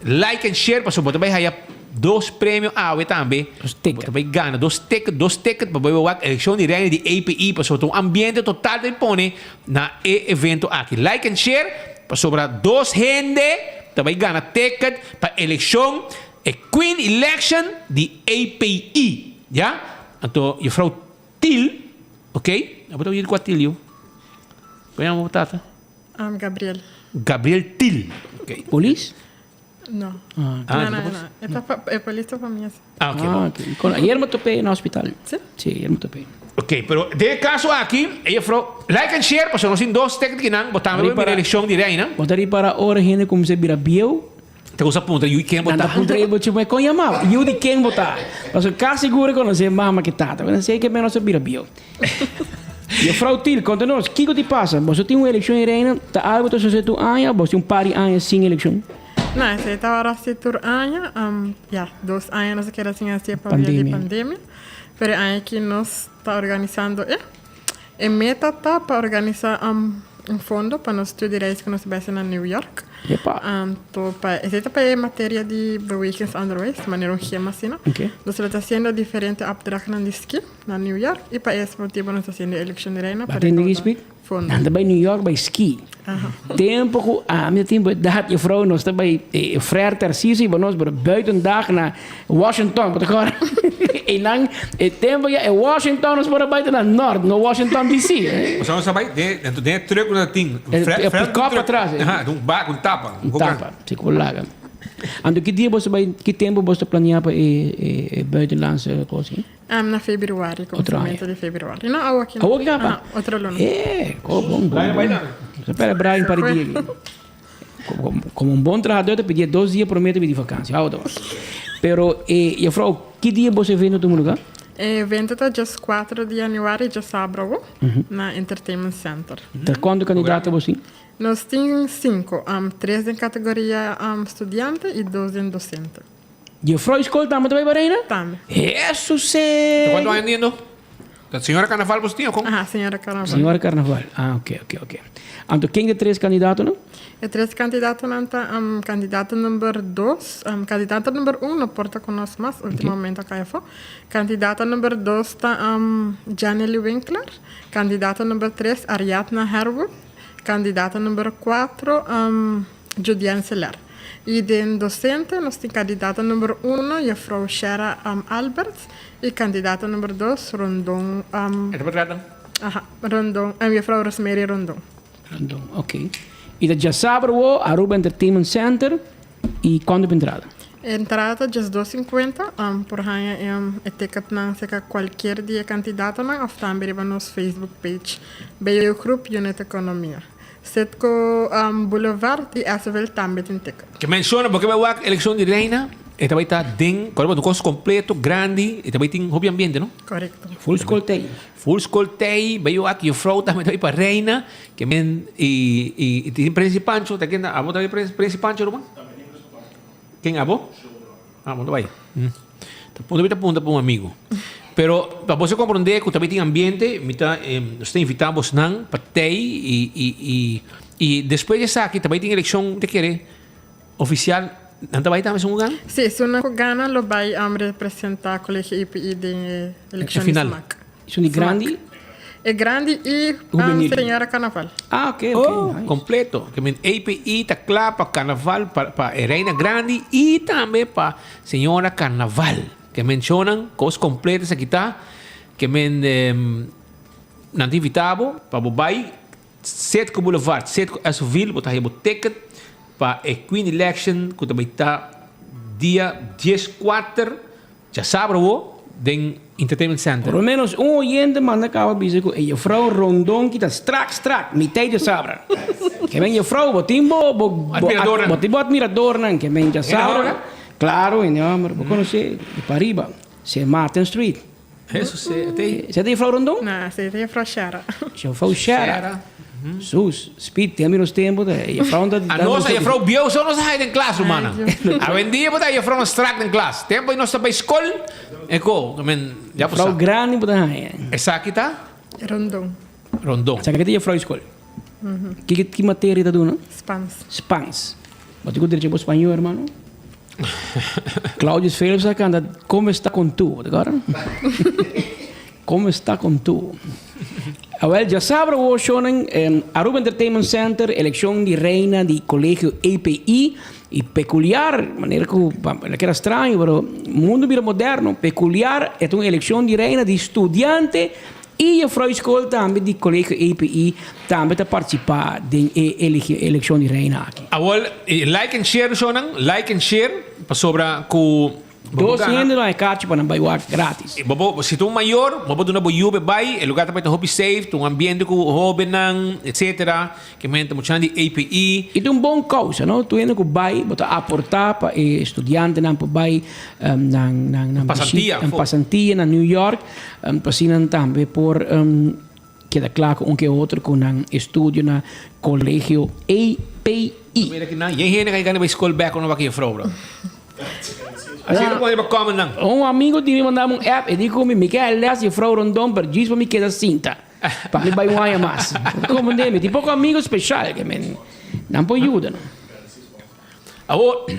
Like and share pasobra bo ta bay haya dos premio awe tambe. Dos ticket. Bo ta bay gana dos ticket, dos ticket pa bay wak eleccion di reina di APE pasobra ta un ambiente total ta bay pone na e evento aki. Like and share pasobra dos hende ta bay gana ticket pa eleccion e Queen Election di APE. Ya? Anto juffrouw Til, ok? Abo ta oye di kua Til yu? Kon yama bo tata? Gabriel. Gabriel Til. Ok. Polis? No. Ah, no, no, no. E ta pa, e polis ta pa mi así. Ah, ok. Ah, ok. Kon, ayer me topé na hospital. Sí? Sí, ayer me topé. Ok, pero den e caso aki, e juffrouw, like and share, pasobra nos tin dos ticket kinan, bo tambe bo mira eleccion di reina. Bo ta ripara ora hende cuminsa bira bieu. Ta gusta puntra yu di ken bo ta. Nan ta puntra bo chuma kon yama yu di ken bo ta. Pasobra casi seguro conoce mama ki tata. Pero sei ke menos a bira bieu. Juffrouw Til, konta nos, kiko ti pasa? Boso tin un eleccion di reina, ta algo ta sucede tur aña of boso tin un par di aña sin eleccion? No, esei ta ora si tur aña. Ya, dos aña nos a keda sin hacié pabia di pandemia. Pero e aña aki nos ta organisando e. E meta ta pa organisa un fondo pa nos studiereis ku nos bai hasi na New York. Anto pa esei ta pa e materia di bewegingsonderwijs, manera un gema asina. Nos lo ta hasiendo diferente opdrachtnan di ski na New York i pa es motibu nos ta hasiendo e elekshon di reina pa rekouda fondo. Nan ta bai New York bai ski. Tempo ku ami ta tin bo edat juffrouw nos ta bai Frère Tarcisio iba nos pero buitendag na Washington bo ta kòrda einan e tempo ya e Washington nos por a bai ta na nort no Washington DC. Pasobra nos a bai den den e truck ku nos a tin E pick-up atras. Aha un bak un tapa. Un tapa si ku laga. Anto ki dia boso bai ki tempo boso ta planea pa e buitenlandse kos aki? Na februari, comensamento di februari. No, awo aki. Awo aki kaba? Aha, otro luna. Eh, ko bon, bon, bon. Espera Brian para di dia aki. Como un bon trahador ta pidié dos dia promé ta pidi vakantie. Hou ta Pero, eh, juffrouw, ki dia boso evento tuma lugar? E evento ta djes 4 di januari, djasabra awo, na Entertainment Center. Ta kuantu kandidato boso tin? Nos tin sinku, tres den kategoria studiante i dos den dosente. Juffrouw school tambe ta bai pa Reina? Tambe. Hesus eh! Ta cuanto aña niendo? Ta señora Carnaval boso tin o con? Aha, señora Carnaval. Señora Carnaval. Ah, ok, ok, ok. Anto ken ta e tres kandidatonan? E tres kandidatonan ta kandidato number dos, kandidato number un no por ta ku nos mas, ultimo momento a kai afó. Kandidato number dos ta Janely Winkler, kandidato number tres Ariadna Herwood, kandidato number cuatro Judian Seler. I den docente nos tin candidato number uno juffrouw Shera Alberts y candidato number dos Rondon E ta patrata? Aha, Rondon, juffrouw Rosemary Rondon. Rondon, ok. Y ta djasabra wo Aruba Entertainment Center y cuanto pa entrada? Entrada ta djesdos cincuenta, por haña e ticketnan cerca cualkier di e candidatonan of tambe riba nos Facebook page Beyo Groep Unit Economia. Citgo Boulevard y Esville tambe tin ticket. Ke menciona bo ke bai wak eleccion di reina e ta bai ta den kòrda bo un kos completo grandi e ta bai tin hopi ambiente no? Correcto. Full school tei. Full school tei bai wak juffrouw tambe ta bai pa reina ke men y y tin Prince Pancho ta ken abo ta bai Prince Pancho ruman? Ken abo? Ah, bo ta bai. Ta punta mi ta punta pa un amigo. Pero pa boso comprende cu tambe tin ambiente, mi ta nos ta invita bosnan pa tei y y y y despues di esaki tambe tin eleccion ta kere oficial, nan ta bai tambe esun cu gana? Si, esun cu gana lo bai representa Colegio IPI den e eleccion di smac. Esun di grandi? E grandi y señora Carnaval. Ah, ok, ok. Oh, nice. Completo. Ke men API ta kla pa Carnaval, pa, pa e Reina Grandi y tambe pa señora Carnaval. Ke mencionan, cos completo esaki ta. Ke men nan ta invita bo pa bo bay Citgo Boulevard, Citgo Esoville, bo ta haya bo ticket pa e Queen Election cu ta bay ta dia dieskuater Djasabra wo den Entertainment Center. Por lo menos un oyente manda caba bisa cu e juffrouw Rondon kita strak strak mitey djasabra. Ke men juffrouw bo tin bo bo bo Admiradornan. bo tin bo admiradornan ke men djasabra. Hende homber? Claro hende homber bo conoce di pariba Sint Maarten Street. Jesus, te. Esei ta juffrouw Rondon? No, esei ta juffrouw Shera. Juffrouw Shera. Sus, speed, tem menos tempo. Juffrouw ta. A nos, a juffrouw bieu so nos a haña den klas, rumannan. Awendia bo ta juffrouw nan strak den klas. Tempo nos ta bay skol, e ko, men, ya bo sa. Juffrouw grandi bo ta haña. Esaki ta? Rondon. Rondon. Esaki ta juffrouw skol. Ki ki materia ta duna? Spans. Spans. Bo tin ku drecha bo spañó, hermano. Claudius Philips a canta Como está con tú, bo ta acorda? Como está con tú. Awel, djasabra wo shownan Aruba Entertainment Center, eleccion di reina di colegio EPI y peculiar, manera cu la keda straño, pero mundo bira moderno, peculiar e ta un eleccion di reina di studiante Y juffrouw school tambe di Colegio EPI tambe ta participa den e eleccion di reina aki. Awor like and share shownan, like and share pasobra cu bo por Dos gana. hende lo haña kaartje pa nan bai wak gratis. Bo por, si ta un mayor, bo por duna bo yu be bai, e lugar ta bai ta hopi safe, ta un ambiente cu hobennan, etcetera, ke men ta muchanan di EPI. Y ta un bon causa, no? Tur hende cu bai, bo ta aporta pa e studiantenan por bai nan nan nan Pasantia, bishita, nan pasantia na New York. Pa asina nan tambe por keda kla ku un ke otro ku nan estudio na Kolegio EPI. Mira ki nan, yen hende ka gana bai skol bek ora wak jefrou bro. Asina no pone riba comment nan. Un amigo di mi mandami un app, e di ku mi, mi ke a les jefrou Rondon pero djis pa mi keda sinta. Pa mi bai un aña mas. Komprende mi? Tin poko amigo speshal ke men nan por yuda no. Awor.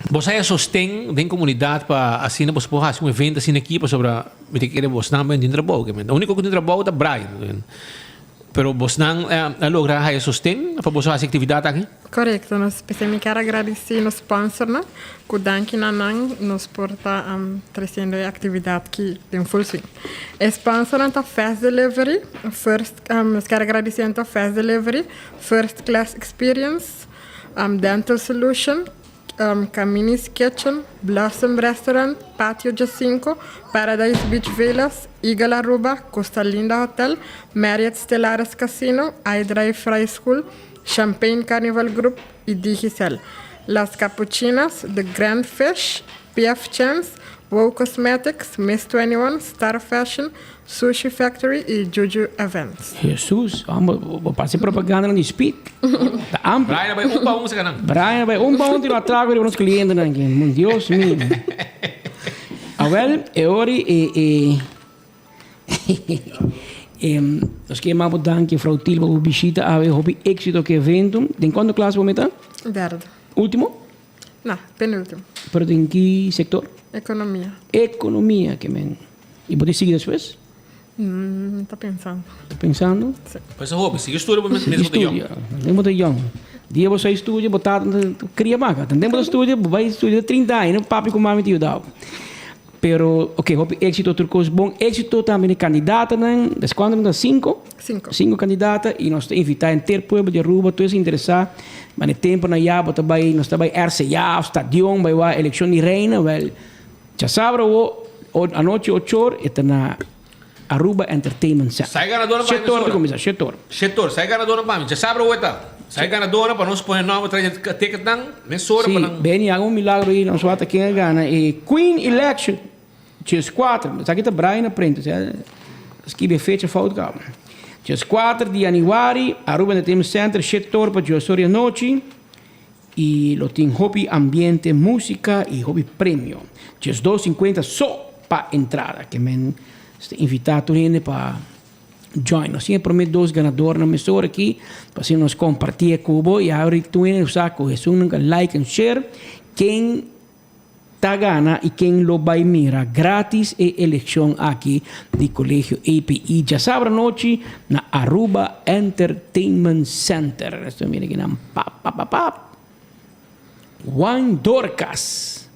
Bos haya sosten den comunidad pa asina bos por haci un evento asina aki pasobra mi ta kere bosnan ben tin trabou. E unico cu tin trabou ta Brian. Pero bosnan a logra haya sosten pa boso haci actividad aki? Correcto, nos p'esei mi kier a gradici nos sponsornan cu danki na nan nos por ta treciendo e actividad aki den full swing. E sponsornan ta Fast Delivery, First nos kier a gradici anto Fast Delivery, First Class Experience, Dental Solution, Camini's Kitchen, Blossom Restaurant, Patio Jacinco, Paradise Beach Villas, Eagle Aruba, Costa Linda Hotel, Marriott Stellaris Casino, iDrive Fry School, Champagne Carnival Group y Digicel. Las Capuchinas, The Grand Fish, PF Chang's, Wow Cosmetics, Miss 21, Star Fashion, Sushi Factory y Juju Events. Jesus, homber, bo parse propagandanan di Speed. Ta amplio. Brian a bai un pa un saka nan. Brian a bai un pa un tira atraco riba nos clientenan aki. Mon Dios mio. Awel, e ori e e e nos ke yama bo danki Frau Til pa bo bishita awe. Hopi éxito ku e evento. Den cuanto klas bo meta? Derde. Ultimo? No, penultimo. Pero den ki sector? Economia. Economia, ke men. Y bo tin sigui despues? Mm, ta pensando. Ta pensando? Sí. Pues hopi, sigui studia bo mes bo ta yong. Den bo ta yong. Dia bo sai studia, bo tata ta cria maca. Den bo ta studia, bo bai studia 30 aña, papi cu mami ta yuda bo. Pero, ok, hopi éxito tur cos bon. Éxito tambe di candidatanan. Des cuanto nan ta? Cinco? Cinco. Cinco candidata y nos ta invita henter pueblo di Aruba, tur es interesa. Ma na e tempo nan ya bo ta bai, nos ta bai RCA of stadion bai wak eleccion di reina, wel, djasabra awo anochi ocho or e ta na Aruba Entertainment Center. Sai ganadornan pa mi Shete or ta mesora. cuminsa, shete or. Shete or. Sai ganadornan pa mi. Djasabra awo e ta. Sai ganadornan pa nos pone nomber trae dje ticketnan mesora pa Sí, nan. Benny haga un milagro ayi, nos wak ta ken a gana e Queen Election. Djeskuater, esaki ta Brian a print, osea skibi e fecha fout kaba. Djeskuater di januari, Aruba Entertainment Center, shete or pa djos or di anochi, y lo tin hopi ambiente, musica y hopi premio. Djesdos sinkuenta so pa entrada, ke men ta invita tur hende pa join. Nos tin e prome dos ganadornan mesora aki, pa asina nos comparti e ku bo y ahora tur hende sa ku esun nan ka like en share, ken ta gana y ken lo bay mira gratis e eleccion aki di Colegio API djasabra nochi na Aruba Entertainment Center. Esto mira aki nan pap pap pap pap. Juan Dorcas.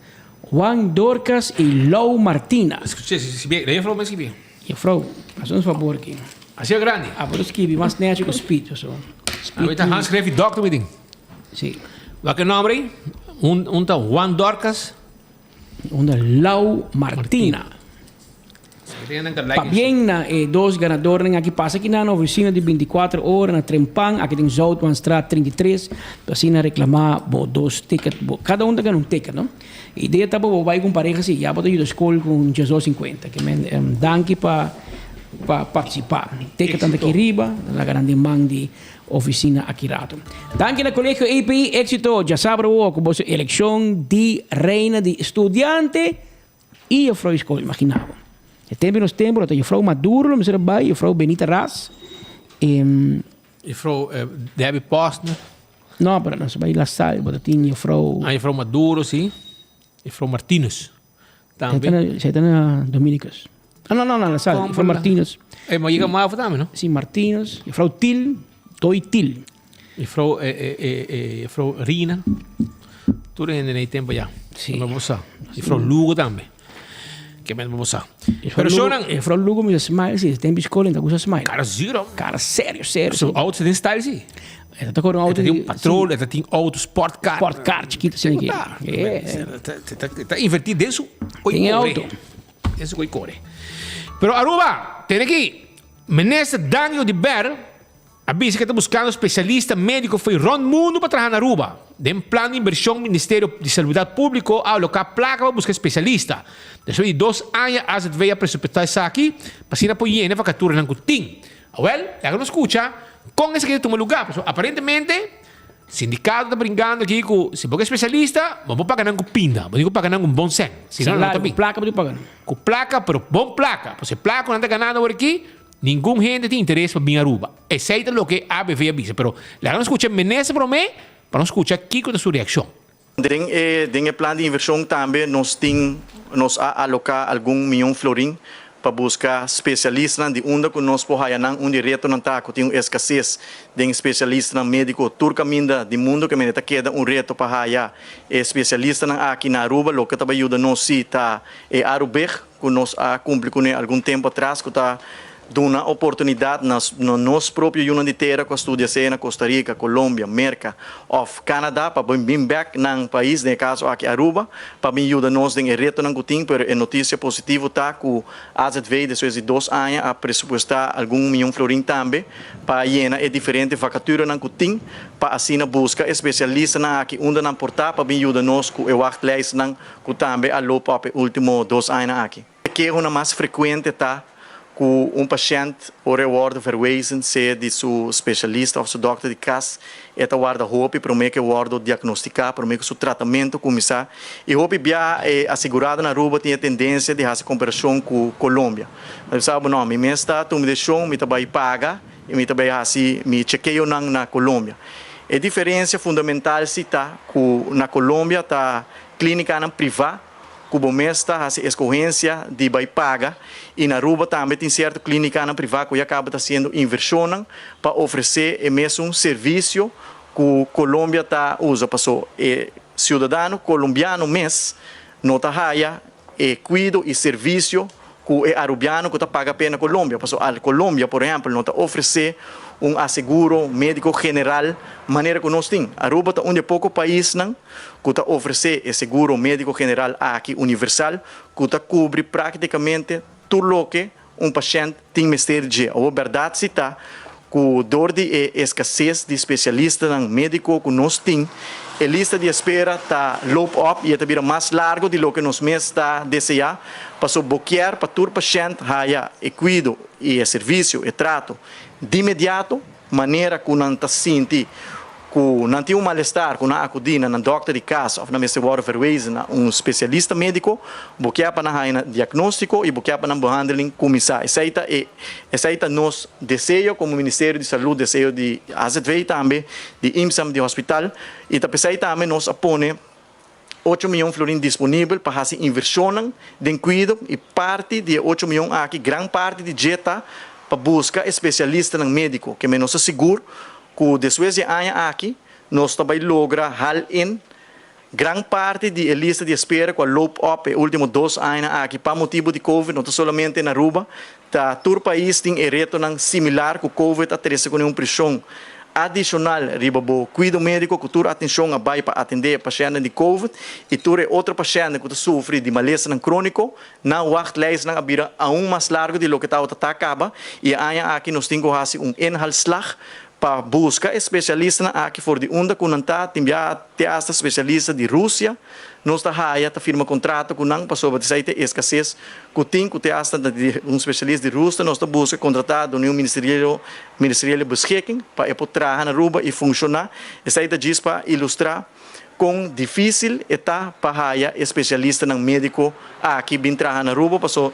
Juan Dorcas y Lou Martina. Escuché, si si bien, juffrouw me skibi. Juffrouw, haz un favor aki. Así grandi. Ah, pero skibi mas nechi cu speed, so. Speed. Ahorita handschrift y doctor me ding. Sí. Wak e nomber ei? Un, un ta Juan Dorcas. Un ta Lau Martina. Pabien na e dos ganadornan aki. Pasa aki na na oficina di 24 ora na Trempan, aki den Zoutmanstraat 33, pa asina reclama bo dos ticket. Bo, cada un ta gana un ticket, no? E idea ta pa bo bai cu un pareha si, ya bo ta yuda school cu un 1250. Ke men, danki pa pa participa. Ticketnan ta aki riba, ta laga nan den man di oficina aki rato. Danki na Colegio EPI, exito djasabra awo cu boso eleccion di Reina di Studiante y Juffrouw di School, imagina bo. E tempo di nos tempo lo ta Juffrouw Maduro lo mester a bay, Juffrouw Benita Ras, e. Juffrouw Debbie Posner. No, pero nos a bay La Salle, bo ta tin Juffrouw. Ah, Juffrouw Maduro, si. Juffrouw Martinus tambe. Zij ta na Dominicus. Ah, no, no, no, La Salle. Juffrouw Martinus. Eh, maar je kan tambe, no? Si, Martinus. Juffrouw Til, Toy Til. Juffrouw, eh, eh, eh, juffrouw Rina. Tur hende na e tempo ya. Si. No bo sa. Juffrouw Lugo tambe. Ke men bo sa. Pero shonan. Juffrouw Lugo mi smile si, tempo school ta gusta smile. Cara zero. Cara serio, serio. Su auto tin style si. E ta corre un auto. E tin un patrol, e tin auto sport car. Sport car chiquito asina aki. Ta inverti den su Den e auto. Den su core. Pero Aruba, tene aki Minister Daniel Oduber a bisa ku e ta buskando spesialista médiko fo'i rònt mundu pa traha na Aruba. Den plan di invershon Ministerio di Salubridat Públiko a aloká plaka pa buska spesialista. Despues di dos aña AZV a presupuestá esaki pa asina por yena e vakaturanan ku tin. Awèl, laga nos skucha kon esaki ta tuma lugá, pasobra aparentemente sindikato ta bringando aki ku si bo ke spesialista, bo por paga nan ku pinda, bo tin ku paga nan ku un bon sèn, si no nan no ta bin. Ku plaka bo tin ku paga nan. Ku plaka, pero bon plaka. Pasobra e plaka ku nan ta ganando awor aki, Ningun hende tin interes pa bin Aruba. Esei ta loke ABV a bisa, pero laga nos skucha Minister promé pa nos skucha kiko ta su reakshon. Den e den e plan di invershon tambe nos tin nos a aloká algun miyon florin pa buska spesialistanan di unda ku nos por haya nan. Un di retonan ta ku tin un eskases den spesialistanan médiko tur kaminda di mundu ke mende ta keda un reto pa haya e spesialistanan aki na Aruba. Loke ta bai yuda nos si ta e Arubig. ku nos a kumpli kuné algun tempu atras ku ta duna oportunidat na nos propio yunan di tera ku a studia sea na Costa Rica, Colombia, Merka òf Canada pa bin bèk nan pais, den e kaso aki Aruba, pa bin yuda nos den e retonan ku tin. Pero e notisia positivo ta ku AZV despues di dos aña a presupuestá algun miyon florin tambe pa yena e diferente vakaturanan ku tin pa asina buska e spesialistanan aki unda nan por ta pa bin yuda nos ku e wachtlijstnan ku tambe a loop op e último dos añanan aki. E kehonan mas frekuente ta ku un pashènt ora e wòrdu verwezen sea di su spesialista òf su dòkter di kas, e ta warda hopi promé ku e wòrdu diagnostiká, promé ku su tratamentu kuminsá. I hopi biaha e asegurado na Aruba tin e tendensia di hasi komparashon ku Colombia. Nan bisa bo, no, mi mes ta tuma desishon, mi ta bai paga i mi ta bai hasi mi chekeonan na Colombia. E diferensia fundamental si ta ku na Colombia ta Klínikanan privá ku bo mes ta hasi eskohensia di bai paga i na Aruba tambe tin sierto klínikanan privá ku ya kaba ta hasiendo invershonnan pa ofresé e mesun servisio ku Colombia ta usa paso e siudadano kolombiano mes no ta haya e kuido i servisio ku e arubiano ku ta paga p'e na Colombia. Pasobra al Colombia, por ehèmpel, no ta ofresé un aseguro médiko general manera ku nos tin. Aruba ta un di e poko paisnan ku ta ofresé e seguro médiko general aki universal ku ta kubri práktikamente tur loke un pashènt tin mester di dje. Awor bèrdat si ta ku dor di e eskases di spesialistanan médiko ku nos tin, e lista di espera ta loop op i e ta bira mas largu di loke nos mes ta deseá, pasobra bo kier pa tur pashènt haya e kuido i e servisio, e trato, di mediato. Manera ku nan ta sinti ku nan tin un malestar ku nan akudí na nan dòkter di kas òf nan mester wòrdu verwezen na un spesialista médiko, bo kier pa nan haña nan diagnóstiko i bo kier pa nan behandeling kuminsá. Esei ta e esei ta nos deseo komo Ministerio di Salud, deseo di AZV tambe, di IMSAM, di hospital i ta p'esei tambe nos a pone ocho miyon florin disponibel pa hasi invershonnan den kuido i parti di e ocho miyon aki, gran parti di dje ta pa buska e spesialistanan médiko. Ke men nos ta sigur ku despues di e aña aki nos ta bai logra hal in gran parti di e lista di espera ku a loop op e último dos añanan aki pa motibu di covid. No ta solamente na Aruba, ta tur pais tin e retonan similar ku covid a trese kuné un preshon. Adishonal riba bo kuido médiko ku tur atenshon a bai pa atendé e pashèntnan di covid i tur e otro pashèntnan ku ta sufri di malesanan króniko, nan wachtlijstnan a bira aun mas largu di loke tabata ta kaba i e aña aki nos tin ku hasi un inhaalslag pa buska e spesialistanan aki for di unda ku nan ta, tin bia te asta spesialista di Rusia nos ta haya ta firma kontrato ku nan pasobra esei ta e eskases ku tin ku te asta di un spesialista di Rusia nos ta buska kontratá dor un ministerio Ministeriële beschikking pa e por traha na Aruba y funciona. Esey ta djis pa ilustra con dificil e ta pa haya e specialistanan medico aki bin traha na Aruba paso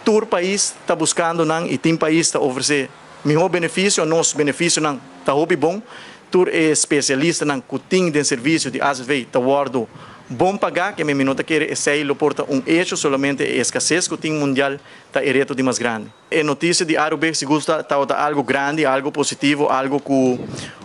tur pais ta buscando nan y tin pais ta ofrece miho beneficio. Nos beneficionan ta hopi bon. Tur e specialistanan cu tin den servicio di azv ta wordo bon paga. Keme mi no ta kere esey lo por ta un hecho, solamente e escasez cu tin mundial ta e reto di mas grandi. E noticia di Arubig sigur ta tabata algo grandi, algo positivo, algo cu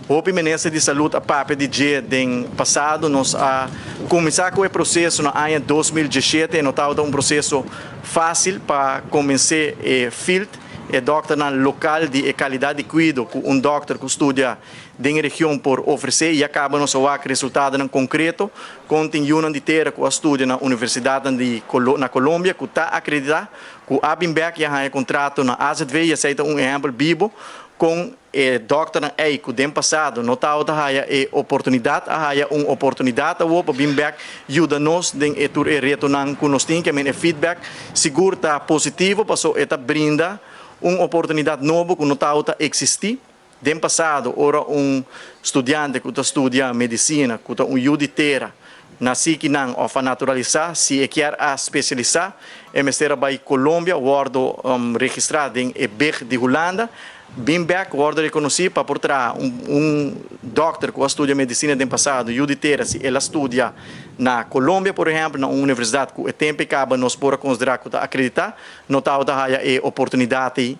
hopi Minister di Salud a papia di dje den pasado. Nos a cuminsa cu e proceso na aña 2017 e no tabata un proceso facil pa convence e field, e dokternan local di e calidad di cuido cu un dokter cu studia den e region por ofrece y a caba nos a wak resultadonan concreto con tin yunan di tera cu a studia na universidadnan di na Colombia cu ta acredita Ku a bin bek i a haña kontrato na azv i esei ta un ehèmpel bibo kon e dòkternan ei ku den pasado no tabata haya e oportunidat a haya un oportunidat awor pa bin bek yuda nos den e tur e retonan ku nos tin. Ke men e feedback sigur ta positivo paso e ta brinda un oportunidat nobo ku no tabata eksistí den pasado ora un studiante ku ta studia medisina ku ta un yu di tera nasí kinan òf a naturalisá si e kier a spesialisá e mester a bai Colombia wòrdu registrá den e big di Hulanda bin bèk wòrdu rekonosí pa por traha un un dòkter ku a studia medisina den pasado yu di tera si el a studia na Colombia por ehèmpel na un universidat ku e tempu e kaba nos por a konsiderá ku ta akreditá no tabata haya e oportunidat ei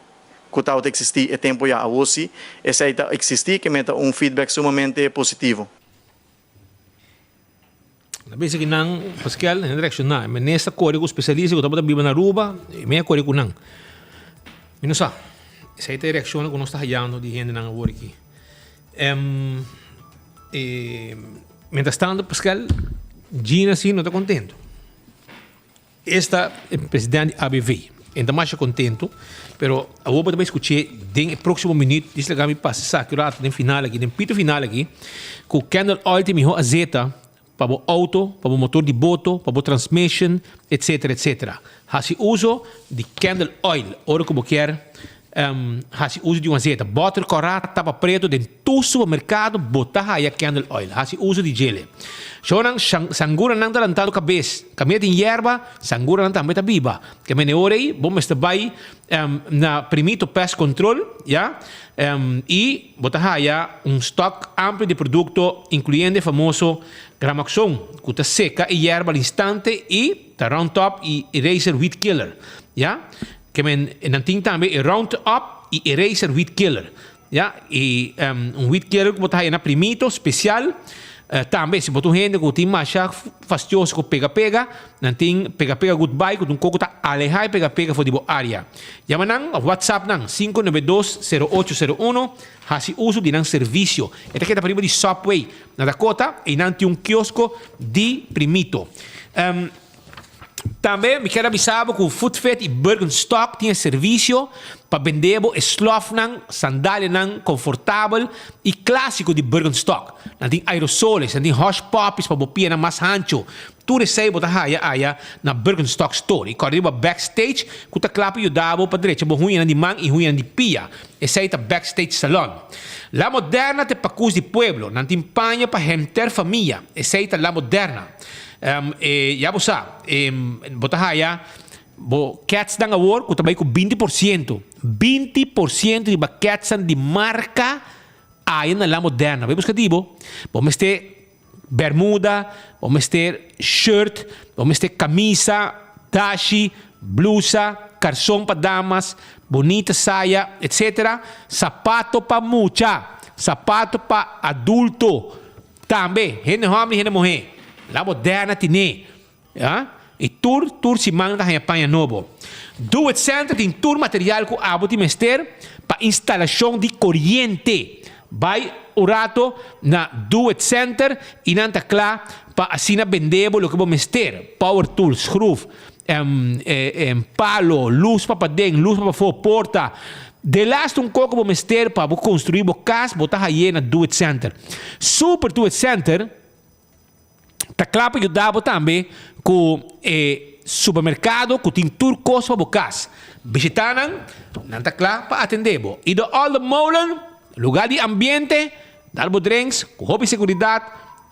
ku tabata eksistí e tempu ya. Awor si esei ta eksistí ke meta un feedback sumamente positivo. Na bisa ki nan Pascal nan reakshoná. E minister kore ku spesialista ku tabata biba na Aruba i mi a kore ku nan. Mi no sa. Esei ta e reakshonnan ku nos ta hayando di hendenan awor aki. Mientras tanto Pascal, Gina si no ta kontento. Esta e president di ABV. E ta masha contento, pero awor bo ta bay scuché den e proximo minuut, dis laga mi pasa esaki un rato den final aki, den pito final aki, cu candle oil ta e miho azeta pa bo auto, pa bo motor di boto, pa bo transmission, etcetera, etcetera. Haci uso di candle oil ora cu bo kier Hasi uso di un azeta. Bòter kòrá tapa pretu den tur supermerkado bo ta haya candle oil. Hasi uso di djele. Shownan sanguranan ta lantando kabes. Kaminda tin yerba, sanguranan tambe ta biba. Ke mene ora ei bo mester bai na Primito Pest Control, ya, i bo ta haya un stock amplio di produkto inkluyendo e famoso Gramoxone ku ta seka e yerba al instante i ta Roundup i Eraser Weed Killer, ya. Ke men nan tin tambe e Round Up i Eraser Weed Killer. Ya, i un weed killer ku bo ta haya na Primito, spesial. Tambe si bo ta un hende ku tin masha fastioso ku pega pega, nan tin Pega Pega Goodbye ku ta un koko ta alehá e pega pega for di bo área. Yama nan òf WhatsApp nan 592 0801, hasi uso di nan servisio. E ta keda pariba di Subway na Dakota, einan tin un kiosko di Primito. Tambe mi kier a bisa bo ku Footfit i Birkenstock tin e servisio pa bende bo e slòfnan, sandalianan konfortabel i klásiko di Birkenstock. Nan tin aerosoles, nan tin hush puppies pa bo pianan mas hanchu. Tur esei bo ta haya aya na Birkenstock Store. I kòrda riba Backstage ku ta kla pa yuda bo pa drecha bo huñanan di man i huñanan di pia. Esei ta Backstage Salon. La Moderna ta e pakus di pueblo. Nan tin paña pa henter famia. Esei ta La Moderna. E ya bo sa, e bo ta haya bo ketsnan awor ku ta bai ku 20%. 20% riba ketsnan di marka aya na La Moderna. Bai buska di bo. Bo mester bermuda, bo mester shirt, bo mester kamisa, dashi, blusa, karson pa damas, bonita saya, etsetera. Sapato pa mucha, sapato pa adulto. Tambe, hende hòmber i hende muhé, La Moderna tin'é, ya, i tur tur siman ta haña paña nobo. Do It Center tin tur material ku abo tin mester pa instalashon di koriente. Bai un rato na Do It Center y nan ta cla pa asina bende bo loke bo mester, power tool, schroef, palo, luz pa paden, luz pa pafó, porta. Delaste un koko bo mester pa bo construi bo cas, bo ta haye na Do It Center. Super Do It Center ta kla pa yuda bo tambe ku e supermerkado ku tin tur kos pa bo kas. Bishita nan, nan ta kla pa atende bo. I de Olde Molen, luga di ambiente, dal bo drinks ku hopi seguridat,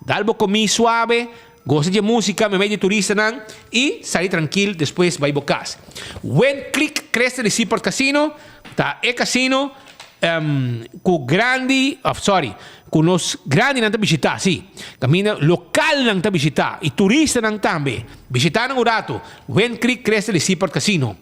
dal bo komí suabe, gosa di e músika meimei di turistanan i sali trankil despues bai bo kas. Wind Creek Crystal di Seaport Casino ta e kasino ku grandi, of sorry, ku nos grandinan ta bishitá, sí, kaminda lokalnan ta bishitá i turistanan tambe. Bishitá nan un ratu, Wind Creek Crystal i Seaport Casino.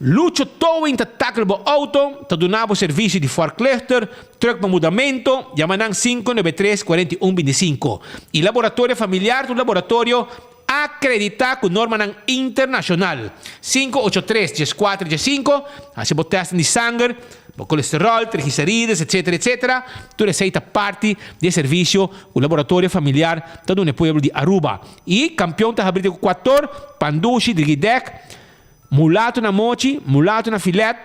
Lucho Towing ta tackle bo auto, ta duna bo servisio di forklifter, truck pa mudamento, yama nan 593 41 25. I Laboratorio Familiar ta un laboratorio Akreditá ku normanan internashonal. Sinku ocho tres dieskuater diesinku, Hasi bo tèstnan di sanger, bo kolesteròl, trigliserides, etsetera, etsetera. Tur esei ta parti di e servisio ku Laboratorio Familiar ta duna e pueblo di Aruba. I kampion ta habri di ku kuator, pandushi, drigidèk, mulato na mochi, mulato na filèt,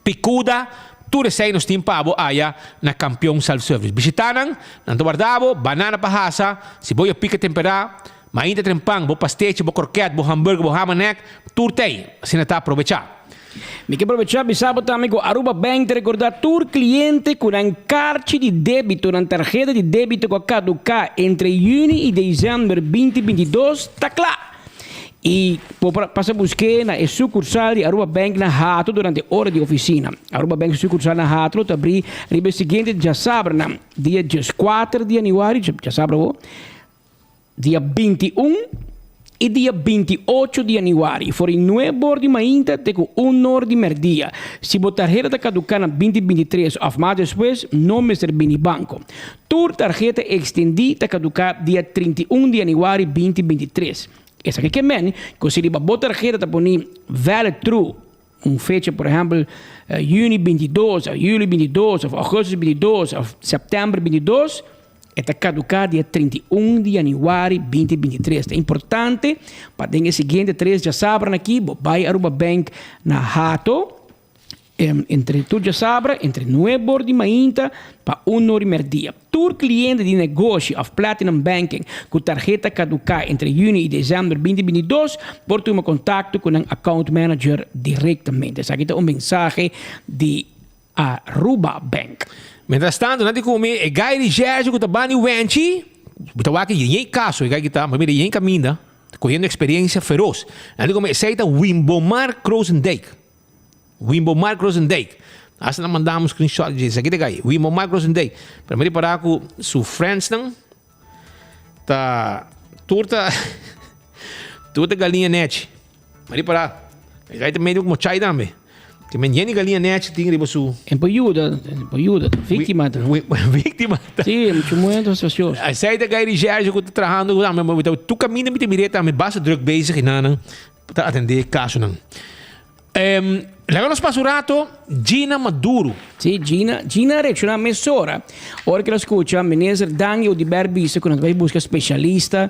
Picuda, tur esei nos tin pa bo aya na Campeon Self Service. Bishita nan, nan ta warda bo, banana pa hasa, siboyo pica tempera, mainta trempan, bo pastechi, bo kroket, bo hamburger, bo ham en egg, tur t'ei. Asina ta aprobecha. Mi ke probecha bisa bo tambe ku Aruba Bank ta rekorda tur kliente ku nan karchi di debito, nan tarheta di debito ku a kaduká entre yüni i desèmber 2022 ta kla! Y bo por pasa busk'é na e sucursal di Aruba Bank na Hato durante ora di oficina. Aruba Bank su sucursal na Hato lo ta abrí riba e siguiente djasabranan, dia dieskuater di januari, djasabra awo, dia 21 y dia 28 di januari, for di nuebe or di mainta te cu un or di merdia. Si bo tarheta ta caduca na binti 23 of mas despues, no mester bini banco. Tur tarheta extendí ta kaduká dia 31 di yanüari 2023. Esaki ke men ku si riba bo tarheta ta poni valid through un fecha, por ehèmpel yüni 22 òf yüli 22 òf ògùstus 22 òf sèptèmber 22, e ta kaduká dia 31 di yanüari 2023. Ta importante pa den e siguiente tres djasabranan aki bo bai Aruba Bank na Hato. Entre tur djasabra, entre nuebe or di mainta pa un or di merdia. Tur kliente di negoshi òf Platinum Banking ku tarheta kaduká entre yüni i desèmber 2022 por tuma kontakto ku nan account manager direktamente. Esaki ta un mensahe di Aruba Bank. Mientras tanto, nan di ku mi e gai di Jersey ku ta bani wenchi, bo ta wak yen kaso e gai ki ta, bo mira yen kaminda, kohiendo eksperiencia feroz. Nan di ku mi esei ta Wimbomar Krozendijk. Wimbo Mark Rosendijk. Hasta nan manda un screenshot di esaki ta kai. Wimbo Mark Rosendijk. Pero mi ripara ku su friends nan ta tur ta tur ta galiña nechi. Mi ripara. E kai ta medio como chai tambe. Ke men yeni galiña nechi tin riba su. En por yuda, en por yuda, víctima ta. Víctima ta. Sí, mucho muerto gracioso. Esei ta kai di Sergio ku ta trahando ku tambe. Tu kaminda mi ta mir'é tambe basta druk bezig i nan ta atendé kasonan. Um, laga nos pasa un rato, Gina Maduro. Sí, Gina, Gina a reacciona mesora. Ora que la escucha, minister Dangui Oduber bisa cu nos bay busca specialista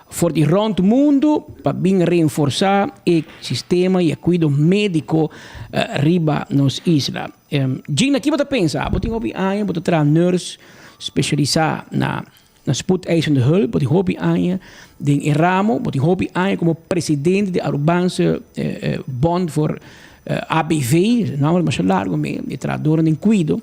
for di rond mundo pa bin reenforsa e sistema y e cuido medico eh, riba nos isla. Um, Gina, ki bo ta pensa? Bo tin hopi aña, bo ta traha nurse specialisa na Na Spoedeisende Hulp bo tin hopi aña den e ramo, bo tin hopi aña komo presidente di Arubaanse Bond voor ABV, e nomber ta masha largo me, e trahadornan den kuido.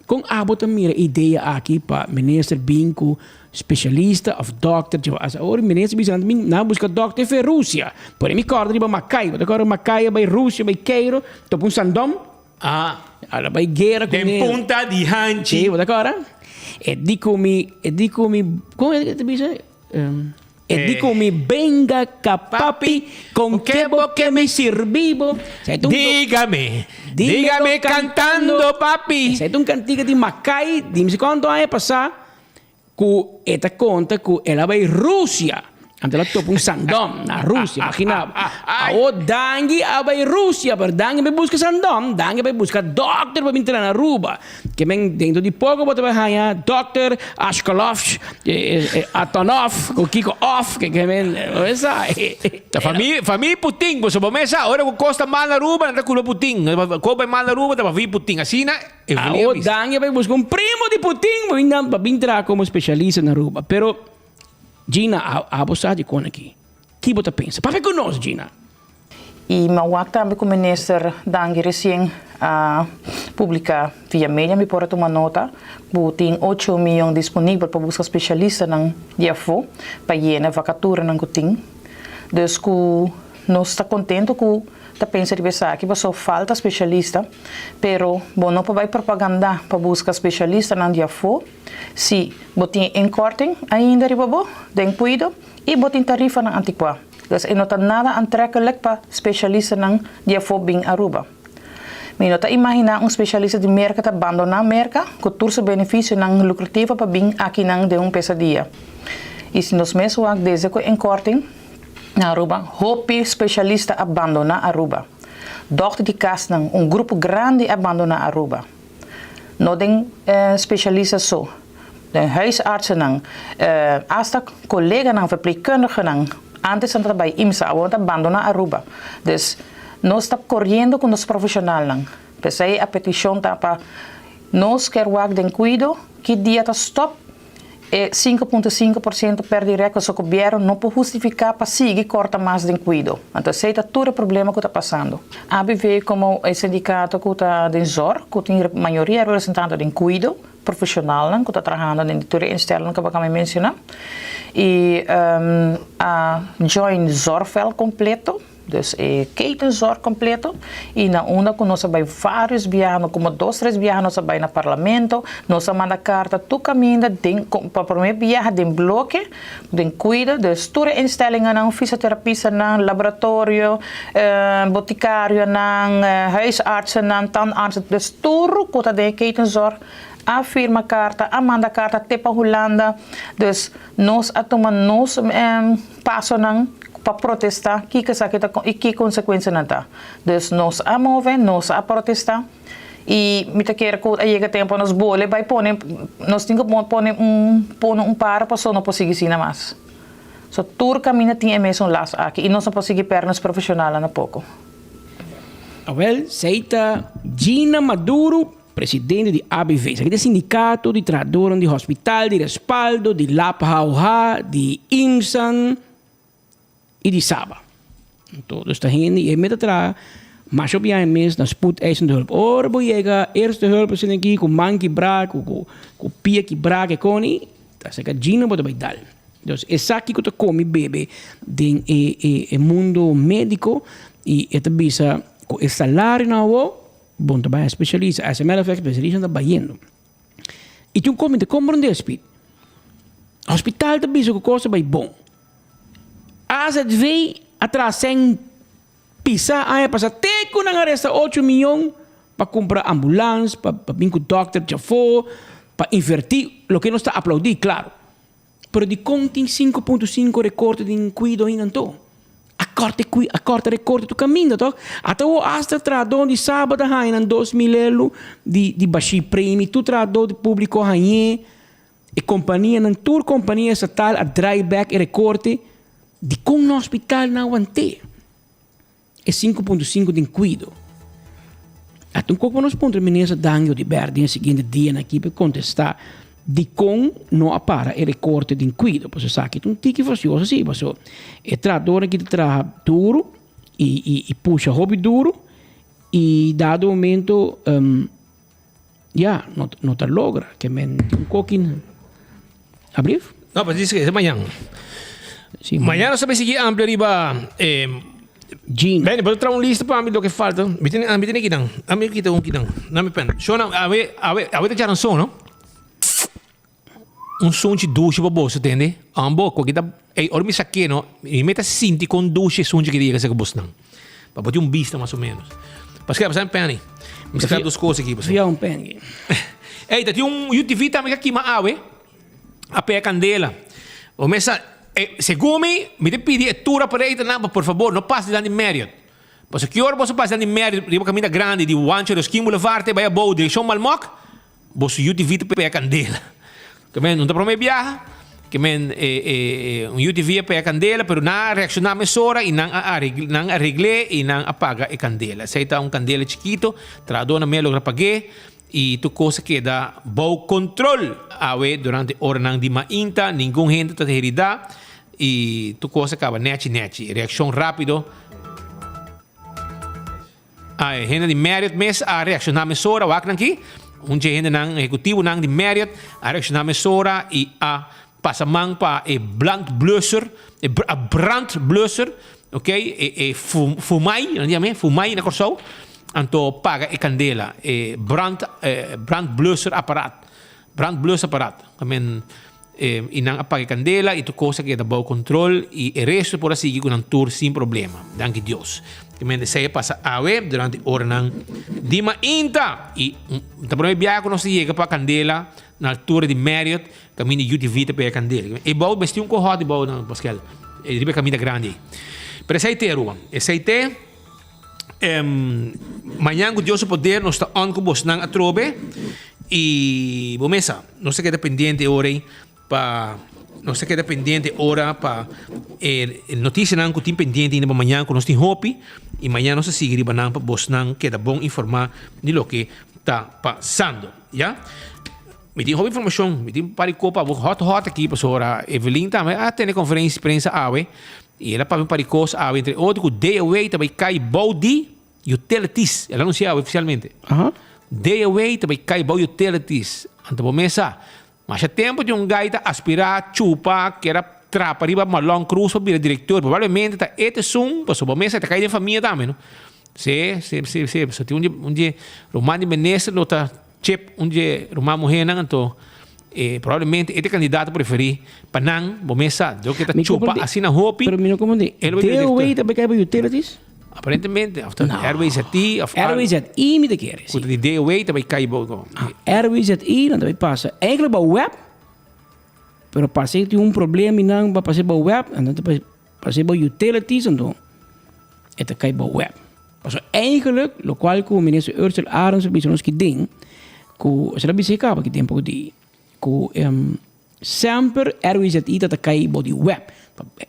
Kon abo ta mira e idea aki pa minister bin ku spesialista òf dòkter? Dje as awor minister bisa nan ta bin nan a buska dòkter for Rusia. Por e mi kòrda riba Makai, bo ta kòrda Makai a bai Rusia bai Cairo topa un sandòm? Ah. Ala bai guera ku Den punta di hanchi. Sí, bo ta kòrda? E di ku mi, e di ku mi, kon e ta bisa? E di ku mi benga ka papi, kon ke bo ke mi sirbi bo. Dígame, dígame cantando papi. Esei ta un kantika di Makai, di mi si kuantu aña pasá, ku e ta konta ku el a bai Rusia. Anto el a topa un sandom na Rusia, imagina bo. Awo Dangui a bai Rusia, pero Dangui bai buska sandom, Dangui bai buska dokter pa bin traha na Aruba. Ke men dentro di poko bo ta bai haña dokter Ashkolov, Atonov, ku kiko of, ke ke men, bo sa. Ta famia, famia Putin, boso bo mes sa, ora ku kos ta mal na Aruba, nan ta kulpa Putin. Kos bai mal na Aruba ta pafia Putin. Asina Evelyn a bisa. Awo Dangui a bai buska un primo di Putin pa bin traha komo spesialista na Aruba. Pero. Gina, abo sa di kon aki. Ki bo ta pensa? Papia ku nos, Gina! Y mi a wak tambe cu Minister Dangui recien a publica via media, mi por a tuma nota cu tin ocho miyon disponibel pa busca specialistanan di afo pa yena vacaturanan cu tin. Dus cu nos ta contento cu ta pensa riba esaki pasobra falta specialista, pero bo no por bay propaganda pa busca specialistanan di afo. Si bo tin inkorting ainda riba bo den kuido i bo tin tarifanan antikuá. Dus e no ta nada antrekkelijk pa spesialistanan di afó bin Aruba. Mi no ta imaginá un spesialista di Merka ta bandoná Merka ku tur su benefisionan lukrativo pa bin akinan den un pesadia. I si nos mes wak desde ku inkorting na Aruba, hopi spesialista a bandoná Aruba. Dòkter di kasnan, un grupo grandi a bandoná Aruba. No den specialista so, den huisartsennan, hasta coleganan, verpleegkundigenan, antes nan ta bay IMSA, awor nan ta bandona Aruba. Dus nos ta coriendo cu nos profesionalnan. P'esey a peticion ta pa nos kier wak den cuido ki dia ta stop E 5.5% per direct pasobra gobierno no por hustifica pa sigui corta mas den cuido. Anto esey ta tur e problema cu ta pasando. ABV como e sindicato cu ta den zorg, cu tin mayoria representante den cuido, profesionalnan cu ta trahando den tur e instellingen cu bo a menciona, y a join Zorgveld completo. Dus e ketenzorg completo y na unda cu nos a bay varios biaha, no como dos tres biaha nos a bay na parlamento, nos a manda carta tur caminda den pa prome biaha den bloke, den cuido, dus tur e instellingennan, fisioterapistanan, laboratorio, boticarionan, huisartsennan, tandartsen, dus tur cu ta den e ketenzorg a firma carta, a manda carta te pa Hulanda, dus nos a tuma nos pasonan. pa protesta kiko esaki ta y ki consecuencianan ta. Dus nos a move, nos a protesta y mi ta kere cu a yega tempo nos bole bay pone, nos tin cu pone un pone un paro paso no por sigui asina mas. So tur caminda tin e mesun las aki y nos no por sigui perde nos profesionalnan tampoco. Awel, esey ta Gina Maduro, presidente di ABV. Esaki ta e sindicato di trahadornan di hospital, di Respaldo, di Lap-HOH, di IMSAN y di Saba. Anto, dus ta hende y e meta traha masha hopi aña mes na spoedeisende hulp. Ora bo yega eerste hulp asina aki cu man kibra, cu cu pia kibra ke koni, ta acerca Gina bo ta bay dal. Dus esaki cu ta come bebe den e e e mundo medico y e ta bisa cu e salarionan awo bo no ta bay a specialista. As a matter of fact specialista no ta bayendo. Y tin un cos mi ta comprende Speed. Hospital ta bisa cu cos ta bay bon. AZV a traha cen pisa aña pasa te cu nan a resta ocho miyon pa cumpra ambulans, pa bin cu dokter djafo, pa inverti, loke nos ta aplaudi, claro. Pero dikon tin 5.5 rekorte den kuido ainda anto? A korta e kui, a korta rekorte tur kaminda tok. Ata awor asta trahadó di Saba ta haña nan 2000 elu di di bashí premi, tur trahadó di públiko hañ'é. E kompanianan, tur kompania estatal a draai bèk e rekorte, dikon na hospital nan a want'é? E 5.5 den kuido. Ata un koko nos puntra minister Dangio di Ber den e siguiente dianan aki pa kontestá dikon no a para e rekorte den kuido. Pasobra esaki ta un tiki fasioso si, pasobra e trahadornan aki ta traha duru i i pusha hopi duru i dado momento ya no no ta logra ke men tin un koki ablief? No, pues dice que mañana. Sí, mañana nos ta sigui amplia riba eh, Gene. Benny, puedo traer un lista para mí lo que falta? Mi tiene, mi tiene kidan. A mi kita un kidan. Dame pen. Shona, a ver, a ver, a ver te charan son, no? Un sunchi dushi pa boso, tende? Ambo, ko kita, ey, ora mi saké, no? Mi meta sinti kon dushi e sunchi ki yega seka bosnan. Pa bo tin un bista mas o menos. Paske, pasa un penny. Mi saka dos kos aki. Fia un penny. Ey, ta tin un UTV tambe ka kima awe. A pega kandela. O mesa. E, segun mi, mi ta pidi e tour operatornan pa por fabor no pasa dilanti Marriott. Pasobra ki ora boso pasa dilanti Marriott riba kaminda grandi di Juancho Rosquin Boulevard te bai abou direkshon Malmok, boso UTV ta pega kandela. Ke men no ta prome biaha ke men e e un UTV a pega kandela pero nan a reakshoná mesora i nan a nan a regl'é i nan a paga e kandela. Esei ta un kandela chikito, trahadónan mi a logra pag'é. I tur kos a keda bou kontrol awe durante oranan di mainta. Ningun hende ta heridá i tur kos a kaba nèchi nèchi. Reakshon rápido. A e hende di Marriott mes a reakshoná mesora. Wak nan aki. Un dje hendenan, ehekutivonan di Marriott a reakshoná mesora i a pasa man pa e blandblusser, e brandblusser, ok, e e fumai, nan yam'é fumai na Kòrsou, anto paga e kandela, e brand brandblusser aparaat, brandblusapparaat, amen, i nan a paga e kandela i tur kos a keda bou kontrol i e resto por a sigui ku nan tur sin problema, danki Dios. Amen, esei a pasa awe durante oranan di mainta i ta prome biaha ku nos ta yega pa kandela na altura di Marriott. Kaminda UTV ta pega kandela. E bou mester un kohòt di bou nan Paskel. E riba e kaminda grandi ei. Pero esei te Aruba. Esei te mañan ku Dios su poder nos ta on ku bosnan atrobe i bo mesa nos ta keda pendiente e ora ei pa nos ta keda pendiente ora pa e notisianan ku tin pendiente ainda pa mañan ku nos tin hopi i mañan nos ta sigui riba nan pa bosnan keda bon informá di loke ta pasando. Ya. Mi tin hopi informacion, mi tin un par di kopa bo hot hot aki pasobra Evelyn tambe a tene conferencia di prensa awe y el a papia un par di cos awe entre otro cu DOW ta bay cay bou di utilities, el a anuncia awe oficialmente. DOW ta bay cay bou utilities, anto bo mes sa masha tempo tin un guy ta aspira chupa kier a trapa riba Marlon Cruz pa bira director, probablemente ta e ta esun pasobra bo mes sa e ta cay den famia tambe no. Si, si, si, si, pasobra tin un di un di ruman di minister lo ta. Chip, un dje ruman muhénan anto e probablemente e ta e kandidato preferí pa nan, bo mes sa, dor ke ta Mi chupa comprende. asina hopi. Pero mi no comprende. El lo bira DOW director. ta bay kai pa utilities? Aparentemente, of ta No. RWZI of al- RWZI mi ta kere, Ku si. ta di DOW ta bay kai bo. Ah, RWZI nan ta bay pasa eigenlijk ba web, pero parse tin un problema y nan ba pasa ba web, en dan ta bay pasa ba utilities, anto e ta kai ba web. Pasobra eigenlijk lokual ku minister Ursel Arends a bisa nos ki den, ku esei a bisa e kaba ki tempu ku di ku semper RWZI ta ta kai bo di web.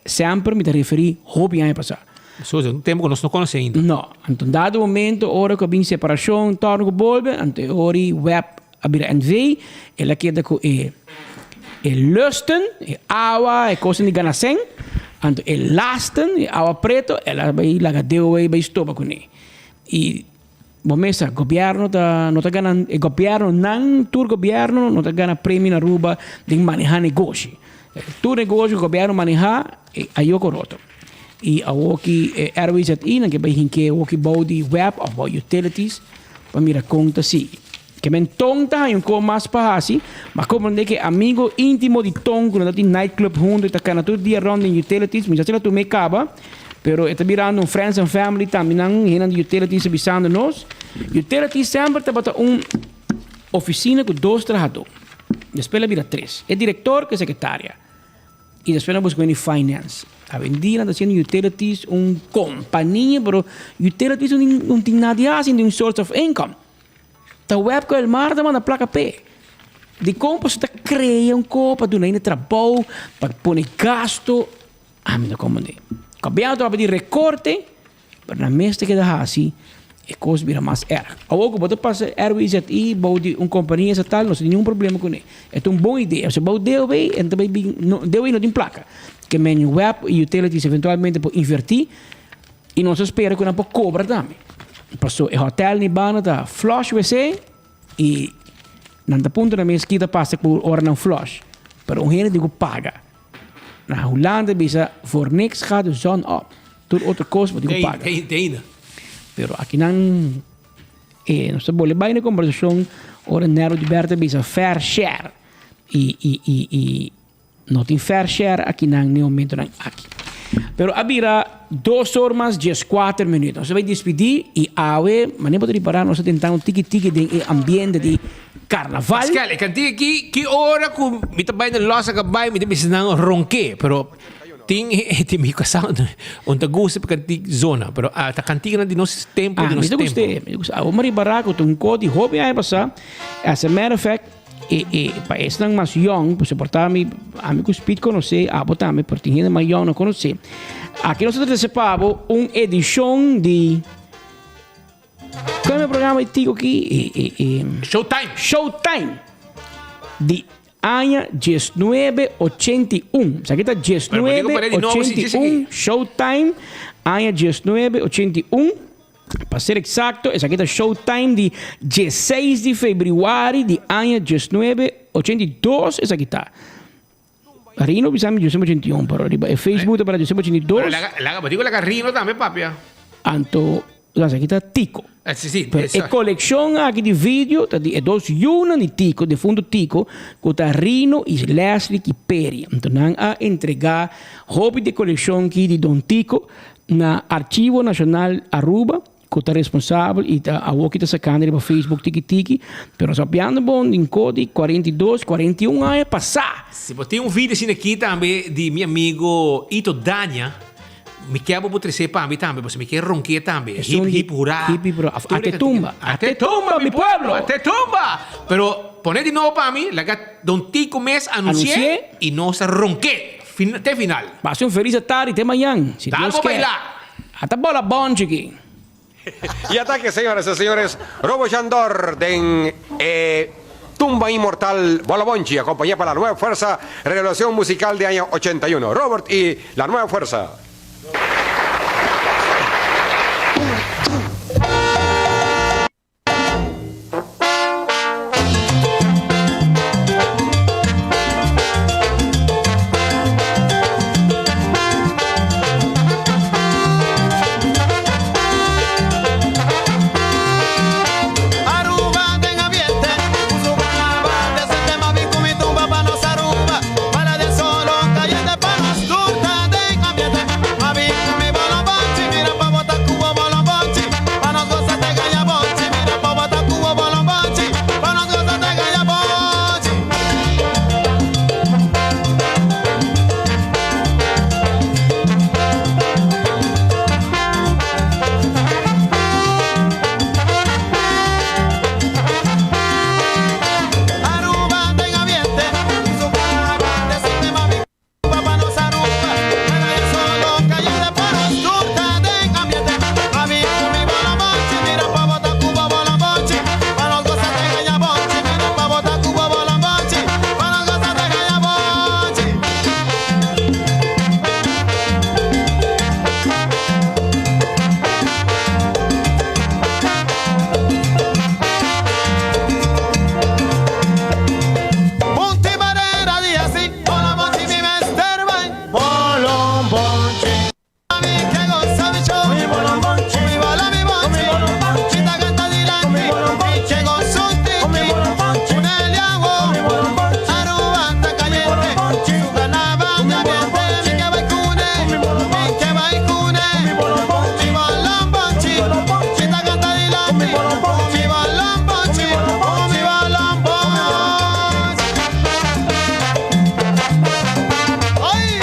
Semper mi ta referí hopi aña pasá. So es un tempu ku nos no konosé ainda. No. Anto dado momento ora ku a bin separashon tòrnu ku bolbe, anto e ora i web a bira NV, el a keda ku e e lusten, e awa, e kosnan di gana sèn, anto e lasten, e awa preto, el a bai laga DOW bai stoba kuné. I bo mes sa, gobièrnu ta no ta gana, e gobièrnunan, tur gobièrnu no ta gana premio na Aruba den manehá negoshi. Tur negoshi ku gobièrnu manehá, e ayo koroto. I awoki e RWZI nan ke bai hink'é awoki bou di web òf bou utilities pa mira kon ta sigui. Ke men Ton ta haña un ko mas pa hasi, ma komprendé ke amigo íntimo di Ton ku nan ta tin nightclub huntu i ta kana tur dia rònt den utilities, mi sa si el a tum'é kaba, pero e ta birando un friends and family tambe nan hendenan di utilities ta bisando nos. Utilities semper tabata un ofisina ku dos trahadó, despues el a bira tres, e direktor ku e sekretaria. Y despues nan busca wen di finance. Awendia nan ta haciendo utilities un compania, pero utilities no tin, no tin nada di haci, no tin un source of income. Ta web cu Elmar ta manda placa p'e. Dicon pasobra ta crea un co pa duna hende trabou, pa pone gasto. Ami no comprende. Gobierno ta papia di recorte. Pero nan mes ta keda hasi e kos bira mas erg. Awor ku bo ta pasa RWZI bou di un kompania estatal no tin ningun problema kuné. E ta un bon idea. Pasobra bou DOW e no ta bai bin no DOW no tin plaka. Ke men web i utilities eventualmente por invertí i nos ta spera ku nan por kobra tambe. Pasobra e hotel ni banda ta flush wc i nan ta puntra nan mes ki ta pasa ku ora nan flush. Pero un hende tin ku paga. Na Hulanda bisa voor niks gaat de zon op. Tur otro kos bo tin ku paga. Pero akinan eh, nos ta bole bai na kombersashon ora Nero di Berta bisa fair share. I, i, i, i no tin fair share akinan ne momentonan aki. Pero a bira dos or mas 14 minuut. Nos ta bai despidi y awe, manera bo ta ripara, nos ta tentando tiki tiki den e ambiente di carnaval. Pascal, e cantica aki, ki ora cu mi ta bai na los a bai, mi ta bisa nan ronke, pero tin tin mi casa un ta gusta pa cantica zona, pero ah, ta canticanan di nos tempo, Ah, di mi nos ta tempo. gusta, mi ta gusta. Awe mi ripara cu ta un co di hopi aña pasa, as a matter of fact, E e pa esnan mas yong, pues por ta mi ami ku Speed konosé, abo tambe, pero tin hende mas yong no konosé. Aki nos ta trese pa bo un edishon di Kon e programa di Tico aki? E e e Showtime. Showtime di aña 1981. Esaki ta Pero bo tin ku pone di nobo si djis 1981 aki. Showtime aña 1981. Pa ser eksakto, esaki ta showtime di dieseis di febrüari di aña diesnuebe ochenta i dos esaki ta. Rino bisa mi diesnuebe ochenta i un, pero riba e Facebook ta para diesnuebe ochenta i dos. Pero laga, laga, bo dico laga Rino tambe papia. Anto, esaki ta Tico. Eh, si, si, Pero e kolekshon aki di video ta di e dos yunan di Tico, defunto Tico, ku ta Rino i Leslie Kiperi. Anto nan a entregá hopi di e kolekshon aki di Don Tico Na Archivo Nacional Aruba cu ta responsabel y ta awo ki ta sacando riba Facebook tiki tiki, pero nos papiando bon di nko di 42, 41 aña pasa. Si bo tin un video asina aki tambe di mi amigo Ito Dania, mi kier bo bo trece pa mi tambe, pasobra mi kier ronke tambe. Hip hip hurra. Hip hip hurra. Ate tumba. Ate tumba mi pueblo. Ate tumba. Pero pone di nobo pa mi, laga Don Tico mes anunci'e y nos ta ronke. Fin, te final. Pasa un feliz tardi te mañan, si Dal Dios bo kier. baila. Ata bola bonchi aki. Y ataque, señoras y señores, Robo Shandor den e Tumba Inmortal Bola Bonchi, acompañá pa La Nueva Fuerza, revelación musical de aña 81. Robert y La Nueva Fuerza. Aruba den ambiente, uso carnaval de sistema bin cu mi tumba pa nos Aruba, para de solo cayente pa nos turta den ambiente, ma bin cu mi bolonbonchi, mira pa bota cu bo bolonbonchi, pa nos goza te gaya bonchi, mira pa bota cu bo bolonbonchi, pa nos goza te gaya bonchi. Aruba den ambiente, uso carnaval de sistema bin cu pa nos Aruba, para de solo cayente pa nos turta den ambiente, ma bin cu mi bolonbonchi, mira pa bota cu bo bolonbonchi, pa nos goza te gaya bonchi, mira pa bota cu bo bolonbonchi, pa nos goza te gaya bonchi. Punti manera di así, bolonbonchi mi mester bai. Bolonbonchi. Mi ke goza mi show. Mi bolonbonchi. Mi bola mi bonchi. Mi ta canta dilanti. Mi ke goza un tiki. Un eliago. Aruba ta caliente. Su carnaval de ambiente. Mi ke bai cune. Mi ke bai cune. Mi bolonbonchi. Mi ta canta dilanti. Mi bolonbonchi. Mi bolonbonchi. ¡Ay!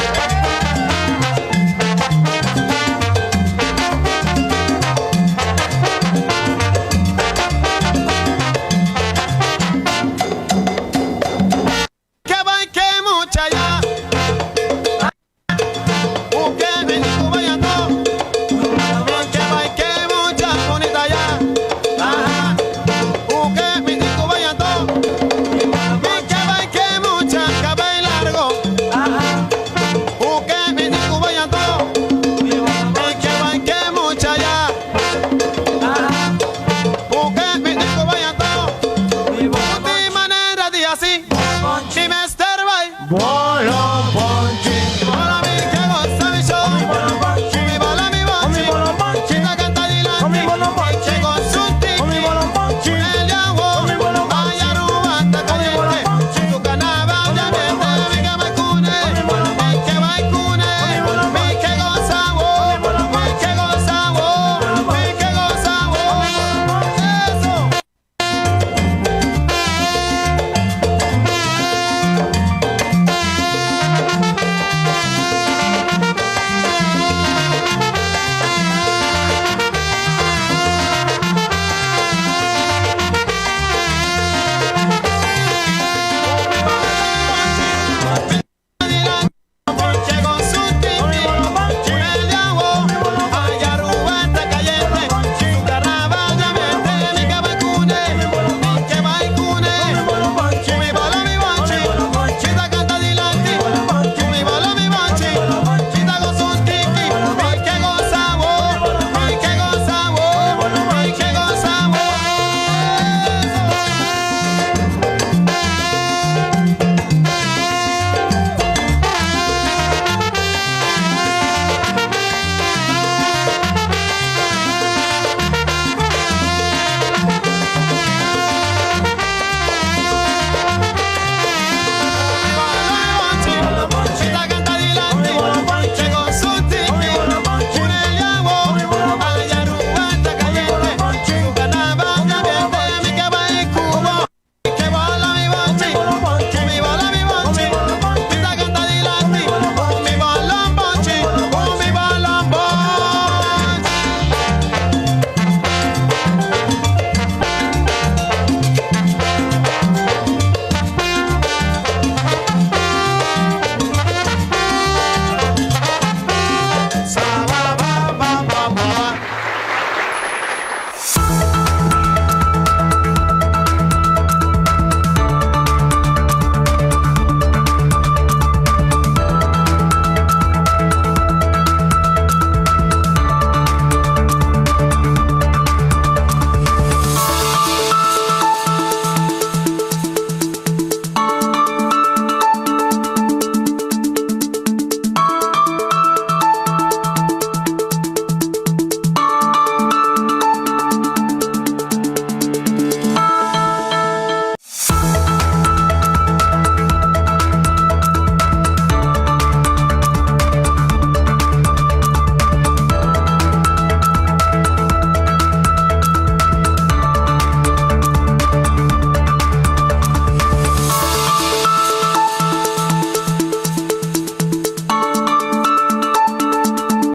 Que vai que mucha ya. U que me dijo vaya no. Que vai que mucha bonita ya. Ajá. U que me dijo vaya no. Que vai que mucha cabello largo. U que me dijo vaya no. Que vai que mucha ya. U que me dijo vaya no. Di manera di así. Mi mester bai.